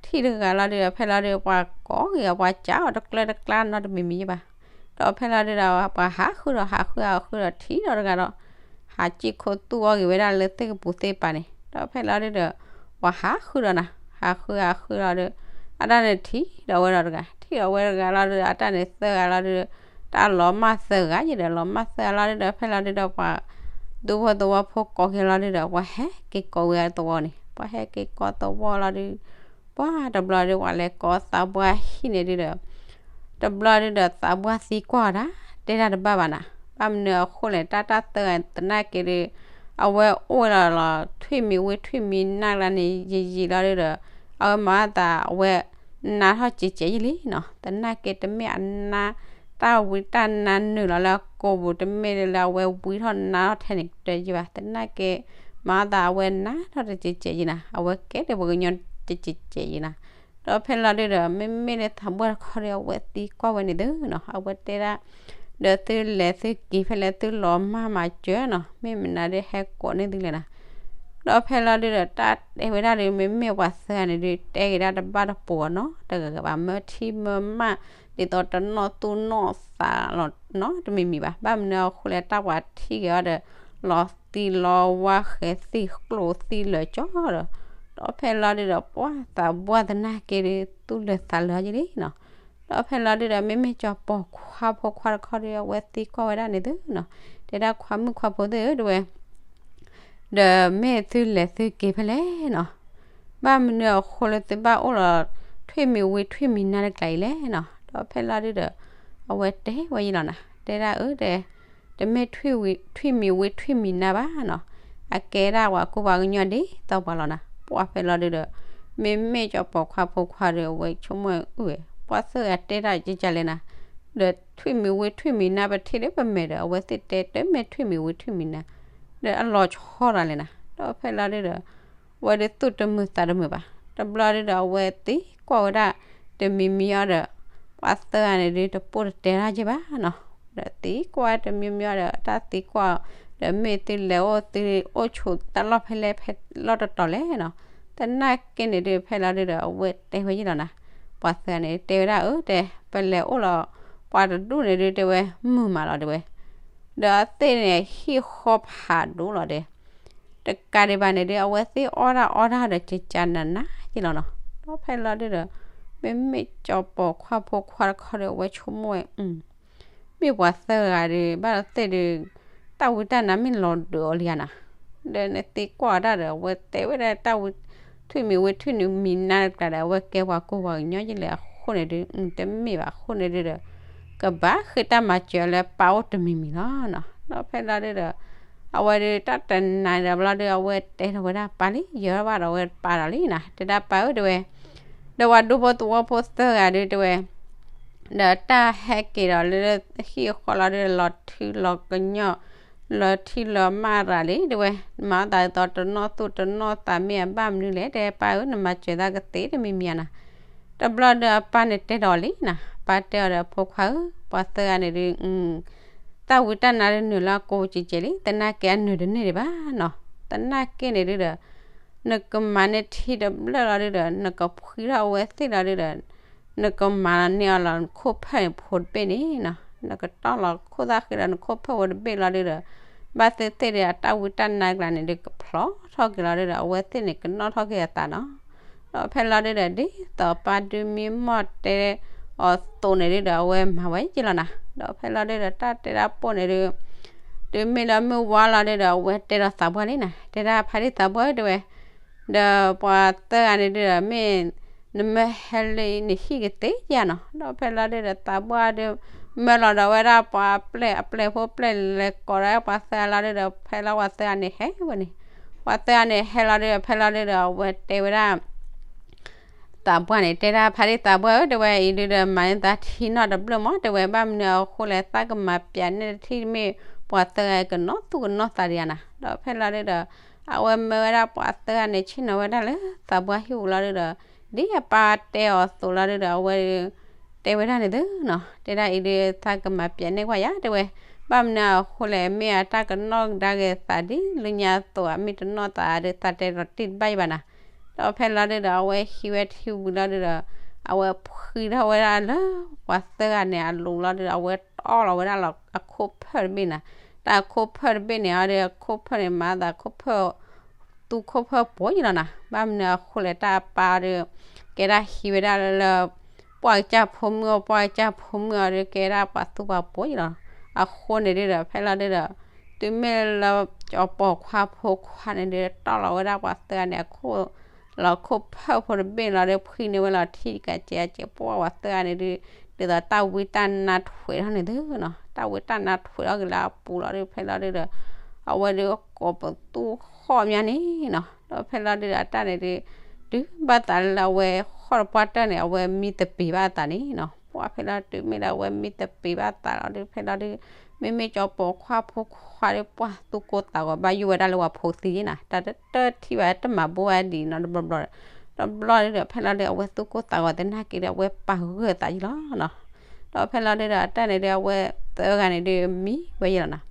ထံၣ်တဂၤလီၤဒုဒီး ဖဲလီၤဒု ပှၤကိးက့ၤအီၤ ပှၤကးအီၤတကျၢတကျါနီတမံၤမံၤယ့ဘၣ်, ဒီးဖဲလီၤဒုဒီး ပှၤဟးဃုဒီး ဟးဃုဟးဃုဒီးထံၣ်ဒီးတဂၤဒီး ဟးစံၣ်ခိၣ်သူၣ်အီၣ်က့ၤဝဲဒၣ်လၢသ့ၣ်ကပူၤသ့ၣ်ပၤန့ၣ် ဒီးဖဲလီၤဒုဒီး ပှၤဟးဃုဒီးနၤ, ဟးဃုဟးဃုလီၤဒု အတၢ်န့ၣ်ထံၣ်ဒီးဝဲဒီးတဂၤ ထံၣ်ဒီးဝဲတဂၤလီၤဒု အတၢ်န့ၣ်သၢဂၤလီၤဒု တၢ်လီၤမၢ်သၢဂၤယ့ဒီး လီၤမၢ်သၢဂၤလီၤဒုဒီး ဖဲလီၤဒုဒီးပှၤ ဒူဖိသဝီဖိကိးက့ၤလီၤဒုဒီး ပှၤဟဲက့ၤကိးဝဲသဝီန့ၣ် ပှၤဟဲက့ၤကိးသဝီလီၤဒု ပှၤတဘျီဒု ပှၤလဲၤကိးသးပှၢ်ဟံၣ်န့ၣ်ဒုဒီး တဘျီဒုဒီးသးပှၢ်သံကွၢ်တၢ် တဲတၢ်တဘၣ်ဘၣ်နၤ, ဘၣ်မနုၤအဃိလဲၣ် တၢ်တၢ်သၢဂၤသနာ်က့ဒု အဝဲအိၣ်ဝဲလီၤလီၤ ထွံၣ်မံၤဝံထွံၣ်မံၤနၢ်လၢန့ၣ် ယံာ်ယံာ်လီၤဒုဒီး အဝဲမၤသးအဝဲ နါထီၣ်ကဲးကဲးယံလံနီၤ, သနာ်က့တမ့ၢ်အနါ တၢ်ဝံတၢ်နါနုာ်လီၤလၢအကိာ်ပူၤ တမ့ၢ်လၢအဝဲဝံထီၣ်နါထီၣ်ထဲန့ၣ်ကတၢၢ်ယံဘၣ်, သနာ်က့ မၤသးအဝဲနါထီၣ်တကဲးကဲးယံနၤ, အဝဲကဲဒ်ပှၤကညီတကဲးကဲးယံနၤ, ဒီးဖဲလီၤဒုဒီး မ့မ့ၢ်လၢသးပှၢ်တခီဒီး အဝဲသံကွၢ်ဝဲန့ၣ်သုနီၤ, အဝဲတဲဒၣ် ဒီးသုလဲၤသုက့ၤဖဲလဲၣ် သုလီၤမၢ်မၤစၢၤနီၤ, မ့ၢ်မနုၤဒုဟဲကိးန့ၢ်သုလဲၣ်နၤ, ဒီးဖဲလီၤဒုဒီး တၢ်တဲဝဲဒၣ်ဒု မ့မ့ၢ်ပှၤသၢဂၤန့ၣ်ဒု တဲက့ၤဒၣ်တဘၣ်တပိာ်နီတဂၤဂၤဘၣ်, မၢထံမၢမၢ် ဒ်သိးတနီၣ်သူၣ်နီၣ်သးလီၤနီတမံၤမံၤဘၣ်, ဘၣ်မနုၤအဃိလဲၣ် တၢ်ပှၤထံၣ်က့ၤအီၤဒီး လီၤသံလီၤဝါဃဲၤသံကျိၣ်သံလၢာ်ကၠီဒီး, ဒီးဖဲလီၤဒုဒီး ပှၤသးပှၢ်သနာ်က့ဒု သူၣ်လၢာ်သးလၢာ်ယံလံနီၤ, ဒီးဖဲလီၤဒုဒီး မ့မ့ၢ်ကၠီၤပိာ်ခွါဖိခွါတခီဒီး အဝဲသံကွၢ်ဝဲဒၣ်န့ၣ်သုနီၤ, တဲဒၣ်ခွါမုၣ်ခွါဖိသ့ၣ်ဧၢ တဲဝဲ ဒီးမ့ၢ်သုလဲၤသုက့ၤဖဲလဲၣ်နီၤ, ဘၣ်မနုၤအဃိလၢသုဘၣ်အိၣ်လီၤ ထွံၣ်မံၤဝံထွံၣ်မံၤနၢ်တကျါအံၤလဲၣ်နီၤ, ဒီးဖဲလီၤဒုဒီး အဝဲတဲဝဲယံလီၤနၤ, တဲဒၣ်အၢ တဲ တမ့ၢ်ထွံၣ်ဝံ ထွံၣ်မံၤဝံထွံၣ်မံၤနၢ်ဘၣ်နီၤ, အကဲဒၣ်ပှၤကူပှၤကညီဒ်သိးပှၤလီၤနၤ, ပှၤဖဲလီၤဒုဒီး မ့မ့ၢ်ကၠီၤပိာ်ခွါဖိခွါဒီး အဝဲဆိကမိၣ်အုၣ်ဝဲ ပှၤသၢဂၤတဲတၢ်ကကလဲၣ်နၤ, ဒီးထွံၣ်မံၤဝံထွံၣ်မံၤနၢ်ပထံၣ်လၢပမဲာ်ဒီး အဝဲသ့ၣ်တဲတမ့ၢ်ထွံၣ်မံၤဝံထွံၣ်မံၤနၢ်, ဒီးအလီၤဆီတၢ်လဲၣ်နၤ, ဒီးဖဲလီၤဒုဒီး ဝဲဒုးသူၣ်တမုာ်သးတမုာ်ဘၣ်, တဘျီဒုဒီး အဝဲသံကွၢ်ဝဲဒၣ် တမံၤမံၤအီၤဒီး ပှၤသၢဂၤန့ၣ်ဒုး တပိၢ်တတဲတၢ်က့ဘၣ်နီၤ, ဒီးသံကွၢ်တမံၤမံၤအီၤဒီး တၢ်သံကွၢ်အီၤ ဒီးမ့ၢ်သုလဲၤအိၣ်သုအိၣ်ဆိးတၢ်လီၢ်ဖဲလဲၣ်ဖဲလီၢ်တတီၤလဲၣ်နီၤ, သနာ်က့န့ၣ်ဒုး ဖဲလီၤဒုဒီး အဝဲတဲဝဲယံလီၤနၤ, ပှၤသၢဂၤန့ၣ် တဲဝဲဒၣ်အၢ တဲ ပလဲၤအိၣ်လီၤ ပှၤတဒူၣ်န့ၣ်ဒုး တဲဝဲ မုာ်မးလီၤတဲဝဲ ဒီးအသ့ၣ်န့ၣ် ဟံၣ်ဃီဖးဒိၣ်လီၤတဲ, တကးဒံးဘၣ်န့ၣ်ဒုး အဝဲသ့ၣ်အီၣ်တၢ်အီတၢ်ဒီး ကကနးနးယံလီၤနီၤ, ဒီးဖဲလီၤဒုဒီး မ့မ့ၢ်ကၠီၤပိာ်ခွါဖိခွါတခီဒီး အဝဲဆိကမိၣ်ဝဲ မ့ၢ်ပှၤသၢဂၤဒီး ဘၣ်သ့ၣ်ဒီး တၢ်ဝံတၢ်နါမ့ၢ်လီၤဒုးအီၤလံဧါနၤ, ဒီးနသံကွၢ်တၢ်ဒီး အဝဲတဲဝဲဒၣ်တၢ်ဝံ ထွံၣ်မံၤဝံထွံၣ်မံၤနၢ်တကျါဒီး အဝဲကဲပှၤကူပှၤကညီယံလဲၣ်အဃိန့ၣ်ဒုး တမ့ၢ်ဘၣ်အဃိန့ၣ်ဒုးဒီး ကဘၣ်ဃ့တၢ်မၤစၢၤလၢပၢ်အိၣ်တမံၤမံၤလီၤနီၤ, ဒီးဖဲလီၤဒုဒီး အဝဲဒုးတၢ်တနၤဒီးဘျီဒုး အဝဲတဲထီၣ်ဝဲဒၣ်ပၢ်လံ ယၢၤဘၣ်ဒီးအဝဲပၢ်ဒီးလံနၤ, တဲဒၣ်ပၢ်ဧၢတဲဝဲ ဒီးပှၤဒူဖိသဝီဖိသၢဂၤဒုးတဲဝဲ ဒီးတၢ်ဟဲက့ၤဒီးလၢဟံၣ်ဃီလီၤဒုး လီၤထံလီၤကညီၢ် လီၤထံလီၤမၢ်ရၤလံတဲဝဲ, မၤသးဒ်သိးတနီၣ်သူၣ်တနီၣ်သးမ့ၢ်အဘၣ်မနုၤလဲၣ် တဲပၢ်ဧၢ နမၤစၢၤသးကသ့တမံၤမံၤဧါနၤ, တဘျီဒီးအပၢ်န့ၣ်တဲဒီးလံနၤ, ပၢ်တဲအီၤဒီးဖိခွါဧၢ ပှၤသၢဂၤန့ၣ်ဒုး တၢ်ဝံတၢ်နါဒုးနုာ်လၢအကိာ်ပူၤကဲးကဲးလံ သနာ်က့အနုာ်တန့ၢ်ဒံးဘၣ်နီၤ, သနာ်က့န့ၣ်ဒုးဒီး နကမၤန့ၢ်ထံတဘျၢၣ်လီၤဒုးဒီး နကဖှံထီၣ်အဝဲသ့ၣ်လီၤဒုးဒီး နကမၤန့ၢ်အီၤလီၤ နခိၣ်ဖၢၣ်ဖိတဘ့ၣ်န့ၣ်နီၤ, နကတီၢ်လီၤခိၣ်သၣ်ဃံဒီး နခိၣ်ဖၢၣ်ဖိတဘ့ၣ်လီၤဒုးဒီး ဘၣ်သ့ၣ်သ့ၣ်ဒီးအတၢ်ဝံတၢ်နါကျါန့ၣ်ဒီး ကဖျီထီၣ်က့ၤလီၤဒီး အဝဲသ့ၣ်န့ၣ်ကနီၣ်ထီၣ်က့ၤအသးနီၤ. ဒီးဖဲလီၤဒုဒီး ဒ်သိးပၢ်ဒုးမံမီၢ်တဲအီၤသိးန့ၣ်ဒုဒီး အဝဲမၤဝဲက့ၤလီၤနၤ. ဒီးဖဲလီၤဒုဒီး တၢ်တဲတၢ်ပိၢ်န့ၣ်ဒု တုၤမ့ၢ်လၢမုၢ်ဝါလီၤဒုဒီး အဝဲတဲဒီးသးပှၢ်လံနၤ, တဲဒၣ်ဖါဒံသးပှၢ်ဧၢ တဲဝဲ, ဒီးပှၤသၢဂၤန့ၣ်ဒုဒီး မ့ၢ်နမၢဟဲလၢနဟံၣ်ကသ့ဧါနီၤ. ဒီးဖဲလီၤဒုဒီး သးပှၢ်ဒု မၢလီၤဒီးဝဲဒၣ်ပှၤပျဲၢ်အပျဲၢ်ဖိပျဲၢ် လဲၤကိးဒီးပှၤသၢဂၤလီၤဒုဒီး ဖဲလီၤပှၤသၢဂၤန့ၣ်ဟဲဝဲန့ၣ်, ပှၤသၢဂၤန့ၣ်ဟဲလီၤဒုဒီး ဖဲလီၤဒုဒီး အဝဲတဲဝဲဒၣ် သးပှၢ်န့ၣ် တဲဒၣ်ဖါဒံသးပှၢ်ဧၢ တဲဝဲ, အံၤဒုဒီး မၤန့ၢ်သးထံနီၢ်တဘျၢၣ်မး တဲဝဲ, ဘၣ်မနုၤအဃိလဲၣ် သးကမၤပျးန့ၢ်တထံၣ်တမ့ၢ် ပှၤသၢဂၤကနီၣ်သူၣ်ကနီၣ်သးဒံးဧါနၤ. ဒီးဖဲလီၤဒုဒီး အဝဲမၢဝဲဒၣ်ပှၤသၢဂၤန့ၣ် ဆ့ၣ်နီၤဝဲဒၣ်လၢသးပှၢ်ဟံၣ်ပူၤလီၤဒုဒီး ဒ်အပၢ်တဲအီၤသိးလီၤဒုဒီး အဝဲ တဲဝဲဒၣ်န့ၣ်သုနီၤ, တဲဒၣ်အံၤဒု သးကမၤပျးန့ၢ်ကွၢ်ယၤ တဲဝဲ, ဘၣ်မနုၤအဃိလဲၣ် မ့ၢ်အတၢ်ကနီၣ်ကဒါက့ၤသးဒ်လၢညါအသိး အမ့ၢ်တနီၣ်သးဒု သးတဲဒီးတံၢ်တဘၣ်ယဘၣ်နၤ. ဒီးဖဲလီၤဒုဒီး အဝဲဟံးဝဲထံဝံၤလီၤဒုဒီး အဝဲဖှံထီၣ်ဝဲဒၣ်လၢပှၤသၢဂၤန့ၣ်အလိၤလီၤဒုဒီး အဝဲတီၢ်လီၤဝဲဒၣ်လီၤအခိၣ်ဖၢၣ်တဘ့ၣ်နၤ, တၢ်အခိၣ်ဖၢၣ်တဘ့ၣ်န့ၣ်အီၤဒီး အခိၣ်ဖၢၣ်န့ၣ် မၤသးခိၣ်ဖၢၣ် သူခိၣ်ဖၢၣ်ပိာ်ယလီၤနၤ, ဘၣ်မနုၤအဃိလဲၣ် တၢ်အပၢ်အီၤဒီး ကဲဒၣ်ဟံးဝဲဒၣ်လၢ ပှၢ်ကစၢ်ဖိမုၣ်အီၤ ပှၢ်ကစၢ်ဖိမုၣ်အီၤဒီး ကဲဒၣ်ပှၤသူပှၤပိာ်ယလီၤ. အဃိန့ၣ်ဒုဒီး ဖဲလီၤဒုဒီး တုၤမ့ၢ်လၢကၠီပိာ်ခွါဖိခွါန့ၣ်ဒု တီၢ်လီၤဝဲဒၣ်ပှၤသၢဂၤန့ၣ် အခိၣ်လီၤခိၣ်ဖၢၣ်ဖိတဘ့ၣ်လီၤဒီး ဖှံန့ၢ်ဝဲလီၤထံကးကဲးအကဲး ပှၢ်ပှၤသၢဂၤန့ၣ်ဒု ဒ်သိးတၢ်ဝံတၢ်နါထွဲးထီၣ်န့ၣ်သုနီၤ, တၢ်ဝံတၢ်နါထွဲးထီၣ်က့ၤလၢအပူၤလီၤဒု ဖဲလီၤဒုဒီး အဝဲဒုကိးပသူဃီၣ်မးန့ၣ်နီၤ, ဒီးဖဲလီၤဒုဒီးအတၢ်န့ၣ်ဒု တုၤဘၣ်သးလၢအဝဲဃီၣ်တပှၢ်တၢၢ်န့ၣ် အဝဲမံသပ့ၤဘၣ်အသးန့ၣ်နီၤ, ပှၢ်ဖဲလီၤတုၤမ့ၢ်လၢအဝဲမံသပ့ၤဘၣ်သးလီၤဒု ဖဲလီၤဒု မ့မ့ၢ်ကၠီပိာ်ခွါဖိခွါဒီးပှၢ်သူၣ်ကိၢ်သးဂီၤ ဘၣ်ယိၣ်ဝဲဒၣ်လၢပှၤဖိသံနီၤ, တၢ်တထံၣ်ဘၣ်တမၤဘိဝဲဒ်နီၤတဘျီဘျီ, တဘျီဒုဒီး ဖဲလီၤဒု အဝဲသူၣ်ကိၢ်သးဂီၤသနာ်က့ဒီး အဝဲပာ်ဂၢၢ်သးယလီၤနီၤ, ဒီးဖဲလီၤဒုဒီးအတၢ်န့ၣ်ဒု အဝဲသၢဂၤန့ၣ်ဒု မံဝဲယလီၤနီၤ,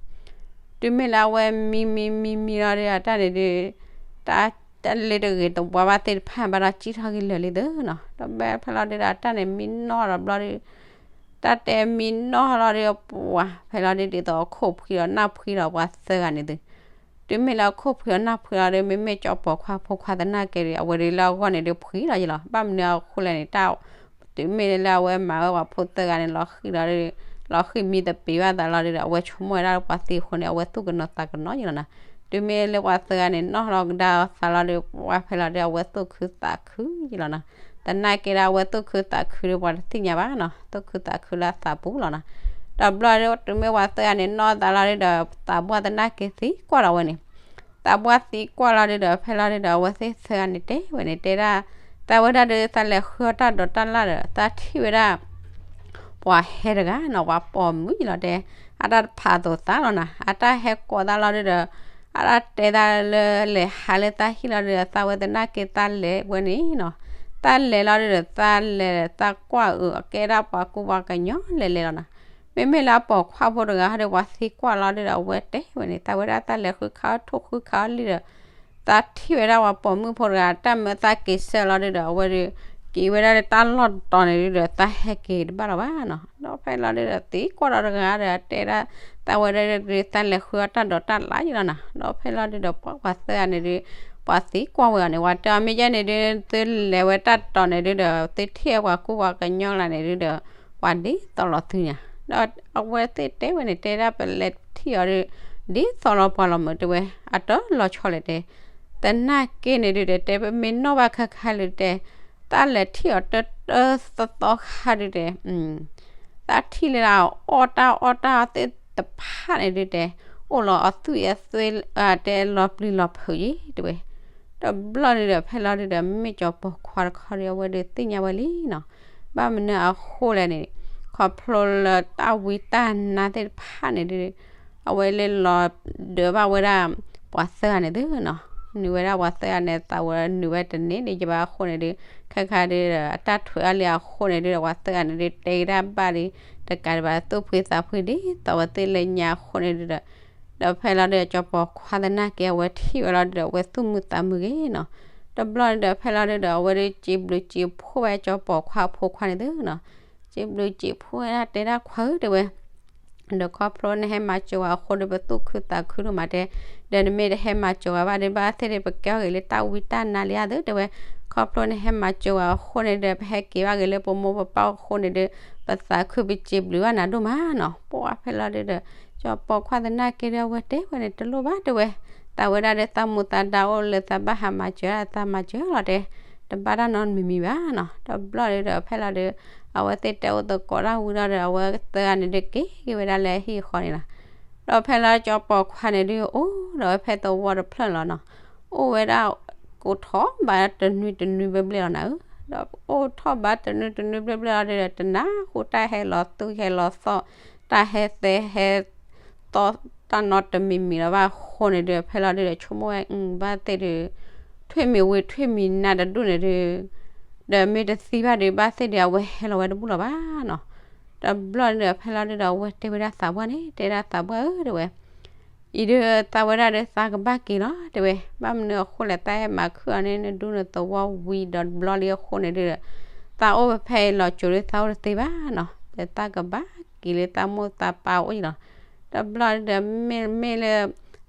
တုၤမ့ၢ်လၢအဝဲမံမံမံမံလီၤဒုဒီး အတၢ်န့ၣ်ဒု တၢ် တၢ်လ့တဂ့ၤတဝါဘၣ်သ့ၣ်တဖၣ် ဘၣ်ဒီးစံၣ်ထီၣ်က့ၤလၢာ်လံသုနီၤ, ဒီးဖဲလီၤဒုဒီး အတၢ်န့ၣ်မံနီၢ်ဒီးဘျီဒု တၢ်တဲမံနီၢ်လီၤဒု ပှၢ်ဖဲလီၤဒု ဒ်သိးအခိၣ်ဖှံဒီးနၢ်ဖှံဒီးပှၤသၢဂၤန့ၣ်သု, တုၤမ့ၢ်လၢအခိၣ်ဖှံဒီးနၢ်ဖှံလီၤဒု မ့မ့ၢ်ကၠီပိာ်ခွါဖိခွါသနာ်က့ဒီး အဝဲဒုလၢအဂီၢ်န့ၣ်ဒု ဖှံလီၤယလီၤ, ဘၣ်မနုၤအဃိလဲၣ်န့ၣ် တၢ် တုၤမ့ၢ်လၢအဝဲမၤဝဲပှၤဖိသၢဂၤန့ၣ် လီၤဃံၤလီၤဒု လီၤဃံၤမံသပ့ၤဘၣ်သးလီၤဒုဒီး အဝဲဆိကမိၣ်ဝဲဒၣ်ပှၤသံအဃိန့ၣ် အဝဲသူၣ်ကနီၤသးကနီၤယလီၤနီၤ, တုၤမ့ၢ်လၢပှၤသၢဂၤန့ၣ် နီၢ်လီၤကဒါသးလီၤဒု ပှၢ်ဖဲလီၤဒု အဝဲသူၣ်ခုသးခုယလီၤနီၤ, သနာ်က့ဒီးအဝဲသူၣ်ခုသးခုဒီး ပှၤတသ့ၣ်ညါဘၣ်နီၤ, သူၣ်ခုသးခုလၢအသးပူၤလီၤနီၤ, ဒီးဘျီဒု တုၤမ့ၢ်ပှၤသၢဂၤန့ၣ် နီၢ်သးလီၤဒုဒီး သးပှၢ်သနာ်က့သံကွၢ်လီၤဝဲန့ၣ် သးပှၢ်သံကွၢ်လီၤဒုဒီး ဖဲလီၤဒုဒီး အဝဲသ့ၣ်သၢဂၤန့ၣ်တဲဝဲန့ၣ် တဲဒၣ် သးဝဲဒၣ်ဒု သးလဲၤဃုအီၣ်တၢ်ဒိးတၢ်လၣ်ဒီး သးထံၣ်ဝဲဒၣ် ပှၤဟဲတဂၤနီၤ ပှၤပိာ်မုၣ်လီၤတဲ, အတၢ်တဖးသိးသးလီၤနၤ အတၢ်ဟဲကိးသးလီၤဒုဒီး အတၢ်တဲသးလၢလဲၤဟးလၢသးဟံၣ်လီၤဒုဒီး သးဝဲသနာ်က့သးလဲၤဝဲန့ၣ်နီၤ, သးလဲၤလီၤဒုဒီး သးလဲၤသးကွၢ်အုး အကဲဒၣ်ပှၤကူပှၤကညီလဲၤလဲၤလီၤနၤ, မ့မ့ၢ်လၢအပိာ်ခွါဖိတဂၤဟီဒီး ပှၤသံကွၢ်လီၤဒုဒီး အဝဲတဲဝဲန့ၣ် သးဝဲဒၣ်သးလဲၤဃုခးအီၣ်ထိၣ်ဃုခးအီၣ်လံဒီး သးထံၣ်ဝဲဒၣ်ပှၤပိာ်မုၣ်ဖိတဂၤ တၢ်မၢသးက့ၤဆၢလီၤဒုဒီး အဝဲဒု က့ၤဝဲဒၣ်လၢတၢ်လီၢ်တတီၤန့ၣ်ဒုဒီး သးဟဲက့ၤတဘၣ်လီၤဘၣ်နီၤ, ဒီးဖဲလီၤဒုဒီး သံကွၢ်ဒီးတဂၤဒီး တဲဒၣ် သးဝဲဒၣ်ဒု သးလဲၤဃုအီၣ်တၢ်ဒိးတၢ်လၣ်ယလီၤနၤ, ဒီးဖဲလီၤဒုဒီး ပှၤသၢဂၤန့ၣ်ဒု ပှၤသံကွၢ်ဝဲအီၤန့ၣ် ပှၤတဲအီၤမ့ၢ်ယဲန့ၣ်ဒု သုလဲၤဝဲတၢ်တတီၤန့ၣ်ဒုဒီး သုထံၣ်ပှၤကူပှၤကညီလၢန့ၣ်ဒုဒီး ပှၤဒ်သိးလီၤသုညါ, ဒီးအဝဲသ့ၣ်တဲဝဲန့ၣ် တဲဒၣ်ပလဲၤထံၣ်အီၤဒု ဒ်သိးလီၤပှၤလီၤမုာ်တဲဝဲ အတလီၤဆီလဲၣ်တဲ, သနာ်က့န့ၣ်ဒုတဲ တဲပမ့ၢ်နီၣ်ဘၣ်ခါခါလၢတဲ သးလဲၤထံၣ်အီၤတၢတၢသီသီခါဒုတဲ သးထံၣ်လၢအီၣ်တၢ်အီၣ်တၢ်သ့ၣ်တဖၣ်န့ၣ်ဒုတဲ အိၣ်လီၤအသွံၣ်အသွဲ တဲလီၤပျံၤလီၤဖုးယံၤတဲဝဲ, တဘျီဒုဒီး ဖဲလီၤဒုဒီး မ့မ့ၢ်ကၠီပိာ်ခွါတခီဒီး အဝဲဒုသ့ၣ်ညါဝဲလံနီၤ, ဘၣ်မနုၤအဃိလဲၣ်န့ၣ် ခီဖျိလၢတၢ်ဝံတၢ်နါသ့ၣ်တဖၣ်န့ၣ်ဒု အဝဲလၢလီၤဒၢးဘၣ်ဝဲဒၣ် ပှၤသၢဂၤန့ၣ်သုနီၤ, နုာ်ဝဲဒၣ်ပှၤသၢဂၤန့ၣ် သးဝဲနုာ်ဝဲတန့ၢ်ဒံးယဘၣ်အဃိန့ၣ်ဒု ခဲခါဒုဒီး အတၢ်ထွဲအီၤလံအဃိန့ၣ်ဒုဒီး ပှၤသၢဂၤန့ၣ်ဒု တဲကဒါဘၣ်လံ တကးဒံးဘၣ် သူၣ်ဖှံသးဖှံဒ်သိးဝဲသ့ၣ်လၢညါအဃိန့ၣ်ဒုဒီး ဒီးဖဲလီၤဒုဒီး ကၠီပိာ်ခွါသနာ်က့ အဝဲထံၣ်ဝဲလီၤဒုဒီး အဝဲသူၣ်မုာ်သးမုာ်ဂ့ၤနီၤ, တဘျီဒုဒီး ဖဲလီၤဒုဒီး အဝဲဒုစံးဘျုးစံးဖှိၣ်ဝဲကၠီပိာ်ခွါအဖိခွါန့ၣ်သုနီၤ, စံးဘျုးစံးဖှိၣ်ဝဲဒၣ်တဲဒၣ်ခွါဧၢတဲဝဲ ဒီးခီဖျိနဟဲမၤစၢၤဝဲအဃိဒီး ပသူၣ်ခုသးခုဒိၣ်မးတဲ, ဒီးနမ့ၢ်တဟဲမၤစၢၤဝဲဘၣ်ဒီး ဘၣ်သ့ၣ်ဒီး ပကဲအီၤဂ့ၤလၢတၢ်ဝံတၢ်နါလံဧါသ့ၣ် တဲဝဲ, ခီဖျိနဟဲမၤစၢၤဝဲအဃိန့ၣ်ဒီး ပဟဲက့ၤဘၣ်ဂ့ၤလၢပမိၢ်ပပၢ်အဃိန့ၣ်ဒီး ပသးခုပစံးဘျုးဘၣ်နၤဒိၣ်မးနီၤ, ပှၢ်ဖဲလီၤဒုဒီး ကၠီပီၤခွါသနာ်က့ဒီး အဝဲတဲဝဲန့ၣ် တလိၣ်ဘၣ်တဲဝဲ, သးဝဲဒၣ်ဒီးသးမူသးဒါအိၣ်လၢသးဘၣ်ဟးမၤစၢၤဒၣ်သးမၤစၢၤလီၤတဲ, တဘၣ်တၢ်နီတမံၤမံၤဘၣ်နီၤ, တဘျီဒုဒီးဖဲလီၤဒု အဝဲသ့ၣ်တဲအိၣ်သကိးတၢ်ဝံၤလီၤဒီး အဝဲသၢဂၤန့ၣ်ဒုးက့ၤက့ၤဝဲဒၣ်လၢဟံၣ်ဃီန့ၣ်လီၤ. ဒီးဖဲလီၤကၠီပီၤခွါန့ၣ်ဒုး အိၣ်ဒီးဝဲဖဲသဝီတဖျၢၣ်န့ၣ်လီၤနီၤ, အိၣ်ဝဲဒၣ် ကိးထီၣ်ဘၣ်တနွံတနွံဘျဲၣ်ဘျဲၣ်လီၤနၤဧၢ, ဒီးအိၣ်ထီၣ်ဘၣ်တနွံတနွံဘျဲၣ်ဘျဲၣ်လီၤဒီး တနၢ်ဟူတၢ်ဟဲလီၤသူဟဲလီၤသီၣ် တၢ်ဟဲသဲဟဲ သီၣ်တၢ်နီတမံၤမံၤလီၤဘၣ်အဃိန့ၣ်ဒီး ဖဲလီၤဒုဒီး ဆိကမိၣ်ဝဲ ဘၣ်သ့ၣ်ဒီး ထွံၣ်မံၤဝံၤထွံၣ်မံၤနါတဒူၣ်န့ၣ်ဒီး ဒီးမ့ၢ်တသံဘၣ်ဒီး ဘၣ်သ့ၣ်ဒီး အဝဲဟဲလီၤဝဲတဘူၣ်လီၤဘၣ်နီၤ, တဘျီန့ၣ်ဒီး ဖဲလီၤဒုဒီး အဝဲတဲဝဲဒၣ်သးပှၢ်န့ၣ် တဲဒၣ်သးပှၢ်ဧၢ တဲဝဲ အံၤဒီးသးဝဲဒၣ်ဒီးသးကဘၣ်က့ၤလီၤ တဲဝဲ, ဘၣ်မနုၤအဃိလဲၣ် တၢ်ဟဲမၤခုၣ်အီၤန့ၣ် နဒူနသဝီဝံၤဒီးတဘျီလံအဃိန့ၣ်ဒုဒီး သးအိၣ်ဖဲဖဲအံၤလီၤစိၤဒီး သးအိၣ်တသ့ဘၣ်နီၤ, ဒီးသးကဘၣ်က့ၤလၢသးမိၢ်သးပၢ်အိၣ်အံၤလီၤ. တဘျီဒုဒီး မ့ၢ်မ့ၢ်လၢ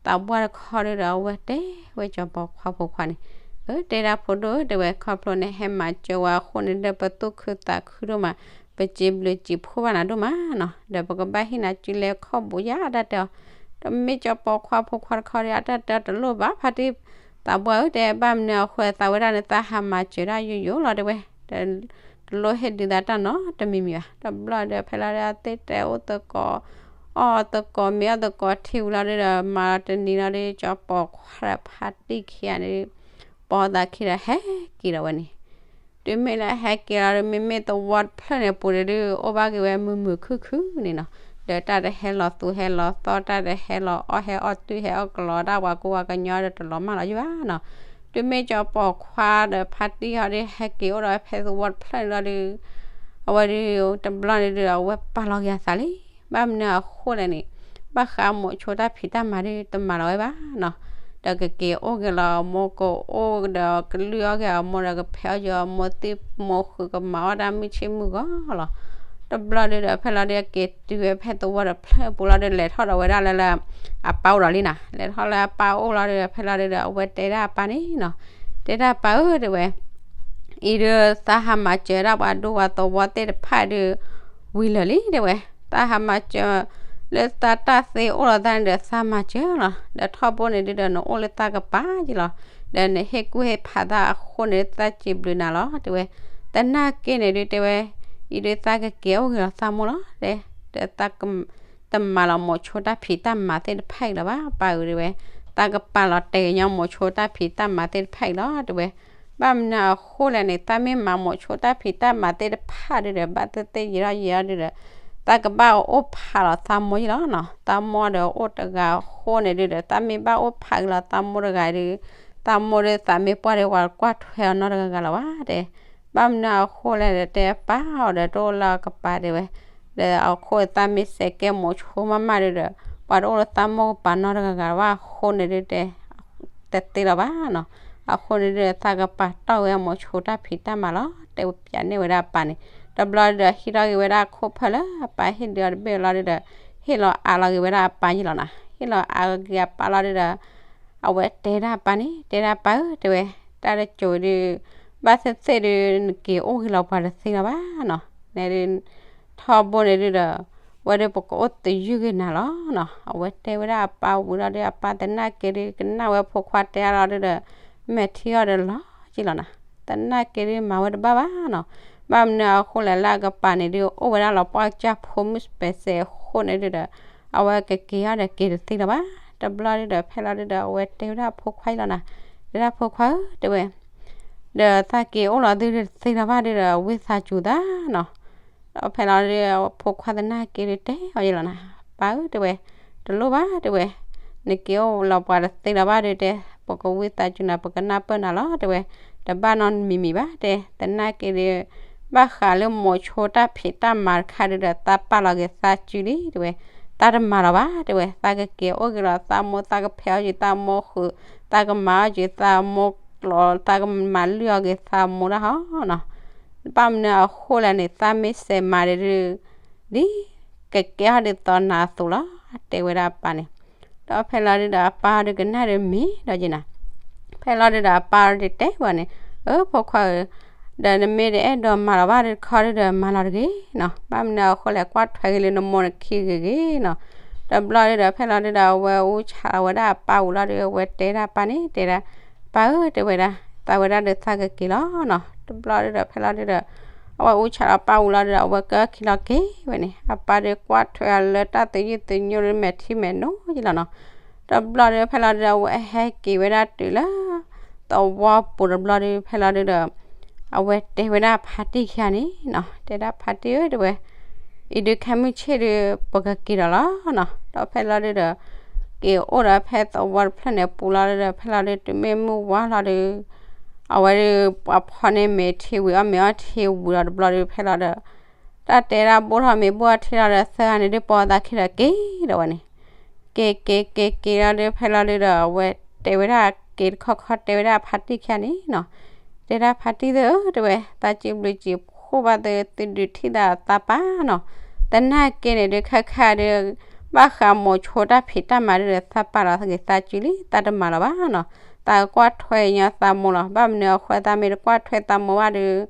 သးပှၢ်တခီဒုဒီး အဝဲတဲဝဲကၠီပီၤခွါဖိခွါန့ၣ်, အၢ တဲဒၣ်ဖိဒိၣ်ဧၢ တဲဝဲ ခီဖျိနဟဲမၤစၢၤဝဲအဃိန့ၣ်ဒီး ပသူၣ်ခုသးခုဒိၣ်မး, ပစံးဘျုးစံးဖှိၣ်ဘၣ်နၤဒိၣ်မးနီၤ, ဒီးပကဘၣ်ဟ့ၣ်နၤစုလဲခီၣ်ဘိယါ အတၢ်တဲအီၤ, ဒီးမ့ၢ်ကၠီပီၤခွါဖိခွါတခီဒီး အတၢ်တဲအီၤတလိၣ်ဘၣ် ဖါတံၢ် သးပှၢ်ဧၢ တဲ ဘၣ်မနုၤအဃိသးဝဲဒၣ်န့ၣ် သးဟးမၤစၢၤဒၣ်ယိယိလီၤ တဲဝဲ, တလိၣ်ဟ့ၣ်ဒုးသးတၢ်နီတမံၤမံၤဘၣ်. တဘျီဒီး ဖဲလီၤဒုဒီး သ့ၣ်တဲအိၣ်သကိး အီၣ်သကိး မ့ၤအီၣ်သကိးထံဝံၤလီၤဒုဒီး မၤတနံၤလီၤဒုဒီး ကၠီပီၤခွါဒီးဖါတံၢ်ခံဂၤန့ၣ် ပိာ်သးခံဒီးဟဲက့ၤဒီးဝဲန့ၣ်, တုၤမ့ၢ်လၢဟဲက့ၤလီၤဒီး မ့မ့ၢ်သဝီတဖျၢၣ်န့ၣ်ပူၤန့ၣ်ဒုး အိၣ်ဘၣ်က့ၤဝဲမုာ်မုာ်ခုၣ်ခုၣ်န့ၣ်နီၤ, ဒီးတၢ်တဟဲလီၤသူဟဲလီၤသီၣ် တၢ်တဟဲလီၤအီၣ်ဟဲအီၣ် တုၢ်ဟဲအီၣ်ကလီတၢ် ပှၤကူပှၤကညီဒီးတလီၤမၢ်လီၤယုၢ်ဘၣ်နီၤ. တုၤမ့ၢ်ကၠီပီၤခွါဒီးဖါတံၢ်ဟီဒီး ဟဲက့ၤအိၣ်ဒီးဖဲသဝီတဖျၢၣ်န့ၣ်လီၤဒုး အဝဲဒုး တဘျီန့ၣ်ဒုး အဝဲပာ်လီၤက့ၤအသးလံ. ဘၣ်မနုၤအဃိလဲၣ်န့ၣ် ဘၣ်ဃးမိၤဆိတၢ်ဖံးတၢ်မၤဒုး တမၤလီၤဝဲဘၣ်နီၤ, ဒီးကက့ၤအိၣ်က့ၤလီၤအမိၢ် ကအိၣ်ဒီးကလုၢ်အီၣ်က့ၤအမိၢ်ဒီး ကဖဲးအီၣ်က့ၤအမိၢ် သံၣ်မိၤဃုာ် ကမၤအီၣ်တၢ်မုၢ်ဆ့ၣ်မုၢ်ဂီၤလီၤ. တဘျီဒုဒီး ဖဲလီၤဒု က့ၤတုၤဝဲဖဲသဝီတဖျၢၣ်ပူၤလီၤဒု လဲၤထီၣ်ဒီးဝဲဒၣ်လၢလၢ အပၢ်အိၣ်ဒီးလံနီၤ, လဲၤထီၣ်လၢအပၢ်အိၣ်လီၤဒုဒီး ဖဲလီၤဒုဒီး အဝဲတဲဒၣ်အပၢ်န့ၣ်နီၤ, တဲဒၣ်ပၢ်ဧၢ တဲဝဲ အံၤဒုး သးဟးမၤစၢၤဒၣ်ပှၤဒူပှၤသဝီသ့ၣ်တဖၣ်ဒုး ဝံၤလၢာ်လံ တဲဝဲ, သးဟးမၤစၢၤ လၢသးတၢ်သ့အိၣ်လီၤသးန့ၣ်ဒီး သးမၤစၢၤလီၤ. ဒီးထီဘိန့ၣ်ဒုဒီး နအိၣ်လၢသးကပၤယံၤလီၤ. ဒီးနဟ့ၣ်ကူၣ်ဟ့ၣ်ဖးသးအဃိန့ၣ် သးစံးဘျုးနၤလီၤ တဲဝဲ, သနာ်က့န့ၣ်ဒုတဲဝဲ, အံၤဒုးသးကက့ၤအိၣ်ဂ့ၤလီၤသးမိၢ်လီၤ တဲ ဒီးသးကတမၤလီၤမိၤဆိတၢ်ဖံးတၢ်မၤသ့ၣ်တဖၣ်အံၤလီၤဘၣ် ပၢ်ဧၢ တဲဝဲ, သးကပာ်လီၤတဲာ်ကညီမိၤဆိတၢ်ဖံးတၢ်မၤသ့ၣ်တဖၣ်အံၤလီၤ တဲဝဲ, ဘၣ်မနုၤအဃိလဲၣ်န့ၣ် သးမ့ၢ်မၤမိၤဆိတၢ်ဖံးတၢ်မၤသ့ၣ်တဖၣ်ဒုဒီး ဘၣ်သ့ၣ်သ့ၣ်ယံာ်ထီၣ်ယံာ်ထီၣ်ဒုဒီး သးကဘၣ်အိၣ်ဖးလီၤသးမိၢ်ယံၤလီၤနီၤ, သးမိၢ်ဒီးအိၣ်တဂၤအဃိန့ၣ်ဒုဒီး သးမ့ၢ်ဘၣ်အိၣ်ဖးက့ၤလီၤသးမိၢ်တဂၤဒု သးမိၢ်ဒုးသးမ့ၢ်ပှၢ်ဒီး ပှၤကွၢ်ထွဲအီၤနီတဂၤဂၤလီၤဘၣ် တဲ ဘၣ်မနုၤအဃိလဲၣ်ဒီး တဲပၢ်အီၤဒီးတအိၣ်လၢအကပၤ တဲဝဲ, ဒီးအဃိသးမ့ၢ်စဲးကဲမိၤဆိမးမးဒုဒီး ပှၤတအိၣ်လၢသးမိၢ်ကပၤနီတဂၤဂၤလီၤဘၣ်အဃိန့ၣ်ဒုတဲ တသ့လီၤဘၣ်နီၤ, အဃိန့ၣ်ဒုဒီး သးကပာ်တီၢ်ဝဲမိၤဆိတၢ်ဖံးတၢ်မၤလီၤ တဲပၠးန့ၢ်ဝဲဒၣ်အပၢ်န့ၣ်, တဘျီဒုဒီး ဟံးထီၣ်က့ၤဝဲဒၣ်အခိၣ်ဖၢၣ်လၢအပၢ်ဟ့ၣ်ဒုးအီၤတဘ့ၣ်လီၤဒုဒီး ဟ့ၣ်လီၤအါလီၤက့ၤဝဲဒၣ်အပၢ်ယံၤလီၤနီၤ, ဟ့ၣ်လီၤအါက့ၤအပၢ်လီၤဒုဒီး အဝဲတဲဒၣ်အပၢ်န့ၣ် တဲဒၣ်ပၢ်ဧၢ တဲဝဲ, တၢ်တစိၤဒုး ဘၣ်သ့ၣ်သ့ၣ်ဒုး နက့ၤအိၣ်ဂ့ၤလီၤပှၤတသ့လီၤဘၣ်နီၤ, နဲဒုး ထီဘိန့ၣ်ဒုဒီး ဝဲဒုးပကအိၣ်သယုၢ်ဂ့ၤနၤလီၤနီၤ, အဝဲတဲဝဲဒၣ်အပၢ်ဝံၤလီၤဒုး အပၢ်သနာ်က့ဒုး ကနၣ်ဝဲဖိခွါတဲအါလီၤဒုဒီး မဲာ်ထံအီၤဒီးလီၤက့လီၤနီၤ, သနာ်က့ဒုးမၤဝဲတဘၣ်ဘၣ်နီၤ, ဘၣ်မနုၤအဃိလဲၣ်လၢအကပၤန့ၣ်ဒုး အိၣ်ဝဲဒၣ်လီၤပှၢ်ကစၢ်ဖိမုၣ်စပဲးစဲးအဃိန့ၣ်ဒုဒီး အဝဲကက့ၤအီၤဒီးက့ၤတသ့လီၤဘၣ်, တဘျီဒုဒီး ဖဲလီၤဒုဒီး အဝဲတဲဝဲဒၣ်အဖိခွါယံၤလီၤနီၤ, တဲဒၣ်ဖိခွါဧၢ တဲဝဲ ဒီးသးက့ၤအိၣ်လီၤသုတသ့လီၤဘၣ်ဒုဒီး ဝံသးစူၤသးနီၤ, ဒီးဖဲလီၤဒုး ဖိခွါသနာ်က့ဒုးတဲအီၤယံၤလီၤနီၤ, ပၢ်ဧၢ တဲဝဲ, တလိၣ်ဘၣ်တဲဝဲ, နက့ၤအိၣ်လီၤပှၤတသ့လီၤဘၣ်ဒုတဲ, ပကဝံသးစူၤနၤ ပကနၢ်ပၢၢ်နၤလီၤ တဲဝဲ, တဘၣ်နီတမံၤမံၤဘၣ်တဲ, သနာ်က့ဒုး ဘၣ်ဃးလၢမိၤဆိတၢ်ဖံးတၢ်မၤတခါဒုဒီး သးပာ်လီၤက့ၤသးစုလံ တဲဝဲ, သးတမၤလီၤဘၣ် တဲဝဲ, သးကက့ၤအိၣ်က့ၤလီၤသးမိၢ် သးကဖဲးအီၣ်က့ၤသးမိၢ်ဃုာ် သးကမၤအီၣ်က့ၤသးမိၢ်ကျိး သးကမၤလုၢ်အီၣ်က့ၤသးမိၢ်ဒၣ်ဟီနီၤ, ဘၣ်မနုၤအဃိလဲၣ်န့ၣ် သးမ့ၢ်စဲးမၤဒုး ဒ် ကကဲထီၣ်ဒ်သိးနၤအသိးလီၤ, တဲဝဲဒၣ်အပၢ်န့ၣ်. ဒီးဖဲလီၤဒုဒီးအပၢ်ဒုကနၣ်ဒီးမ့ၢ်ဒီးက့ၤနၤ, ဖဲလီၤဒုဒီးအပၢ်ဒုတဲဝဲန့ၣ်, အၢ ဖိခွါဧၢ, ဒီးနမ့ၢ်တအဲၣ်ဒိးမၤလီၤဘၣ်တခီဒုဒီးမၤလီၤတဂ့ၤနီၤ, ဘၣ်မနုၤအဃိလဲၣ် ကွၢ်ထွဲက့ၤလၢနမိၢ်နခံဂ့ၤဂ့ၤနီၤ. တဘျီဒုဒီးဖဲလီၤဒုဒီး အဝဲအူဆးလီၤဝဲဒၣ်အပၢ်အူလီၤဒီး အဝဲတဲဒၣ်ပၢ်န့ၣ် တဲဒၣ်, ပၢ်ဧၢ တဲဝဲဒၣ်, သးဝဲဒၣ်ဒုးသးကက့ၤလီၤနီၤ. တဘျီဒုဒီးဖဲလီၤဒုဒီး အဝဲအူဆးလီၤပၢ်အူလီၤဒုဒီး အဝဲကဲထီၣ်ခံလီၤက့ၤဝဲန့ၣ်, အပၢ်ဒုးကွၢ်ထွဲအီၤလၢတၢ်သယုၢ်သညိလၢမဲာ်ထံမဲာ်နိယလီၤနီၤ. တဘျီဒုဖဲလီၤဒုဒီး အဝဲဟဲက့ၤဝဲဒၣ်တုၤလၢ သဝီပူၤတဘျီဒုဖဲလီၤဒုဒီး အဝဲတဲဝဲဒၣ်ဖါတံၢ်ခံဂၤန့ၣ်နီၤ, တဲဒၣ်ဖါတံၢ်ဧၢ တဲဝဲ, အံၤဒုးခဲမုၢ်ဆ့ၣ်ဒုး ပကက့ၤဒီးလီၤနီၤ. ဒီးဖဲလီၤဒုဒီး က့ၤအိၣ်ဒီးဖဲသဝီတဖျၢၣ်န့ၣ်ပူၤလီၤဒုဒီး ဖဲလီၤဒုတုၤမ့ၢ်မုၢ်ဝါလီၤဒု အဝဲဒုး ပှၤဖီန့ၢ်မ့ၤထံဝံၤ အီၣ်မ့ၤအီထံဝံၤဒီးတဘျီဒုဖဲလီၤဒီး တၢ်တဲဒၣ်ဘိၣ်ထီၣ်မ့ၤဘိၣ်ထီၣ်ထံလီၤဒီး သၢဂၤန့ၣ်ဒုးပိာ်သးခံဒီးက့ၤဒီးဝဲန့ၣ်, က့ၤက့ၤက့ၤက့ၤလီၤဒုး ဖဲလီၤဒုဒီး အဝဲတဲဝဲဒၣ်က့ၤတခီခီ တဲဝဲဒၣ်ဖါတံၢ်ခံဂၤန့ၣ်နီၤ, တဲဒၣ်ဖါတံၢ်သ့ၣ်ဧၢ တဲဝဲ, တၢ်စုဘျုးစုဖှိၣ်ဘၣ်သု သုဒုးထံၣ်သးသးပၢ်နီၤ. သနာ်က့န့ၣ်ဒုး ခဲခါဒုး ဘၣ်ဃးမိၤဆိတၢ်ဖံးတၢ်မၤဒုဒီး သးပၢ်လီၤသက့ၤသးစုလံ သးတမၤလီၤဘၣ်နီၤ. သးကကွၢ်ထွဲညီသးမိၢ်လီၤ. ဘၣ်မနုၤအဃိ သးမ့ၢ်တကွၢ်ထွဲသးမိၢ်ဘၣ်ဒုး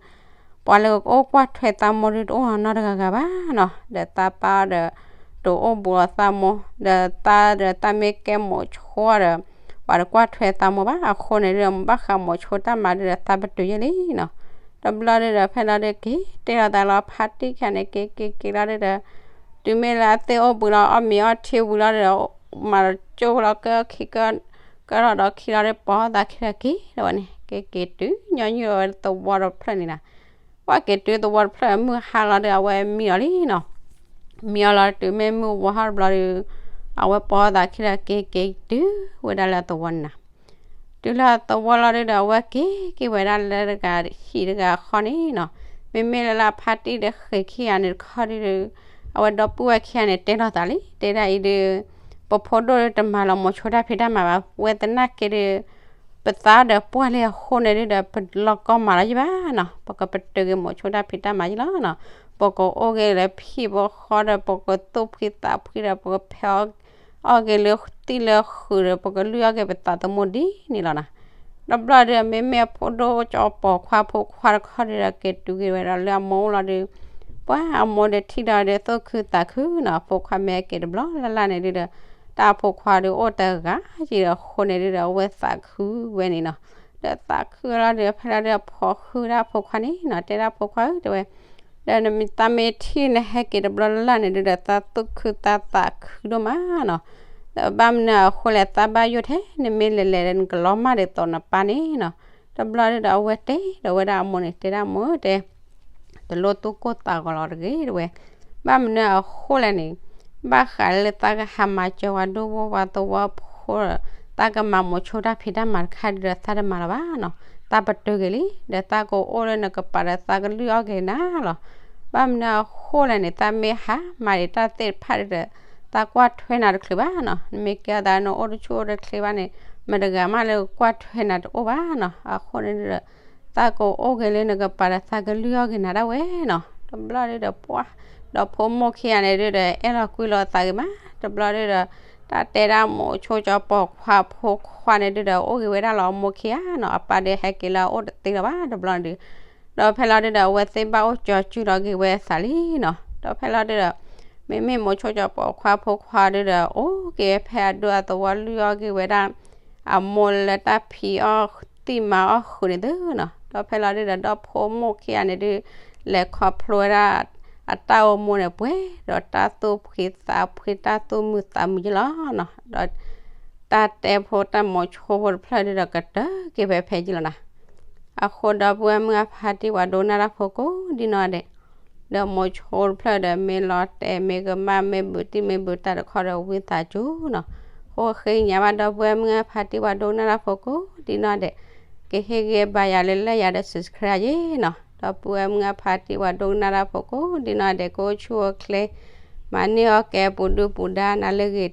ပှၤလၢကအိၣ်ကွၢ်ထွဲသးမိၢ်ဒုး တအိၣ်နီတဂၤဂၤဘၣ်နီၤ. ဒီးသးပၢ်ဒီး တအိၣ်ဘူးလီၤသးမိၢ်, ဒီးသးဒီးသးမ့ၢ်ကဲမိၤဆိဒီး ပှၤတကွၢ်ထွဲသးမိၢ်ဘၣ်. အဃိန့ၣ်ဒုး ဘၣ်ဃးမိၤဆိတၢ်မၤဒုဒီး သးပတုာ်ယဲၢ်လံနီၤ. တဘျီဒုဒီး ဖဲလီၤဒုက့ၤတဲလီၤသးလီၤ ဖါတံၢ်ခံဂၤန့ၣ် က့ၤက့ၤက့ၤလီၤဒုဒီး တုၤမ့ၢ်လၢအသ့ၣ်အိၣ်ဘှံးလီၤ အီၣ်မ့ၤအီထံဝံၤလီၤဒီး မၤတကၠိလီၤ ကဲထီၣ်ခံ ကဲထီၣ်ဒီးခံလီၤဒီး ပိာ်သးခံဒီးက့ၤဒီးဝဲန့ၣ်, က့ၤက့ၤတုၤညီနုၢ်ဝဲသဝီတဖျၢၣ်န့ၣ်နီၤ. ပှၤက့ၤတုၤသဝီတဖျၢၣ် မုၢ်ဟါလီၤဒီး အဝဲမံလီၤလံနီၤ. မံအီၤလီၤတုၤမ့ၢ်မုၢ်ဝါထီၣ်တဘျီဒီး အဝဲပိာ်သးခံဒီးက့ၤက့ၤတုၤဝဲဒၣ်လၢသဝီန့ၣ်နီၤ. တုၤလၢသဝီလီၤဒုဒီး အဝဲက့ၤက့ၤဝဲဒၣ်လၢတဂၤဟံၣ်တဂၤဃီန့ၣ်နီၤ. မ့မ့ၢ်လၢလၢဖါတံၢ်ဒီးဃဲၤခံဂၤန့ၣ်တခီဒုဒီး အဝဲဒီပုၢ်ဝဲၢ်ခံဂၤန့ၣ် တဲလီၤသးလံ, တဲဒၣ်အံၤဒုး ပဖိဒိၣ်ဒုးတမၤလီၤမိၤဆိတၢ်ဖံးတၢ်မၤဘၣ်, ဝဲသနာ်က့ဒုး ပသးဒီးပှၢ်လံအဃိန့ၣ်ဒုဒီး ပလီၢ်ကီမးလီၤယံၤဘၣ်နီၤ, ပကပတုာ်က့ၤမိၤဆိတၢ်ဖံးတၢ်မၤယံၤလီၤနီၤ. ပကအိၣ်က့ၤလၢဖံးဖိဃီဒီး ပကသူၣ်ဖှံသးဖှံဒီး ပကဖဲးအီၣ်က့ၤလၢသံၣ်လၢဃုာ်ဒီး ပကလုၢ်အီၣ်က့ၤပသးသမူဒ်န့ၣ်လီၤနီၤ. တဘျီဒီး မ့မ့ၢ်အဖိဒိၣ်ကၠီပိာ်ခွါဖိခွါတခီဒုဒီး က့ၤတုၤက့ၤဝဲဒၣ်လၢအမိၢ်အိၣ်လီၤဒုး ပှၤအမိၢ်ဒီးထံၣ်ဒီးဒုး သူၣ်ခုသးခုနီၤ, အဖိခွါမ့ၢ်က့ၤတဘျီလၢ်လၢ်န့ၣ်ဒုဒီး တၢ်အဖိခွါဒုးအိၣ်တဂၤက့ၤဒီးအဃိန့ၣ်ဒုဒီး အဝဲသးခုဝဲန့ၣ်နီၤ. ဒီးသးခုလီၤဒုး ဖဲလီၤဒုး အဖိဃုဒၣ်အဖိခွါန့ၣ်နီၤ, တဲဒၣ်အဖိခွါဧၢ တဲဝဲ, ဒီးနမ့ၢ်သးမ့ၢ်ထံၣ်နဟဲက့ၤတဘျီလၢ်လၢ်န့ၣ်ဒုဒီး သးသူၣ်ခုသးသးခုဒိၣ်မးနီၤ. ဒီးဘၣ်မနုၤအဃိလဲၣ် သးဘၣ်ယိၣ်ထဲ နမ့ၢ်လဲၤလဲၤဒီး နကလီၤမၢ်ဒ်သိးနပၢ်န့ၣ်နီၤ. တဘျီဒုဒီး အဝဲတဲဒီးဝဲဒၣ်အမိၢ်န့ၣ် တဲဒၣ်အမိၢ်ဧၢ တဲ တလိၣ်သူၣ်ကိၢ်သးဂီၤလီၤတဂ့ၤ တဲဝဲ. ဘၣ်မနုၤအဃိလဲၣ်န့ၣ် ဘၣ်ဃးလၢသးကဟးမၤစၢၤဝဲဒိၣ်ဝီပှၤသဝီဖိဒီး သးကမၤမိၤဆိတၢ်ဖံးတၢ်မၤတခါဒုဒီး သးတမၤလီၤဘၣ်နီၤ. သးပတုာ်က့ၤလံ ဒီးသးကအိၣ်လၢနကပၤဒီး သးကလုၢ်အီၣ်က့ၤနၤလီၤ. ဘၣ်မနုၤအဃိလဲၣ်န့ၣ် သးမ့ၢ်ဟးမၤဒံးတၢ်သ့ၣ်တဖၣ်ဒုဒီး သးကွၢ်ထွဲနၤတချုးဘၣ်နီၤ. နမ့ၢ်ကဲအသး နအိၣ်တဆူၣ်အိၣ်တချ့ဘၣ်န့ၣ် မတဂၤမးလၢကကွၢ်ထွဲနၤတအိၣ်ဘၣ်နီၤ. အဃိန့ၣ်ဒုဒီး သးကအိၣ်က့ၤလၢနကပၤဒီး သးကလုၢ်အီၣ်က့ၤနၤဒၣ်ဝဲနီၤ. တဘျီဒုဒီးပှၢ် ဒီးဖိမုၣ်ခံဂၤန့ၣ်ဒုဒီး အဲၣ်လီၤကွံလီၤသးဂ့ၤမး. တဘျီဒုဒီး တၢ်တဲဒၣ်မိၤဆိကၠီပိာ်ခွါဖိခွါန့ၣ်ဒုဒီး အိၣ်ဂ့ၤဝဲဒၣ်လၢအမိၢ်ခံဂၤနီၤ. အပၢ်ဒုးဟဲက့ၤလၢအအိၣ်တသ့လၢၤဘၣ်တဘျီန့ၣ်ဒု ဒီးဖဲလီၤဒုဒီး အဝဲသ့ၣ်ဘၣ်အိၣ်ကၠီစုလီၤက့ၤဝဲသးလံနီၤ. ဒီးဖဲလီၤဒုဒီး မ့မ့ၢ်မိၤဆိကၠီပိာ်ခွါဖိခွါဒုဒီး အိၣ်က့ၤဖဲအဒိအသဝီလုၢ်အီၣ်က့ၤဝဲဒၣ် အမိၢ်လၢတၢ်ဖံးအီၣ်သံၣ်မၤအီၣ်ဃုာ်န့ၣ်သုနီၤ. ဒီးဖဲလီၤဒုဒီး ဒီဖိမိၢ်ခံဂၤန့ၣ်ဒု လဲၤခီဖျိဝဲဒၣ် အတၢ်အိၣ်မူန့ၣ်ပှဲၤဒီးတၢ်သူၣ်ဖှံသးဖှံ တၢ်သူၣ်မုာ်သးမုာ်ယဲလီၤနီၤ. ဒီး တၢ်တဲဖိတၢ်မိၤဆိဖိတဖျၢၣ်ဒုဒီး ကတၢၢ်က့ၤဖဲဖဲယဲလီၤနီၤ. အဃိဒီပုၢ်ဝဲၢ်မုၢ်အဖါတံၢ်ဝဲဒိကနၣ်တၢ်ဖိကိးဒံနီၢ်ဒဲး ဒီးမိၤဆိတဖျၢၣ်ဒီး မ့ၢ်လီၤတဲာ်မ့ၢ်ကမၣ် မ့ၢ်ဘူးတံၢ်မ့ၢ်ဘူးတၢ်တခီဒီး ဝံသးစူၤနီၤ. အဃိဃ့ကညးဘၣ်ဒီပုၢ်ဝဲၢ်မုၢ်အဖါတံၢ်ဝဲဒိကနၣ်တၢ်ဖိကိးဒံနီၢ်ဒဲး ကဟ့ၣ်ဂံၢ်ဘါယၤလၢ like ယၤဒီး subscribe ယဲနီၤ. ဒီပုၢ်ဝဲၢ်မုၢ်အဖါတံၢ်ဝဲဒိကနၣ်တၢ်ဖိကိးဒံနီၢ်ဒဲး ကအိၣ်ဆူၣ်အိၣ်ချ့ မၤန့ၢ်အီၣ်ကဲပူၤဒုၣ်ပူၤဒါနၤလၢအဂ့ၤ